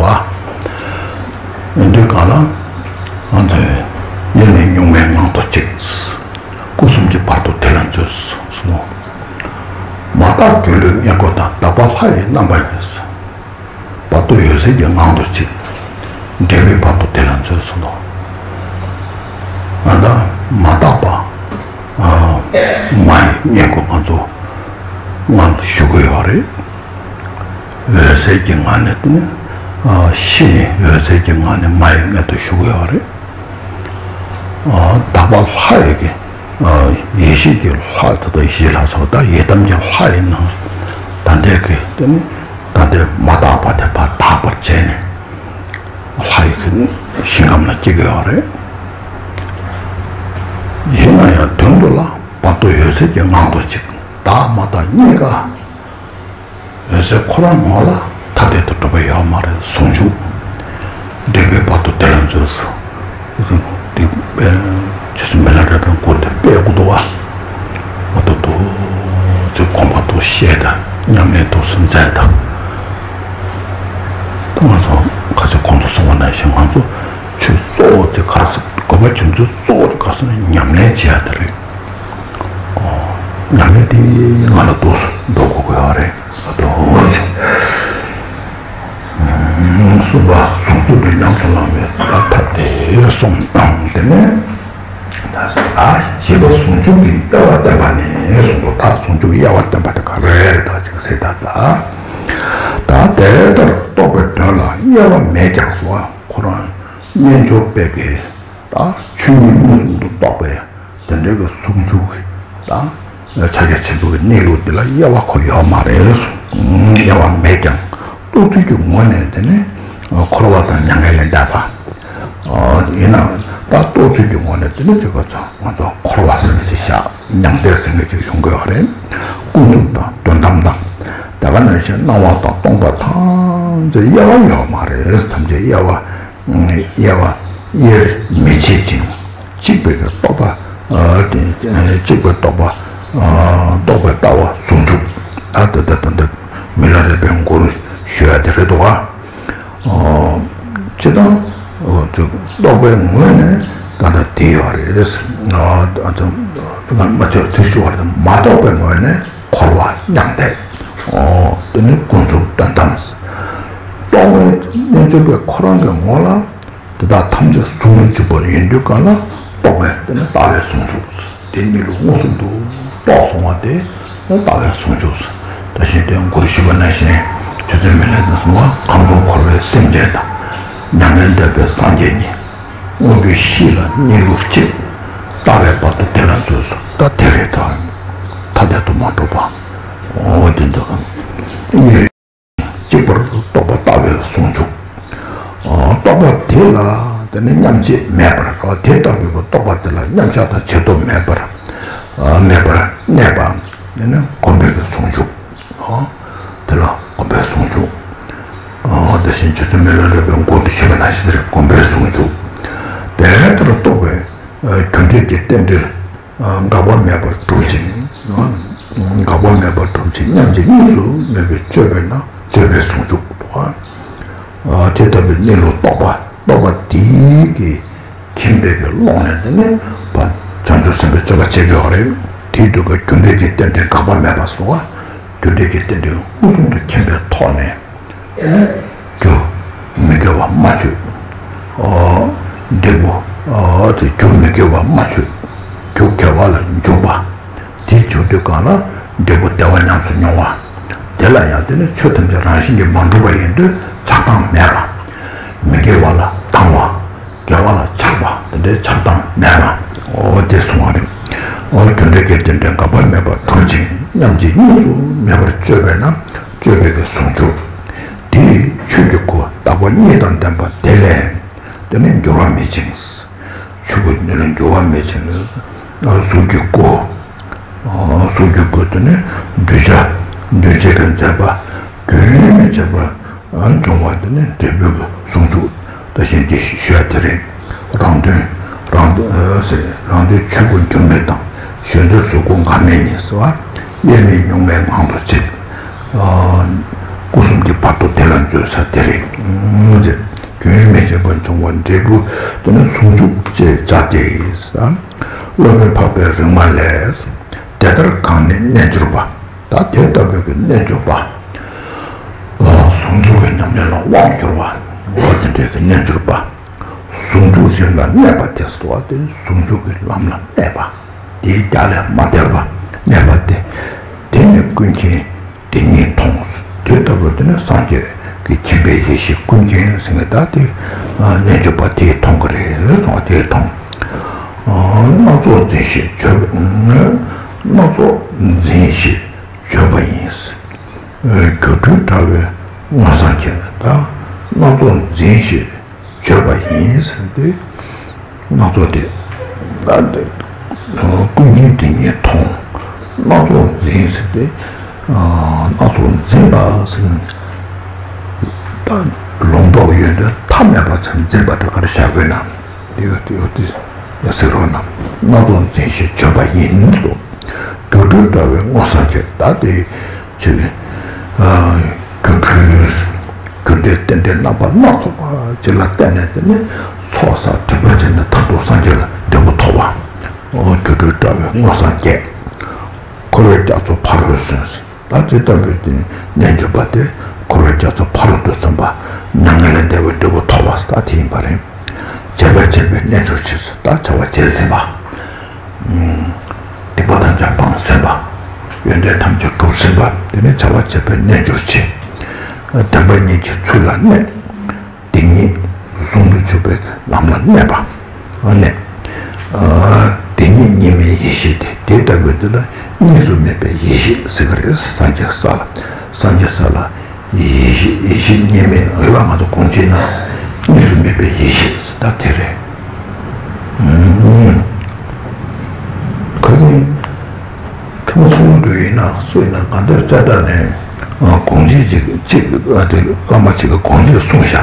ཨ། འདི་ག་ལ་ང་ཚོས་དབྱེར་མེད་གཉུག་མའི་ངང་དུ་གཅིག། སྐུ་གསུམ་གྱི་བར་དུ་དེ་ལ་འཛོལ་གསུངས་ནོ། མ་དག་སྒྱུ་ལུས་མངལ་སྒོ་དང་། དག་པ་ལྷ་ཡི་རྣམ་པ་ཉིད། བར་དུ་འོད་གསལ་གྱི་ངང་དུ་གཅིག། འབྲེལ་བའི་བར་དུ་དེ་ལ་འཛོལ་གསུངས་ནོ། ཨ། ད་མ་དག་པ་ཨ་མ་ཡི་མངལ་སྒོ་ང་ཚོ་ང་ཞུ་གི་ཡོད་རེད། འོད་གསལ་གྱི་ངང་ནས་དེ་ནི། ཨ། ཤི་ནས་འོད་གསལ་གྱི་ངང་ནས་མ་ཡི་མངལ་དུ་ཞུགས་ཡོད་རེད། ཨ། དག་པ་ལྷ་ཡི་གི་ ཡེ་ཤེས་ཀྱི་ལྷ་དེ་དག་ཡེ་ཤེས་ལྷ་སོགས་དང་ཡི་དམ་གྱི་ལྷ་ཡིན་ན། ད་ལྟའི་གི་དེ་ནི་ད་ལྟའི་མ་དག་པ་དེ་ཕར་དག་པར་བྱས་ནས་ལྷ་ཡི་གི་ཞིང་ཁམས་ལ་སྐྱེ་གི་ཡོད་རེད། ཡིན་ན་ཡང་དོན་དུ་ལ་བར་དོ་ཡོད་ཚད་ཀྱི་ངང་དུ་གཅིག་དག་མ་དག་གཉིས་ཀ་འོད་གསལ་ཁོ་རང་ངོ་ལ་ཐ་དད་དུ་གྲུབ་པ་ཡོད་མ་རེད། ཟུང་འཇུག་འབྲས་བུའི་བར་དུ་དེ་ལ་འཛོལ། འདི་དཔེ་ཆོས་སྲིད་མི་ལ་རས་པའི་མགུར་དེ་དཔེ་དགུ་འདུག་བ། མ་ཏོག་ཏོག་ཚོས་དགོངས་པ་ཏོག་བཤད་དང་ཉམས་ལེན་ཏོག་ཙམ་མཛད་དང་། ད་ང་ཚོ་ཁ་ཚོས་གོང་དུ་གསུངས་པ་ནང་བཞིན་ང་ཚོ་ཆོས་གཙོ་བོ་དེ་ག་རེ་ཟེར་དགོས་པ་རྒྱུ་མཚན་གཙོ་བོ་དེ་ག་རེ་ཟེར་ན་ཉམས་ལེན་བྱེད་ཡ་དེ་རེད། ཉམས་ལེན་དེ་ང་ལ་ཏོག་ཙམ་འགྲོ་དགོས་ཀྱི་ཡོད་རེད། ཏོག་ཙམ། གསུམ་པ་ཟུང་འཇུག་ཏུ་ཉམས་སུ་བླང་བའི་ཐབས་དེ་གསུམ་དང་དེ་ནས། ཨ། བཞི་པ་ཟུང་འཇུག་གི་དབྱེ་བ་བསྟན་པ་ནི་གསུངས་འདུག་ད་ཟུང་འཇུག་གི་དབྱེ་བ་བསྟན་པ་དེ་ག་རེ་རེད་ད་ཅིག་ཟེར་ད་ད། ད་དེ་ལྟར་རྟོགས་པའི་དོན་ལ་དབྱེ་བ་མེད་ཀྱང་སོ། ཁོ་རང་རྣལ་འབྱོར་པའི་གི་ད་ཆོས་ཉིད་མངོན་སུམ་དུ་རྟོགས་པའི་དེ་འདྲའི་གི་ཟུང་འཇུག་གི་ད་ཕྱག་རྒྱ་ཆེན་པོ་གི་གནས་ལུགས་འདི་ལ་དབྱེ་བ་ཁོ་ཡོད་མ་རེད། དབྱེ་བ་མེད་ཀྱང་རྟོགས་ཚུལ་གྱི་ངོས་ནས་དེ་ནི་འཁོར་བ་དང་མྱ་ངན་ལས་འདས་པ། ཡིན་ནའང་ད་རྟོགས་ཚུལ་གྱི་ངོས་ནས་དེ་ནི་ཅིག་ག་ཚོད་ང་ཚོ་འཁོར་བ་ཟེར་མཁན་ཅིག་བཞག་མྱང་འདས་ཟེར་མཁན་ཅིག་ཡོང་གི་ཡོད་རེད། ཀུན་རྫོབ་དང་དོན་དམ་དང་། དེ་ག་ནང་བཞིན་སྣང་བ་དང་སྟོང་པ་ཐམས་ཅད་དབྱེ་བ་ཡོད་མ་རེད། ཐམས་ཅད་དབྱེ་བ། དབྱེ་བ་དབྱེར་མི་ཕྱེད་ཅིང་གཅིག་པའི་རྟོག་པ། གཅིག་པའི་རྟོག་པ། རྟོག་པའི་ལྟ་བ་ཟུང་འཇུག་ད་ལྟ་ད་ལྟ་མི་ལ་རས་པའི་མགུར་ཞུ་ཡ་དེ་རེད་འདུག་ག་སྤྱིར་བཏང་རྟོག་པའི་ངོས་ནས་ད་ལྟ་དེ་ཡོད་རེད། མ་ཆོག་དུས་ཞུ་བ་རེད། མ་རྟོགས་པའི་ངོས་ནས་འཁོར་བ་མྱང་འདས། དེ་ནི་ཀུན་རྫོབ་དོན་དམ། རྟོག་མེད་རྣལ་འབྱོར་པའི་ཁོ་རང་གི་ངོ་ལ་དེ་དག་ཐམས་ཅད་ཟུང་དུ་འཇུག་པ་ཡིན་དུས་གང་ལ་རྟོགས་པའི་དེ་ནི་ལྟ་བའི་ཟུང་འཇུག་དེ་གཉིས་ལུགས་མངོན་སུམ་དུ་རྟོགས་སོང་བ་དེ་ལྟ་བའི་ཟུང་འཇུག་ད་བཞིན་དེ་མགུར་ཞུས་པ་ནང་བཞིན་ཆོས་སྲིད་མི་ལ་རས་པས་གསུངས་པ། ཁམས་གསུམ་འཁོར་བའི་སེམས་ཅན་དང་། མྱ་ངན་འདས་པའི་སངས་རྒྱས་ཉིད། དངོས་པོའི་གཤིས་ལ་གནས་ལུགས་གཅིག་ལྟ་བའི་བར་དུ་དེ་ལ་འཛོལ་སོང་། ད་དེ་རེད་ད། ཐ་དད་དུ་མ་གྲུབ་པ། འོ་དེ་འདུག་གམ། གཉིས་རེད། གཅིག་པར་རྟོགས་པ་ལྟ་བའི་ཟུང་འཇུག་རྟོགས་པ་དེ་ལ་དེ་ནི་མཉམ་རྗེས་མེད་པར་རོ། དེ་ལྟ་བུའི་རྟོགས་པ་དེ་ལ་མཉམ་གཞག་དང་བྱེད་སྟོབས་མེད་པར། མེད་པར་གནས་པ། དེ་ནི་གོམས་པའི་གི་ཟུང་འཇུག་དེ་ལ་གོམས་པའི་ཟུང་འཇུག་དེ་བཞིན་ཆོས་སྲིད་མི་ལ་རས་པའི་མགུར་དུ་ཞུས་པ་ནང་བཞིན་དེ་རེད། གོམས་པའི་ཟུང་འཇུག་དེ་ལྟར་རྟོགས་པའི་རྒྱུ་འབྲས་ཀྱི་རྟེན་འབྲེལ། འགག་པ་མེད་པར་གྲུབ་ཅིང་། འགག་པ་མེད་པར་གྲུབ་ཅིང་མཉམ་རྗེས་གཉིས་སུ་མེད་པའི་སྤྱོད་པས་ན་སྤྱོད་པའི་ཟུང་འཇུག་ཏོ། དེ་ལྟ་བུའི་གནས་ལུགས་རྟོགས་པ་རྟོགས་པ་དེའི་གི་ཁྱིམ་པའི་གི་ཀློང་ནས་དེ་ནས་བྱང་ཆུབ་སེམས་དཔའི་སྤྱོད་པ་བྱེད་ཀྱི་ཡོད་རེད། དེའི་དུས་ཀ་རྒྱུ་འབྲས་ཀྱི་རྟེན་འབྲེལ་འགག་པ་མེད་པ་སོགས་རྒྱུ་འབྲས་ཀྱི་རྟེན་འབྲེལ་མངོན་སུམ་དུ་མཁྱེན་པའི་ཐོག་ནས། རྒྱུ་མི་དགེ་བ་མ་བཅོས། འབྲས་བུ་དེ་རྒྱུ་མི་དགེ་བ་མ་བཅོས། རྒྱུ་དགེ་བ་ལ་འཇུག་པ། དེ་འཇུག་དུས་གང་ལ་འབྲས་བུ་བདེ་བ་ཉམས་སུ་མྱོང་བ། དེ་ལ་ཡང་དེ་ནི་ཆོས་ཐམས་ཅད་རང་བཞིན་གྱིས་མ་གྲུབ་པ་ཡིན་དུས་ཆགས་སྡང་མེད་པ། མི་དགེ་བ་ལ་སྡང་བ། དགེ་བ་ལ་ཆགས་པ་དེ་འདྲའི་ཆགས་སྡང་མེད་པ། འོ་དེ་གསུང་བ་རེད། འོ་རྒྱུ་འབྲས་ཀྱི་རྟེན་འབྲེལ་འགག་པ་མེད་པར་གྲུབ་ཅིང་མཉམ་རྗེས་གཉིས་སུ་མེད་པར་སྤྱོད་པས་ན་སྤྱོད་པའི་གི་ཟུང་འཇུག་དེ་ཆོས་ཀྱི་སྐུ་དག་པ་གཉིས་དང་ལྡན་པ་དེ་ལས་དེ་ནི་འགྱུར་བ་མེད་ཅིང་། ཆོས་སྐུ་དེ་ལས་འགྱུར་བ་མེད་ཅིང་། གཟུགས་ཀྱི་སྐུ། གཟུགས་ཀྱི་སྐུ་དེ་ནི་གདུལ་བྱ། གདུལ་བྱའི་གི་མཛད་པ། རྒྱུན་མི་འཆད་པ། འབྱུང་བ་དེ་ནི་འབྲས་བུའི་གི་ཟུང་འཇུག་ད་བཞིན་དེ་ཞུ་ཡ་དེ་རེད། རང་དོན། རང་དོན་ཟེར་རང་དོན་ཆོས་སྐུ་འགྱུར་མེད་དང་། གཞན་དོན་གཟུགས་སྐུ་འགག་མེད་ཉིད་ཟེར་བ། དབྱེར་མེད་གཉུག་མའི་ངང་དུ་གཅིག་སྐུ་གསུམ་གྱི་བར་དུ་དེ་ལ་འཛོལ་ས་དེ་རེད། རྒྱུན་མི་འཆད་པ་འབྱུང་བ་འབྲས་བུ་དེ་ནི་ཟུང་འཇུག་ཅེས་བྱ་སྟེ། སློབ་དཔོན་འཕགས་པའི་རིག་མ་ལས། དེ་ལྟར་གང་ནི་རྣལ་འབྱོར་པ། ད་དེ་ལྟ་བུའི་གི་རྣལ་འབྱོར་པ། ཟུང་འཇུག་གི་ཉམས་ལེན་ལ་དབང་བསྒྱུར་བ། འོ་དེ་འདྲའི་གི་རྣལ་འབྱོར་པ། ཟུང་འཇུག་རིམ་ལ་གནས་པ་དེ་སོ་བ་དེ་ཟུང་འཇུག་གི་ལམ་ལ་གནས་པ། དེའི་རྒྱ་ལས་མ་འདས་པ་གནས་པ་སྟེ། དེ་ནི་ཀུན་མཁྱེན་དེ་ཉིད་མཐོང་། དེ་ལྟ་བུ་དེ་ནི་སངས་རྒྱས་ཀྱི་མཁྱེན་པའི་ཡེ་ཤེས་ཀུན་མཁྱེན་ཟེར་ནས་ད་དེ་རྣལ་འབྱོར་པ་དེས་མཐོང་གི་རེད་གསུངས་པ་དེས་མཐོང་། སྣ་ཚོགས་འཛིན་ཞེས་བརྗོད་པ། སྣ་ཚོགས་འཛིན་ཞེས་བརྗོད་པ་ཡིན། སྒྱུ་འཕྲུལ་དྲ་བའི་མངོན་སངས་རྒྱས། ད་སྣ་ཚོགས་འཛིན་ཞེས་བརྗོད་པ་ཡིན་ཟེར་ཏེ། སྣ་ཚོགས་དེ་ད་དེ་ཀུན་མཁྱེན་དེ་ཉིད་མཐོང་། སྣ་ཚོགས་འཛིན་ཟེར་ཏེ། སྣ་ཚོགས་འཛིན་པ་ཟེར་ན། ད་ལུང་རྟོགས་ཡོད་དུས་ཐ་མལ་པ་ཚོ་འཛིན་པ་དེ་ག་རེ་བྱ་དགོས་ན། དེ་ཡོད་དེ་ཡོད་དེ་ཡོད་ཟེར་རོགས་གནང་། སྣ་ཚོགས་འཛིན་ཞེས་བརྗོད་པ་ཡིན་ཏོ། སྒྱུ་འཕྲུལ་དྲ་བའི་མངོན་སངས་རྒྱས། ད་དེ་ཅིག་སྒྱུ་འཕྲུལ། རྒྱུ་འབྲས་རྟེན་འབྲེལ་རྣམ་པ་སྣ་ཚོགས་པ་ཅིག་ལ་བརྟེན་ནས། དེ་ནས་ཚོགས་བསགས་སྒྲིབ་པ་བྱས་ནས་མཐར་ཐུག་སངས་རྒྱས་ལ་འབྲས་བུ་ཐོབ་པ། སྒྱུ་འཕྲུལ་དྲ་བའི་མངོན་སངས་རྒྱས། འཁོར་བའི་རྒྱ་མཚོ་ཕ་རོལ་སོན། ད་དེ་ལྟ་བུའི་དེ་རྣལ་འབྱོར་པ་དེ་འཁོར་བའི་རྒྱ་མཚོ་ཕ་རོལ་ཏུ་སོན་པ། མྱ་ངན་ལས་འདས་པའི་འབྲས་བུ་ཐོབ་པ་ད་དེ་ཡིན་པ་རེད། བྱས་པ་བྱས་པའི་རྣལ་འབྱོར་ཆེ། ད་བྱ་བ་བྱས་ཟིན་པ། སྡིག་པ་ཐམས་ཅད་སྤངས་ཟིན་པ། ཡོན་ཏན་ཐམས་ཅད་གྲུབ་ཟིན་པ། དེ་ནི་བྱ་བ་བྱས་པའི་རྣལ་འབྱོར་ཆེ། བདེན་པ་གཉིས་ཀྱི་ཚུལ་ལ་གནས། དེ་ཉིད་ཟུང་དུ་འཇུག་པའི་ལམ་ལ་གནས་པ། གནས། དེ་ཉིད་གཉིས་མེད་ཡེ་ཤེས་དེ། དེ་ལྟ་བུ་དེ་ལ་གཉིས་སུ་མེད་པའི་ཡེ་ཤེས་ཟེར་གི་རེད། སངས་རྒྱས་ས་ལ། སངས་རྒྱས་ས་ལ་ཡེ་ཤེས། ཡེ་ཤེས་གཉིས་མེད། འོས་པ་ང་ཚོ་གོང་ཆེན་ན་གཉིས་སུ་མེད་པའི་ཡེ་ཤེས་ཟེར་ད་དེ་རེད། ཁ་སང་ཁ་མ་ཚོགས་འགྲོ་ཡིན་ན་སུ་ཡིན་ན་ག་འདིར་ཙ་དྲག་ནས་དགོངས་གཅིག་ཅིག་ཅིག་དེ་བླ་མ་ཅིག་གིས་དགོངས་གཅིག་གསུངས་ཤག་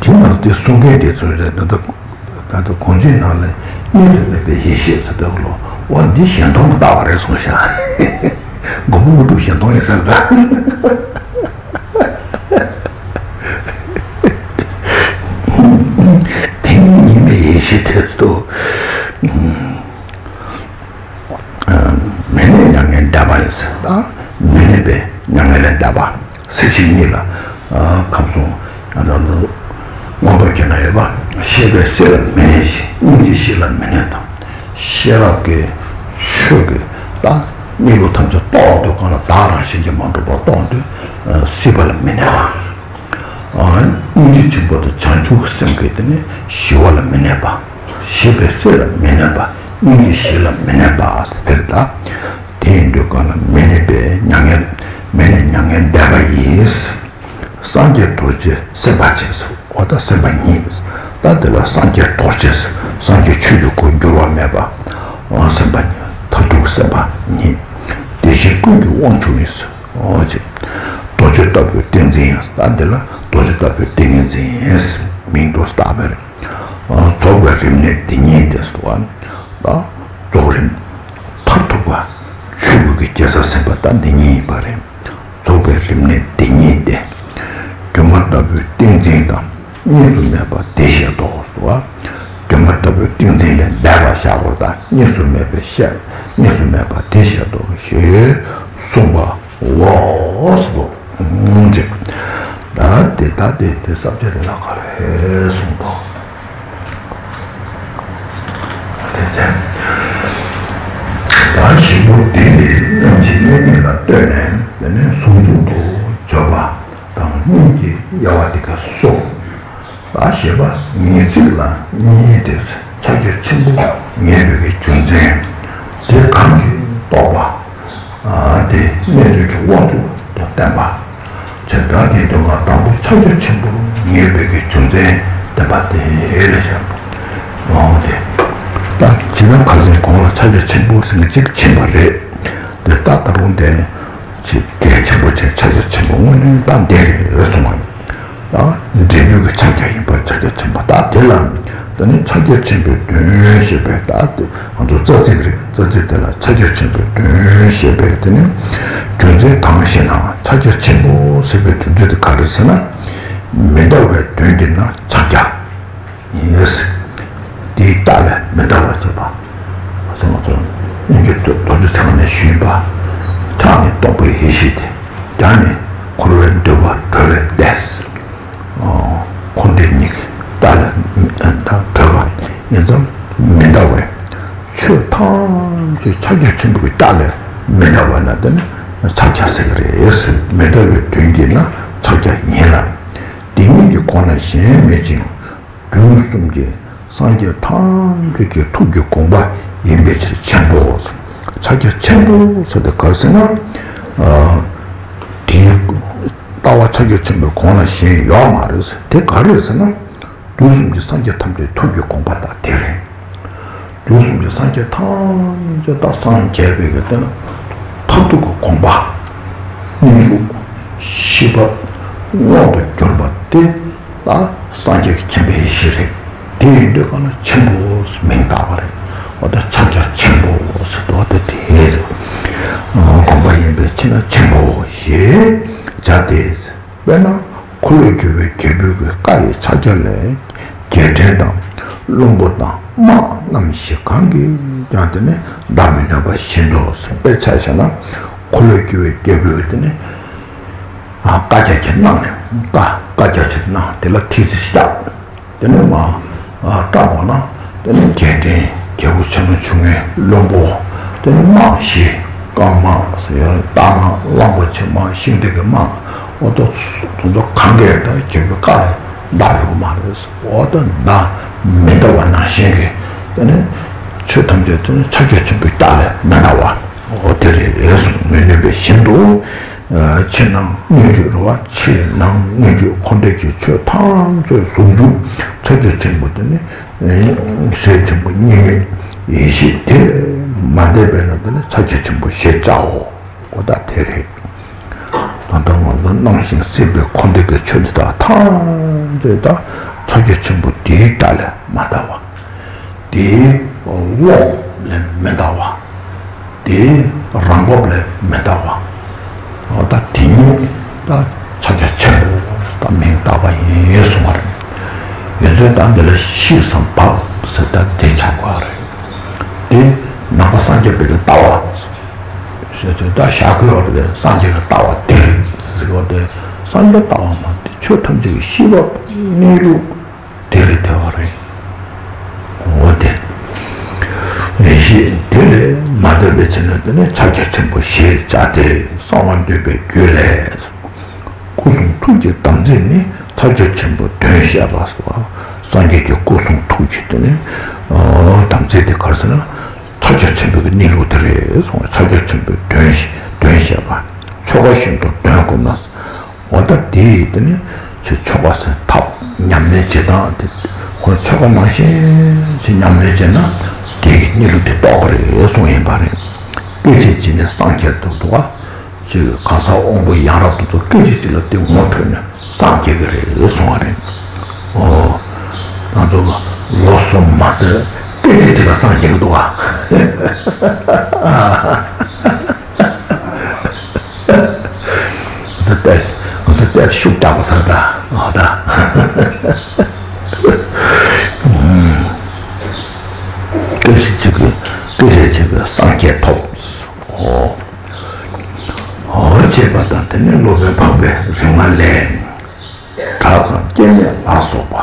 དེ་ནང་དེ་གསུང་མཁན་དེ་ཚོས་རེད། ད་ལྟ་ད་ལྟ་དགོངས་གཅིག་ནང་ལ་གཉིས་སུ་མེད་པའི་ཡེ་ཤེས་ཟེར་དུས་ལོ། འོ་འདི་གཞན་སྟོང་བཏགས་པ་རེད་གསུངས་ཤག་མགོན་པོ་དངོས་གྲུབ་གཞན་སྟོང་ཡིན་ས་རེད་ད། དེ་ཉིད་གཉིས་མེད་ཡེ་ཤེས་དེ་ཚོ། མི་གནས་མྱ་ངན་འདས་པ་ཡིན་ཟེར། ད་མི་གནས་པའི་མྱ་ངན་ལས་འདས་པ། སྲིད་ཞི་གཉིས་ལ་ཁམས་གསུམ་མངོན་རྟོགས་རྒྱན་ན་ཡོད་པ། ཤེས་པས་སྲིད་ལ་མི་གནས་ཤིང་། སྙིང་རྗེས་ཤེས་ལ་མི་གནས་དང་། ཤེས་རབ་ཀྱི་ཆོས་ཀྱིས་ད་གཉིས་པོ་ཐམས་ཅད་རྟོགས་དུས་གང་ལ་བདག་རང་བཞིན་གྱིས་མ་གྲུབ་པ་རྟོགས་དུས་སྲིད་པ་ལ་མི་གནས་པ། སྙིང་རྗེ་ཆེན་པོ་དང་བྱང་ཆུབ་སེམས་ཀྱིས་དེ་ནི་ཞི་བ་ལ་མི་གནས་པ། ཤེས་པས་སྲིད་ལ་མི་གནས་པ། སྙིང་རྗེས་ཞི་ལ་མི་གནས་པ་ཟེར་ད། དེ་ཡིན་དུས་གང་ལ་མི་གནས་པའི་མྱ་ངན། མི་གནས་མྱ་ངན་འདས་པ་ཡིན། སངས་རྒྱས་རྡོ་རྗེ་སེམས་དཔའ་ཆེ་ཟེར། འོ་ད་སེམས་དཔའ་ཉིད། ད་དེ་ལ་སངས་རྒྱས་རྡོ་རྗེ། སངས་རྒྱས་ཆོས་ཀྱི་སྐུ་འགྱུར་བ་མེད་པ། འོ་སེམས་དཔའ་ཉིད། མཐར་ཐུག་སེམས་དཔའ་ཉིད། དེ་བཞིན་ཀུན་གྱི་དབང་ཕྱུག་ཡིན། འོ་ཅིག་རྡོ་རྗེ་ལྟ་བུའི་ཏིང་འཛིན་ཡང་། ད་འདི་ལ་རྡོ་རྗེ་ལྟ་བུའི་ཏིང་ངེ་འཛིན་ཡིན། མིང་དུ་བཏགས་པའི་རིམ། རྫོགས་པའི་རིམས་ནད་འདི་ཉིད་དེ་སོ། ད་རྫོགས་རིམ་མཐར་ཐུག་པ་ཆོས་སྐུ་གི་རྒྱལ་སྲས་སེམས་དཔའ་ད་འདི་ཉིད་ཡིན་པ་རེད། རྫོགས་པའི་རིམས་ནད་འདི་ཉིད་དེ། སྒྱུ་མ་ལྟ་བུའི་ཏིང་འཛིན་དང་། གཉིས་སུ་མེད་པ་དེ་བཤད་དོ་ཟེར་བ། སྒྱུ་མ་ལྟ་བུའི་ཏིང་འཛིན་ལས་འདས་པ་བཞག་དགོས་དང་། གཉིས་སུ་མེད་པའི་བཤད། གཉིས་སུ་མེད་པ་དེ་བཤད་དོ་ཞེས་གསུངས་པའོ་ཟེར་དོ། ཅེས། ད་དེ་ད་དེ་དེ་ས་བཅད་དེ་ལ་ག་རེ་གསུངས་དོ། དེ་ཚེ་ད་གཞིག་པོ་དེ་ནི་ཐམས་ཅད་མཉམ་ཉིད་ལ་ལྟོས་ནས། དེ་ནས་ཟུང་འཇུག་ཏུ་བརྗོད་པ་དང་གཉིས་ཀྱི་དབྱེ་བ་དེ་ག་སོ། ད་ཞེས་པ་ངེས་ཚིག་ལ་གཉིས་ཏེ། ཕྱག་རྒྱ་ཆེན་པོ་ངེས་པའི་རྒྱུ་མཚན། དེ་གང་གིས་རྟོགས་པ། ཨ་དེ་རྣལ་འབྱོར་གྱི་དབང་ཕྱུག་ཏུ་བསྟན་པ། བྱས་ཙང་དེ་དུས་ང་དང་པོ་ཕྱག་རྒྱ་ཆེན་པོ་ངེས་པའི་རྒྱུ་མཚན་བསྟན་པ་དེ་རེད་ཤག་འོ་དེ། ད་ཇི་ལྟར་ཁ་སང་གོང་ལ་ཕྱག་རྒྱ་ཆེན་པོ་ཟེར་མཁན་ཅིག་ཕྱིན་པ་རེད། དེ་ད་ད་རུང་དེ་ཅིག་གལ་ཆེན་པོ་ཆེ། ཕྱག་རྒྱ་ཆེན་པོ་དངོས་གནས་ད་འདི་རེད་གསུངས་པ་ཡིན། ད་འབྲས་བུ་གི་ཕྱག་རྒྱ་ཡིན་པར་ཕྱག་རྒྱ་ཆེན་པོ། ད་དེ་ལ་ད་ནི་ཕྱག་རྒྱ་ཆེན་པོའི་དོན་ཞེས་པའི་ད་དེ་ང་ཚོ་རྩ་ཚིག་རེད། རྩ་ཚིག་དེ་ལ་ཕྱག་རྒྱ་ཆེན་པོའི་དོན་ཞེས་པའི་དེ་ནི་རྒྱུ་མཚན་གང་ཞེ་ན། ཕྱག་རྒྱ་ཆེན་པོ་ཟེར་བའི་རྒྱུ་མཚན་དེ་ག་རེ་ཟེར་ན། མི་འདའ་བའི་དོན་གྱིས་ན་ཕྱག་རྒྱ་ཡིན། དེའི་རྟགས་ལས་མི་འདའ་བར་བྱེད་པ། ཟེར་ང་ཚོ་སྙན་བརྒྱུད་རྡོ་རྗེ་ཚེ་དབང་ནས་ཞུས་པ། ཕྱག་ནི་སྟོང་པའི་ཡེ་ཤེས་ཏེ། རྒྱ་ནི་འཁོར་བའི་འདུས་པ་སྒྲོལ་བའི་སྡེ། འཁོར་འདས་གཉིས་ཀྱི་རྟགས་ལས་ད་གྲོལ་བ་ཡིན་ཙང་མི་འདའ་བའི། ཆོས་ཐམས་ཅད་ཕྱག་རྒྱ་ཆེན་པོ་གི་རྟགས་ལས་མི་འདའ་བ་ན་དེ་ནི་ཕྱག་རྒྱ་ཟེར་གི་རེད། མི་འདའ་བའི་དོན་གྱིས་ན་ཕྱག་རྒྱ་ཡིན་ལ། དེ་ཉིད་ཀྱི་སྒོ་ན་གཞན་མེད་ཅིང་། དུས་གསུམ་གྱི་ སངས་རྒྱས་ཐམས་ཅད་ཀྱི་ཐུགས་ཀྱི་དགོངས་པ་ཡིན་པའི་ཕྱིར་ཆེན་པོ། ཕྱག་རྒྱ་ཆེན་པོ་ཟེར་དེ་ག་རེ་ཟེར་ན། ཨ། དེའི་ལྟ་བ་ཕྱག་རྒྱ་ཆེན་པོའི་གོང་ལ་གཞན་ཡོད་མ་རེད། དེ་ག་རེ་ཟེར་ན། དུས་གསུམ་གྱི་སངས་རྒྱས་ཐམས་ཅད་ཐུགས་ཀྱི་དགོངས་པ་དག་དེ་རེད། དུས་གསུམ་གྱི་སངས་རྒྱས་ཐམས་ཅད་དག་སངས་རྒྱས་པའི་གི་དེ་ན་མཐར་ཐུག་གི་དགོངས་པ། གནས་ལུགས། ཤེས་པ། དངོས་དུ་གྱུར་པ་དེ་ལ་སངས་རྒྱས་ཀྱི་མཁྱེན་པའི་ཡེ་ཤེས་རེད། དེ་ཡིན་དུས་གང་ལ་ཆེན་པོ་མིང་བཏགས་པ་རེད། འོ་ད་ཕྱག་རྒྱ་ཆེན་པོ་ཟེར་དུས་འོ་ད་དེ་རེད། དགོངས་པ་ཡིན་པའི་ཕྱིར་ན་ཆེན་པོ་ཞེས་བྱ་སྟེ། དཔེར་ན་འཁོར་ལོས་སྒྱུར་བའི་རྒྱལ་པོའི་གི་བཀའ་ཡི་ཕྱག་རྒྱ་ལས། རྒྱལ་ཕྲན་དང་བློན་པོ་དང་དམག་རྣམས་ཞེས་གང་གིས་ཀྱང་དེ་ནི་བཟླ་མི་ནུས་པ་བཞིན་དུ། དཔེར་ཆ་བཞག་ན་འཁོར་ལོས་སྒྱུར་བའི་རྒྱལ་པོས་དེ་ནི་བཀའ་རྒྱ་ཆེ་གནང་ནས། བཀའ་བཀའ་རྒྱ་ཆེ་གནང་། དེ་ལ་ཐེལ་ཙེ་བཀྱགས། དེ་ནས་མར་བཀྲམ་པ་ན། དེ་ནས་རྒྱལ་ཕྲན་རྒྱལ་པོ་ཆེན་མོ་ཆུང་ངུའི་བློན་པོ། དེ་ནས་དམག་བཞི། རྐང་དམག་ཟེར་ཡ་རྟ་དམག་གླང་པོ་ཆེ་དམག་ཤིང་འབྲས་ཀྱི་དམག་འོ་ད་དེ་ཚོ་གང་གས་ད་རྒྱལ་པོའི་བཀའ་ལས་བཟླ་ཕོད་ཀྱི་མ་རེད། འོ་ད་བཟླ་མི་འདའ་བ་ནང་བཞིན་གྱི་དེ་ནས་ཆོས་ཐམས་ཅད་དེ་ནི་ཕྱག་རྒྱ་ཆེན་པོའི་བཀའ་ལས་མི་འདའ་བ། འོ་དེ་རེད་གསུངས། མི་ནུས་པའི་བཞིན་དུ། ཕྱི་ནང་སྣོད་བཅུད་རེད་བ། ཕྱི་ནང་སྣོད་བཅུད་འཁོར་འདས་ཀྱི་ཆོས་ཐམས་ཅད་ཟུང་འཇུག་ཕྱག་རྒྱ་ཆེན་པོ་དེ་ནི་ཞེས་ཆེན་པོ་གཉིས་མེད་ཡེ་ཤེས་དེ་ལས་མ་འདས་པས་ན་དེ་ནི་ཕྱག་རྒྱ་ཆེན་པོ་ཞེས་བྱའོ། འོ་ད་དེ་རེད། ད་ལྟ་ང་ཚོ་སྣང་ཞིང་སྲིད་པའི་འཁོར་འདས་ཀྱི་ཆོས་འདི་དག་ཐམས་ཅད་ད་ཕྱག་རྒྱ་ཆེན་པོ་དེའི་བཀའ་ལས་མ་འདའ་བ། དེའི་དབང་ལས་མི་འདའ་བ། དེའི་རང་བབས་ལས་མི་འདའ་བ། འོ་ད་དེ་ཉིད་ད་ཕྱག་རྒྱ་ཆེན་པོ་ད་མིང་བཏགས་པ་ཡིན་གསུངས་པ་རེད། ཡོད་ཚད་ད་འདི་ལ་ཤེས་སམ་བབ་ཟེར་ད་དེ་ཆགས་དགོས་པ་རེད། དེ་ནང་པ་སངས་རྒྱས་པའི་གི་ལྟ་བ་ཟེར་ཚུལ་ད་བཞག་དགོས་པ་རེད། སངས་རྒྱས་ཀྱི་ལྟ་བ་དེ་རེད་ཟེར་བ་དེ་སངས་རྒྱས་ལྟ་བ་མ་དེ་ཆོས་ཐམས་ཅད་ཀྱི་ཤེས་རབ་གནས་ལུགས། དེ་ལས་འདས་པ་རེད། འོ་དེ། ཡེ་ཤེས་དེ་ལས་མ་འདས་པའི་ཕྱིར་ན་དེ་ནི་ཕྱག་རྒྱ་ཆེན་པོ་ཞེས་བྱ་སྟེ། གསང་བ་འདུས་པའི་རྒྱུད་ལས། སྐུ་གསུང་ཐུགས་ཀྱི་དམ་ཚིག་ནི་ཕྱག་རྒྱ་ཆེན་པོ་དོན་བཤད་པ། སངས་རྒྱས་ཀྱི་སྐུ་གསུང་ཐུགས་ཀྱི་དེ་ནི་དམ་ཚིག་དེ་ག་རེ་ཟེར་ན། ཕྱག་རྒྱ་ཆེན་པོའི་གནས་ལུགས་དེ་རེད་གསུངས། ཕྱག་རྒྱ་ཆེན་པོའི་དོན་དོན་བཤད་པ། ཆོ་ག་བཞིན་དུ་དོན་བསྒོམས་ན། འོ་ད་དེ་ཡིས་དེ་ནི་ཆོ་ཆོ་ག་ཟེར་ཐབས་ཉམས་ལེན་བྱེད་སྟངས་དེ་ཁོ་ཆོ་ག་ནང་བཞིན་ཅིག་ཉམས་ལེན་བྱས་ན་དེ་གི་གནས་ལུགས་དེ་རྟོགས་ཀྱི་རེད་གསུངས་ཡིན་པ་རེད། སྐད་ཅིག་གཅིག་ནས་སངས་རྒྱས་འདུག་འདུག་ག་ཅིག་གང་ཟག་དབང་པོ་ཡང་རབ་ཏུ་ཐོབ། སྐད་ཅིག་གཅིག་ལ་དེ་ངོ་འཕྲོད་ནས་སངས་རྒྱས་ཀྱི་རེད་གསུངས་པ་རེད། ཨོ། ང་ཚོ་ལོ་གསུམ་མ་ཟེར་སྐད་ཅིག་གཅིག་ལ་སངས་རྒྱས་ཀྱི་འདུག་ག་ང་ཚོ་ཏོག་ང་ཚོ་ཏོག་ཤུགས་རྒྱག་པ་ཟེར་ད། ཨོ་ད། སྐད་ཅིག་གཅིག་གིས་སྐད་ཅིག་གཅིག་གིས་སངས་རྒྱས་ཐོབ། ཨོ། ཨོ་ཅེས་པ་དང་དེ་ནི་སློབ་དཔོན་འཕགས་པའི་རིག་མ་ལས། དགྲ་དང་སྐྱེ་མེད་ལ་སོགས་པ།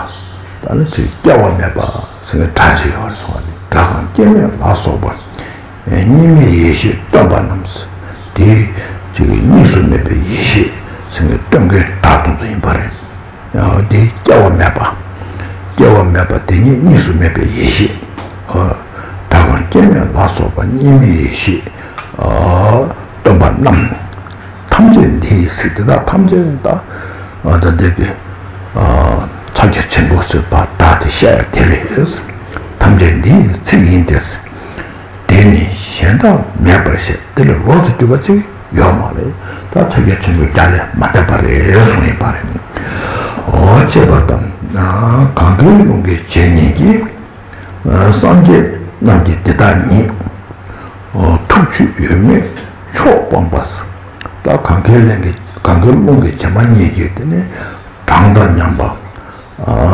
ད་ནི་ཅིག་སྐྱེ་བ་མེད་པ་ཟེར་ནས་དགྲ་ཅིག་ཡོད་རེད་གསུངས་པ་ནི། དགྲ་དང་སྐྱེ་མེད་ལ་སོགས་པ། གཉིས་མེད་ཡེ་ཤེས་སྟོན་པ་རྣམས། དེ་ཅིག་གཉིས་སུ་མེད་པའི་ཡེ་ཤེས་ཟེར་ནས་སྟོན་མཁན་དགྲ་དེ་ཚོ་ཡིན་པ་རེད། དེ་སྐྱེ་བ་མེད་པ། སྐྱེ་བ་མེད་པ་དེ་ཉིད་གཉིས་སུ་མེད་པའི་ཡེ་ཤེས། དགྲ་དང་སྐྱེ་མེད་ལ་སོགས་པ་གཉིས་མེད་ཡེ་ཤེས་སྟོན་པ་རྣམས། ཐམས་ཅད་འདི་ཡི་ཚིག་དེ་དག་ཐམས་ཅད་ད་ད་འདི་གི་ཕྱག་རྒྱ་ཆེན་པོ་ཟེར་བ་ད་དེ་བཤད་ཡ་དེ་རེད། ཐམས་ཅད་འདི་ཡི་ཚིག་ཡིན་ཏེ། དེ་ནི་གཞན་དག་མེད་པར་བཤད། དེ་ལས་ལོགས་སུ་གྱུར་པ་ཅིག་ཡོད་མ་རེད། ད་ཕྱག་རྒྱ་ཆེན་པོའི་རྒྱ་ལས་མ་འདས་པ་རེད་གསུངས་ཡིན་པ་རེད། འོ་ཅེས་པ་དང་། གང་གཱའི་ཀླུང་གི་བྱེད་ཉིད་ཀྱིས། སངས་རྒྱས་རྣམས་ཀྱིས་འདི་དག་ཉིད། ཐུགས་ཆུད་ཡོད་མེད་ཕྱོགས་སྤངས་པ། ད་གང་གཱའི་གླིང་གི་གང་གཱའི་ཀླུང་གི་བྱེ་མ་སྙེད་ཀྱིས་དེ་ནི་གྲངས་དང་མཉམ་པ།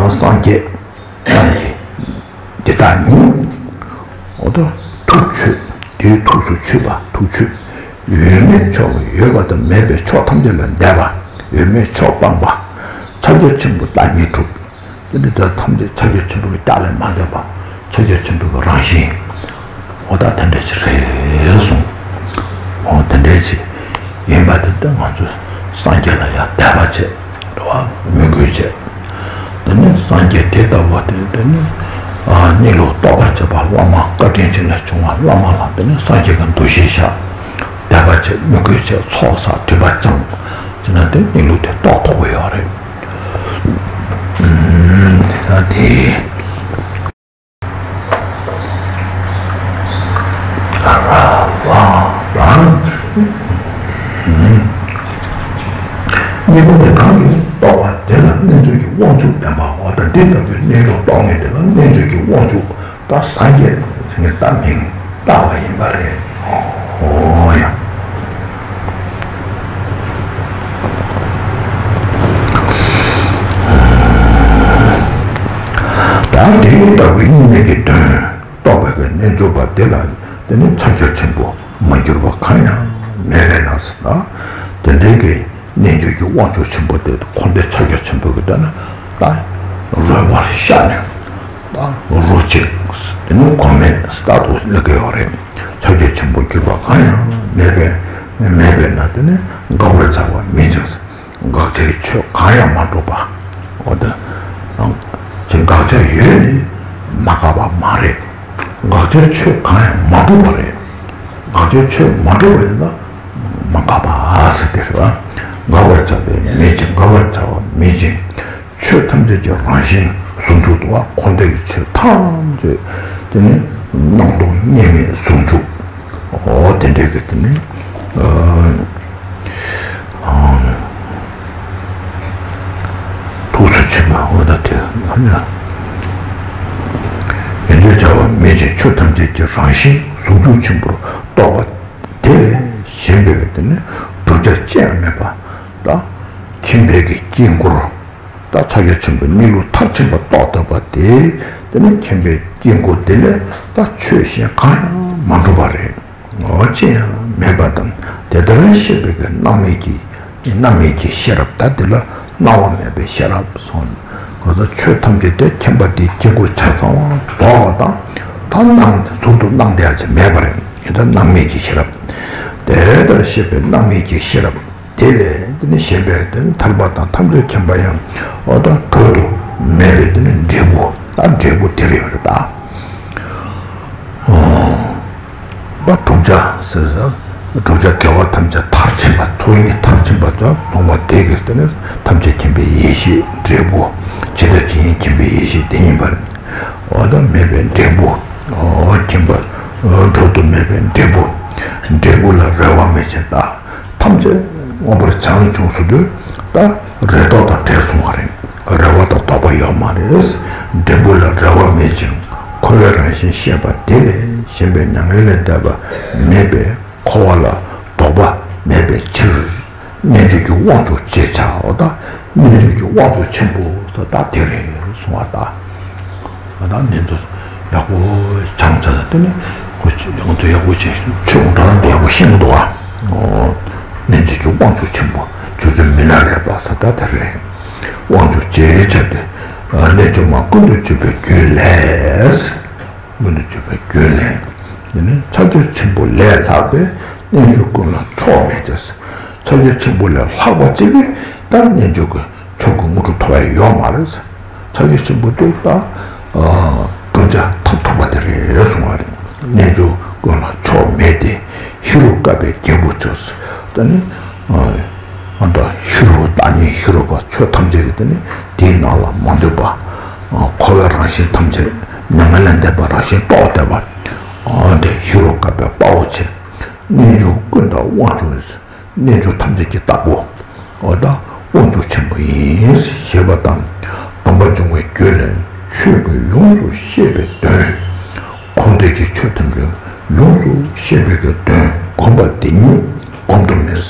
སངས་རྒྱས་རྣམས་ཀྱིས་འདི་དག་ཉིད། འོ་ད་ཐུགས་ཆུད། དེའི་ཐུགས་སུ་ཆུད་པ། ཐུགས་ཆུད། ཡོད་མེད་ཕྱོགས་ཡོད་པ་དང་མེད་པའི་ཕྱོགས་ཐམས་ཅད་ལས་འདས་པ། ཡོད་མེད་ཕྱོགས་སྤངས་པ། ཕྱག་རྒྱ་ཆེན་པོ་བདག་ཉིད་གྲུབ། དེ་འདི་དག་ཐམས་ཅད་ཕྱག་རྒྱ་ཆེན་པོའི་རྒྱ་ལས་མ་འདས་པ། ཕྱག་རྒྱ་ཆེན་པོའི་རང་བཞིན། འོ་ད་དེ་འདྲ་ཅིག་རེད་གསུངས། འོ་དེ་འདྲ་ཅིག་ཡིན་པ་དེ་ལྟར་ང་ཚོས་སངས་རྒྱས་ལ་ཡང་དད་པ་བྱེད། རེད་བ། མོས་གུས་བྱེད། དེ་ནས་སངས་རྒྱས་དེ་ལྟ་བུ་དེ་དེ་ནི་ གནས་ལུགས་རྟོགས་པར་བྱེད་པ་བླ་མ། བཀའ་དྲིན་ཅན་ལས་བྱུང་བ་བླ་མ་ལ། དེ་ནས་སངས་རྒྱས་ཀྱི་འདུ་ཤེས་བཞག་དད་པ་བྱེད། མོས་གུས་བྱེད། ཚོགས་བསགས། སྒྲིབ་པ་སྦྱང་། ཅེ་ན་དེ་གནས་ལུགས་དེ་རྟོགས་ཐུབ་ཀྱི་ཡོད་རེད། ཨུམ། དེ་ན་དེ། གཉིས་པ་ནི། གང་གིས་རྟོགས་པ་དེ་ལ་རྣལ་འབྱོར་གྱི་དབང་ཕྱུག་བསྟན་པའོ། ད་འདི་ལྟ་བུའི་གནས་ལུགས་རྟོགས་མཁན་དེ་ལ་རྣལ་འབྱོར་གྱི་དབང་ཕྱུག། ད་སངས་རྒྱས་ཟེར་མཁན་ད་མིང་བཏགས་པ་ཡིན་པ་རེད། ཨོ་ཡ། ད་དེ་ལྟ་བུའི་གཉིས་མེད་ཀྱི་དོན་རྟོགས་པའི་གི་རྣལ་འབྱོར་པ་དེ་ལ་དེ་ནི་ཕྱག་རྒྱ་ཆེན་པོ་མ་གྱུར་པ་གང་ཡང་མེད་པས་ན་ཟེར། ད་དེ་འདྲའི་གི་རྣལ་འབྱོར་གྱི་དབང་ཕྱུག་ཆེན་པོ་དེ་ཁོ་འདི་ཕྱག་རྒྱ་ཆེན་པོ་གི་དོན་ད་རོལ་པར་ཤར་ནས། རོ་གཅིག་དེ་ནི་གོ་མེད་ལྟར་དུ་སླེབས་ཀྱི་ཡོད་རེད། ཕྱག་རྒྱ་ཆེན་པོ་གྱུར་པ་གང་ཡང་མེད་པས། མེད་པས་ན་དེ་ནི་དགག་པར་བྱ་བ་མེད་ཅིང་། དགག་བྱའི་ཆོས་གང་ཡང་མ་གྲུབ་པ། འོ་ད་ཅིག་དགག་བྱ་ཡོད་ནི་མ་དགག་པ་མ་རེད། དགག་བྱའི་ཆོས་གང་ཡང་མ་གྲུབ་པ་རེད། དགག་བྱའི་ཆོས་མ་གྲུབ་པ་ཡིན་ན་མ་དགག་པ་ཟེར་དེ་རེད་བ། དགག་པར་བྱ་བ་མེད་ཅིང་། དགག་པར་བྱ་བ་མེད་ཅིང་། ཆོས་ཐམས་ཅད་ཀྱི་རང་བཞིན་ཟུང་འཇུག་ཏུ་བ། འཁོར་འདས་ཀྱི་ཆོས་ཐམས་ཅད་དེ་ནི་སྣང་སྟོང་གཉིས་མེད་ཟུང་འཇུག། འོ་དེ་འདྲའི་གི་དེ་ནི་ཨ་ཨ་ཐུགས་སུ་ཆུད་པ། འོ་ད་དེ་ཡོན་ཏན་བྱ་བ་མེད་ཅིང་། ཆོས་ཐམས་ཅད་ཀྱི་རང་བཞིན་ཟུང་འཇུག་ཆེན་པོར་རྟོགས་པ་དེ་ལས་གཞན་པའི་དེ་ནི་བསྒྲུབ་བྱ་ཅི་ཡང་མེད་པ་ད་མཁྱེན་པའི་གི་དཀྱིལ་འཁོར། ད་ཕྱག་རྒྱ་ཆེན་པོའི་གནས་ལུགས་མཐར་ཕྱིན་པ་རྟོགས་ཐུབ་པ་དེ། དེ་ནི་མཁྱེན་པའི་དཀྱིལ་འཁོར་དེ་ལས་ད་ཆོས་གཞན་གང་ཡང་མ་གྲུབ་པ་རེད། འོ་ཅི་ཡང་མེད་པ་དང་། དེ་ལྟར་ཤེས་པའི་གི་སྣང་མེད་ཀྱི་སྣང་མེད་ཀྱི་ཤེས་རབ། ད་དེ་ལ་སྣང་བ་མེད་པའི་ཤེས་རབ་སོང་། གོ་ས་ཆོས་ཐམས་ཅད་དེ་མཁྱེན་པ་དེའི་དཀྱིལ་འཁོར་ཆ་ཚང་བ་རྫོགས་པ་དང་། ད་སྣང་ཟུར་དུ་སྣང་བསྡད་ཡ་ཅིག་མེད་པ་རེད། ཡིན་ད་སྣང་མེད་ཀྱི་ཤེས་རབ། དེ་ལྟར་ཤེས་པའི་སྣང་མེད་ཀྱི་ཤེས་རབ། དེ་ལས་དེ་ནི་གཞན་པའི་དེ་ནི་ཐར་པ་དང་ཐམས་ཅད་མཁྱེན་པ་ཡང་འོ་ད་གྲོལ་དུ་མེད་པའི་དེ་ནི་འབྲས་བུ། ད་འབྲས་བུ་དེ་རེད་པ་ད། ཨོ། བསྒྲུབ་བྱ་ཟེར་ས། བསྒྲུབ་བྱ་དགེ་བ་ཐམས་ཅད་མཐར་ཕྱིན་པ། ཚོགས་གཉིས་མཐར་ཕྱིན་པ་དང་བཟུང་བ་དེ་གིས་དེ་ནི་ཐམས་ཅད་མཁྱེན་པའི་ཡེ་ཤེས་འབྲས་བུ། ཇི་ལྟ་ཇི་སྙེད་མཁྱེན་པའི་ཡེ་ཤེས་དེ་ཡིན་པར། འོ་ད་མེད་པའི་འབྲས་བུ། འོ་མཁྱེན་པ། འོ་གྲོལ་དུ་མེད་པའི་འབྲས་བུ། འབྲས་བུ་ལ་རེ་བ་མེད་ཅིང་ད། ཐམས་ཅད་མངོན་པར་བྱང་བྱུང་ཟེར་དུས་ད་རེ་དོགས་དང་བྲལ་སོང་བ་རེད། རེ་བ་དང་དོགས་པ་ཡོད་མ་རེད། འབྲས་བུ་ལ་རེ་བ་མེད་ཅིང་འཁོར་བའི་རང་བཞིན་ཤེས་པ་དེ་ལས་གཞན་པའི་མྱ་ངན་ལས་འདས་པ་མེད་པས་འཁོར་བ་ལ་དོགས་པ་མེད་པའི་ཕྱིར། རྣལ་འབྱོར་གྱི་དབང་ཕྱུག་ཅེས་བྱའོ། ད་རྣལ་འབྱོར་གྱི་དབང་ཕྱུག་ཆེན་པོ་ཟེར་ད་དེ་རེད་གསུང་བ་ད། ང་དང་ནི་ཚོ་ཡག་པོ་སྦྱངས་ཚར་དེ་ནི་ཁོ་ང་ཚོ་ཡག་པོ་བྱས་ཆོས་དགོངས་འགྲོ་ལ་ཡག་པོ་ཤེས་ཀྱི་འདུག་ཨ། ཨོ། རྣལ་འབྱོར་གྱི་དབང་ཕྱུག་ཆེན་པོ་རྗེ་བཙུན་མི་ལ་རས་པ་ཟེར་ད་དེ་རེད། དབང་ཕྱུག་ཅེས་བྱ་སྟེ། རྣལ་འབྱོར་མ་ཀུན་ཏུ་སྤྱོད་པའི་རྒྱུད་ལས། ཀུན་ཏུ་སྤྱོད་པའི་རྒྱུད་ལས། དེ་ནི་ཕྱག་རྒྱ་ཆེན་པོ་ལས་ལྷག་པའི་རྣལ་འབྱོར་ཀུན་ལ་ཕྱོགས་མེད་དེ། ཕྱག་རྒྱ་ཆེན་པོ་ལས་ལྷག་པ་ཅིག་གིས་ད་རྣལ་འབྱོར་གྱི་མཆོག་གི་དངོས་གྲུབ་ཐོབ་ཡ་ཡོད་མ་རེད། ཕྱག་རྒྱ་ཆེན་པོ་དེ་ད་བསྒྲུབ་བྱ་ཐོབ་ཐུབ་པ་དེ་རེད་གསུང་བ་རེད། རྣལ་འབྱོར་ཀུན་ལ་ཕྱོགས་མེད་དེ། ཧེ་རུ་ཀ་པའི་རྒྱལ་པོ་བྱས། ད་ནི་ཨ་ད་ཧེ་རུ་བདག་ཉིད་ཧེ་རུ་ཀ་ཆོས་ཐམས་ཅད་ཀྱི་དེ་ནི་དེའི་ནང་ལ་མ་འདུས་པ། འཁོར་བའི་རང་བཞིན་ཐམས་ཅད་མྱ་ངན་ལས་འདས་པའི་རང་བཞིན་རྟོགས་བསྡད་པ། དེ་ཧེ་རུ་ཀ་པའི་དཔའ་བོ་ཆེ། རྣལ་འབྱོར་ཀུན་དང་དབང་ཕྱུག་རྣལ་འབྱོར་ཐམས་ཅད་ཀྱི་བདག་པོ། འོ་ད་དབང་ཕྱུག་ཆེན་པོ་ཡིན་ཞེས་པ་དང་། སྡོམ་པ་འབྱུང་བའི་རྒྱུད་ལས་ཆོས་ཀུན་ཡོངས་སུ་ཤེས་པའི་དོན། འཁོར་འདས་ཀྱི་ཆོས་ཐམས་ཅད་ཡོངས་སུ་ཤེས་པའི་གི་དོན་སྒོམ་པ་འདི་ཉིད་སྒོམ་དུ་མེད། ད་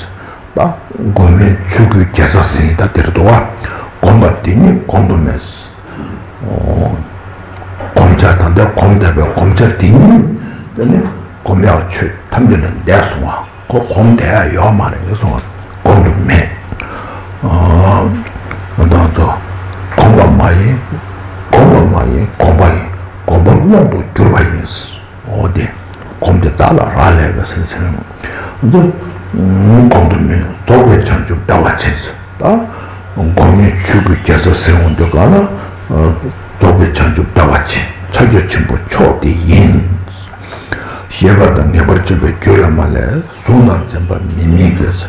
སྒོམ་མེད་ཆོས་སྐུའི་རྒྱལ་ས་ཟིན་ད་དེར་འདུག་བ། སྒོམ་པ་འདི་ཉིད་སྒོམ་དུ་མེད། སྒོམ་བྱ་ད་ལྟ་སྒོམ་བསྡད་པའི་སྒོམ་བྱ་འདི་ཉིད་དེ་ནི་སྒོམ་ཡག་ཆོས་ཐམས་ཅད་ལས་འདས་སོང་བ། ཁོ་སྒོམ་བསྡད་ཡག་ཡོད་མ་རེད་གསུངས། སྒོམ་དུ་མེད། ཨ་ད་ཚོ་སྒོམ་པ་མ་ཡིན། སྒོམ་པ་མ་ཡིན་སྒོམ་པ་ཡིན། སྒོམ་པ་ཀློང་དུ་གྱུར་པ་ཡིན། འོ་དེ། སྒོམ་དེ་བདག་ལ་རག་ལས་པས་ཟེར་ཕྱིར། འདི་སྒོམ་དུ་མེད། རྫོགས་པའི་བྱང་ཆུབ་བདེ་བ་ཆེ་ཟེར། ད་སྒོམ་མེད་ཆོས་སྐུའི་རྒྱལ་ས་ཟིན་འོང་དུས་ག་ལ་རྫོགས་པའི་བྱང་ཆུབ་བདེ་བ་ཆེ། ཕྱག་རྒྱ་ཆེན་པོ་མཆོག་དེ་ཡིན། ཞེས་པ་དང་ངེས་པར་འབྱེད་པའི་རྒྱུད་བླ་མ་ལས། གཟུང་དང་འཛིན་པ་མི་དམིགས་པས།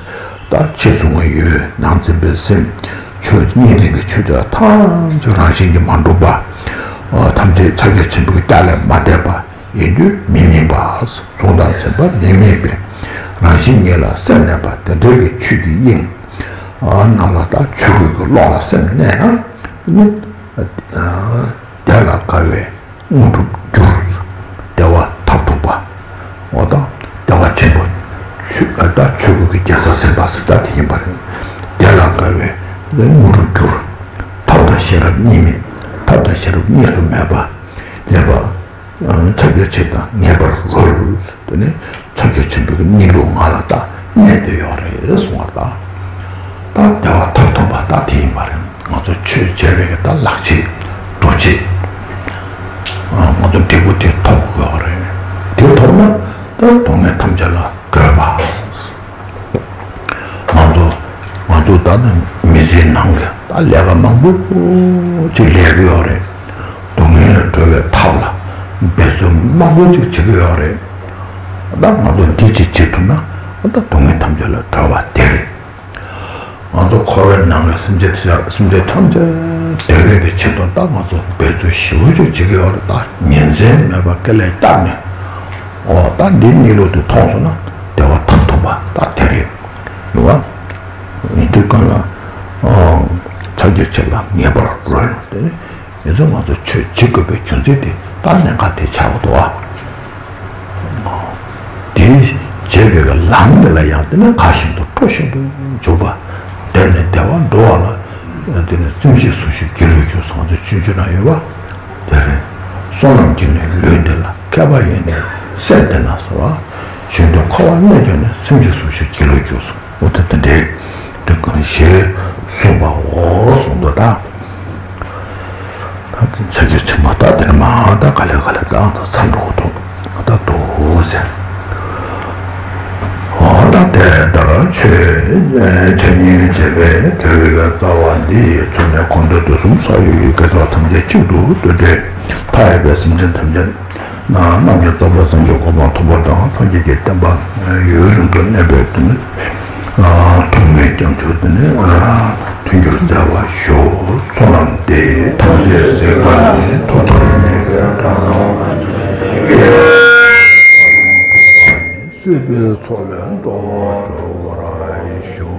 ད་ཕྱི་གཟུང་བ་ཡོད། ནང་འཛིན་པའི་སེམས། ཆོས་གཉིས་ལྡན་གྱི་ཆོས་ཅན་ཐམས་ཅད་རང་བཞིན་གྱིས་མ་གྲུབ་པ། ཐམས་ཅད་ཕྱག་རྒྱ་ཆེན་པོའི་རྒྱ་ལས་མ་འདས་པ་ཡིན་དུས་མི་དམིགས་པ། གཟུང་དང་འཛིན་པ་མི་དམིགས་པས། རང་བཞིན་ཉིད་ལ་སེམས་གནས་པ་དེ་འདྲ་གི་ཆོས་ཀྱི་དབྱིངས་རྣམས་ལ། ད་ཆོས་སྐུ་གི་ཀློང་ལ་སེམས་གནས་ན་ནི། དེ་ལ་དགའ་བའི་དངོས་གྲུབ་འགྱུར། བདེ་བ་མཐར་ཐུག་པ། འོ་ད་བདེ་བ་ཆེན་པོ། ཆོས་ད་ཆོས་སྐུ་གི་རྒྱལ་ས་ཟིན་པ་ཟེར་ད་དེ་ཡིན་པ་རེད། དེ་ལ་དགའ་བའི་དངོས་གྲུབ་འགྱུར། ཐབས་དང་ཤེས་རབ་གཉིས་མེད། ཐབས་དང་ཤེས་རབ་གཉིས་སུ་མེད་པ། མེད་པ། ཕྱག་རྒྱ་ཆེ་དང་ངེས་པར་རོལ། དེ་ནས་ཕྱག་རྒྱ་ཆེན་པོའི་གི་གནས་ལུགས་ང་ལ་ད་གནས་བསྡད་ཡོད་རེད་གསུངས་པ་ད། ད་བདེ་བ་མཐར་ཐུག་པ་ད་དེ་ཡིན་པ་རེད། ང་ཚོ་ཆོས་བྱས་པའི་གི་ད་ལག་ཆས་སྒྲུབ་ཆས། ང་ཚོ་འབྲས་བུ་དེ་ཐོབ་དགོས་པ་རེད། དེ་ཐོབ་ན་ད་སྡུག་བསྔལ་ཐམས་ཅད་ལས་གྲོལ་བ། ང་ཚོ་ང་ཚོ་ད་ནི་མི་ཚེའི་ནང་གི་ད་ལས་ཀ་མང་པོ་ཅིག་ལས་ཀྱི་ཡོད་རེད། སྡུག་བསྔལ་ལས་གྲོལ་བའི་ཐབས་ལ་འབད་བརྩོན་མང་པོ་ཅིག་བྱེད་ཀྱི་ཡོད་རེད། ད་ང་ཚོ་འདི་ཅིག་བྱེད་ཐུབ་ན་ད་སྡུག་བསྔལ་ཐམས་ཅད་ལས་གྲོལ་བ་དེ་རེད། ང་ཚོ་འཁོར་བའི་ནང་གི་སེམས་ཅན་ཐམས་ཅད་སེམས་ཅན་ཐམས་ཅད་བདེ་བའི་གི་ཆེད་དུ་ད་ང་ཚོ་འབད་རྩོལ་ཞེ་པོ་ཅིག་བྱེད་ཀྱི་ཡོད་རེད། ད་ཉིན་མཚན་མེད་པར་དཀའ་ལས་བརྒྱབ་ནས། འོ་ད་འདི་གནས་ལུགས་དེ་མཐོང་སོང་ན་བདེ་བ་མཐར་ཐུག་པ་ད་དེ་རེད། རེད་བ། ཡིན་དུས་གང་ལ། ཕྱག་རྒྱ་ཆེ་ལ་ངེས་པར་རོལ། དེ་ནི་ཡིན་ཙང་ང་ཚོ་ཆོས་བྱེད་དགོས་པའི་རྒྱུ་མཚན་དེ་ད་གནད་འགག་དེ་ཆགས་འདུག་བ། དེ་བྱེད་པའི་ལམ་དེ་ལ་ཡང་དེ་ནི་ཁ་ཞིག་ཏུ་སྤྲོ་བཞིན་དུ་འཇུག་པ། དེ་ནི་བདེ་བར་འགྲོ་བ་ལ་དེ་ནི་སེམས་ཤེས་གཟུགས་ཤེས་སྒྱིད་ལུག་སྐྱོ་སོང་ཚེ་ཆུང་ཆུང་ན་ཡོད་པ། དེ་རེད། བསོད་ནམས་ཀྱིས་ནི་ལུས་བདེ་ལ། མཁས་པ་ཡིས་ནི་སེམས་བདེ་ན་ཟེར་བ། གཞན་དོན་འཁོར་བ་གནས་ཀྱང་ནི། སེམས་ཤེས་གཟུགས་ཤེས་སྒྱིད་ལུག་སྐྱོ་སོང་། འོ་ད་དེ་འདྲའི་དོན་གང་ཞེས་གསུངས་པའོ་གསུངས་འདུག་ད། ད་ཕྱག་རྒྱ་ཆེན་པོ་ད་དེ་ནི་མ་ད་ག་ལེ་ག་ལེ་ད་ཚར་འགྲོ་གི་འདུག་ད་འདུག་ཟེར། འོ་ད་དེ་ལྟར་ཆོས་ཆོས་ཉིད་འབྱེད་པའི་དེ་རིགས་རྩ་བ་འདི་ཚུལ་གནས་གོང་དུ་དུས་གསུམ་ས་ཡོད་ཀྱི་དགེ་ཚོགས་ཐམས་ཅད་གཅིག་ཏུ་བསྡུས་ཏེ། མཐའ་ཡས་པའི་སེམས་ཅན་ཐམས་ཅད་རྣམས་ཀྱི་རྩ་བ་སངས་རྒྱས་གོ་འཕང་ཐོབ་པ་དང་། སངས་རྒྱས་ཀྱི་བསྟན་པ་ཡུན་རིང་དུ་གནས་པའི་དོན། ཐུགས་སྨོན་སྐྱབས་འཇུག་དེ་ནི་མཐུན་འགྱུར་མཛད་པར་ཞུ། བསོད་ནམས་འདི་ཐམས་ཅད་གཟིགས་པ་ཉིད། ཐོབ་པར་ངེས་པའི་དགྲ་རྣམས་ཀྱི། སྲིད་པའི་མཚོ་ལས་འགྲོ་བ་སྒྲོལ་བར་ཤོག།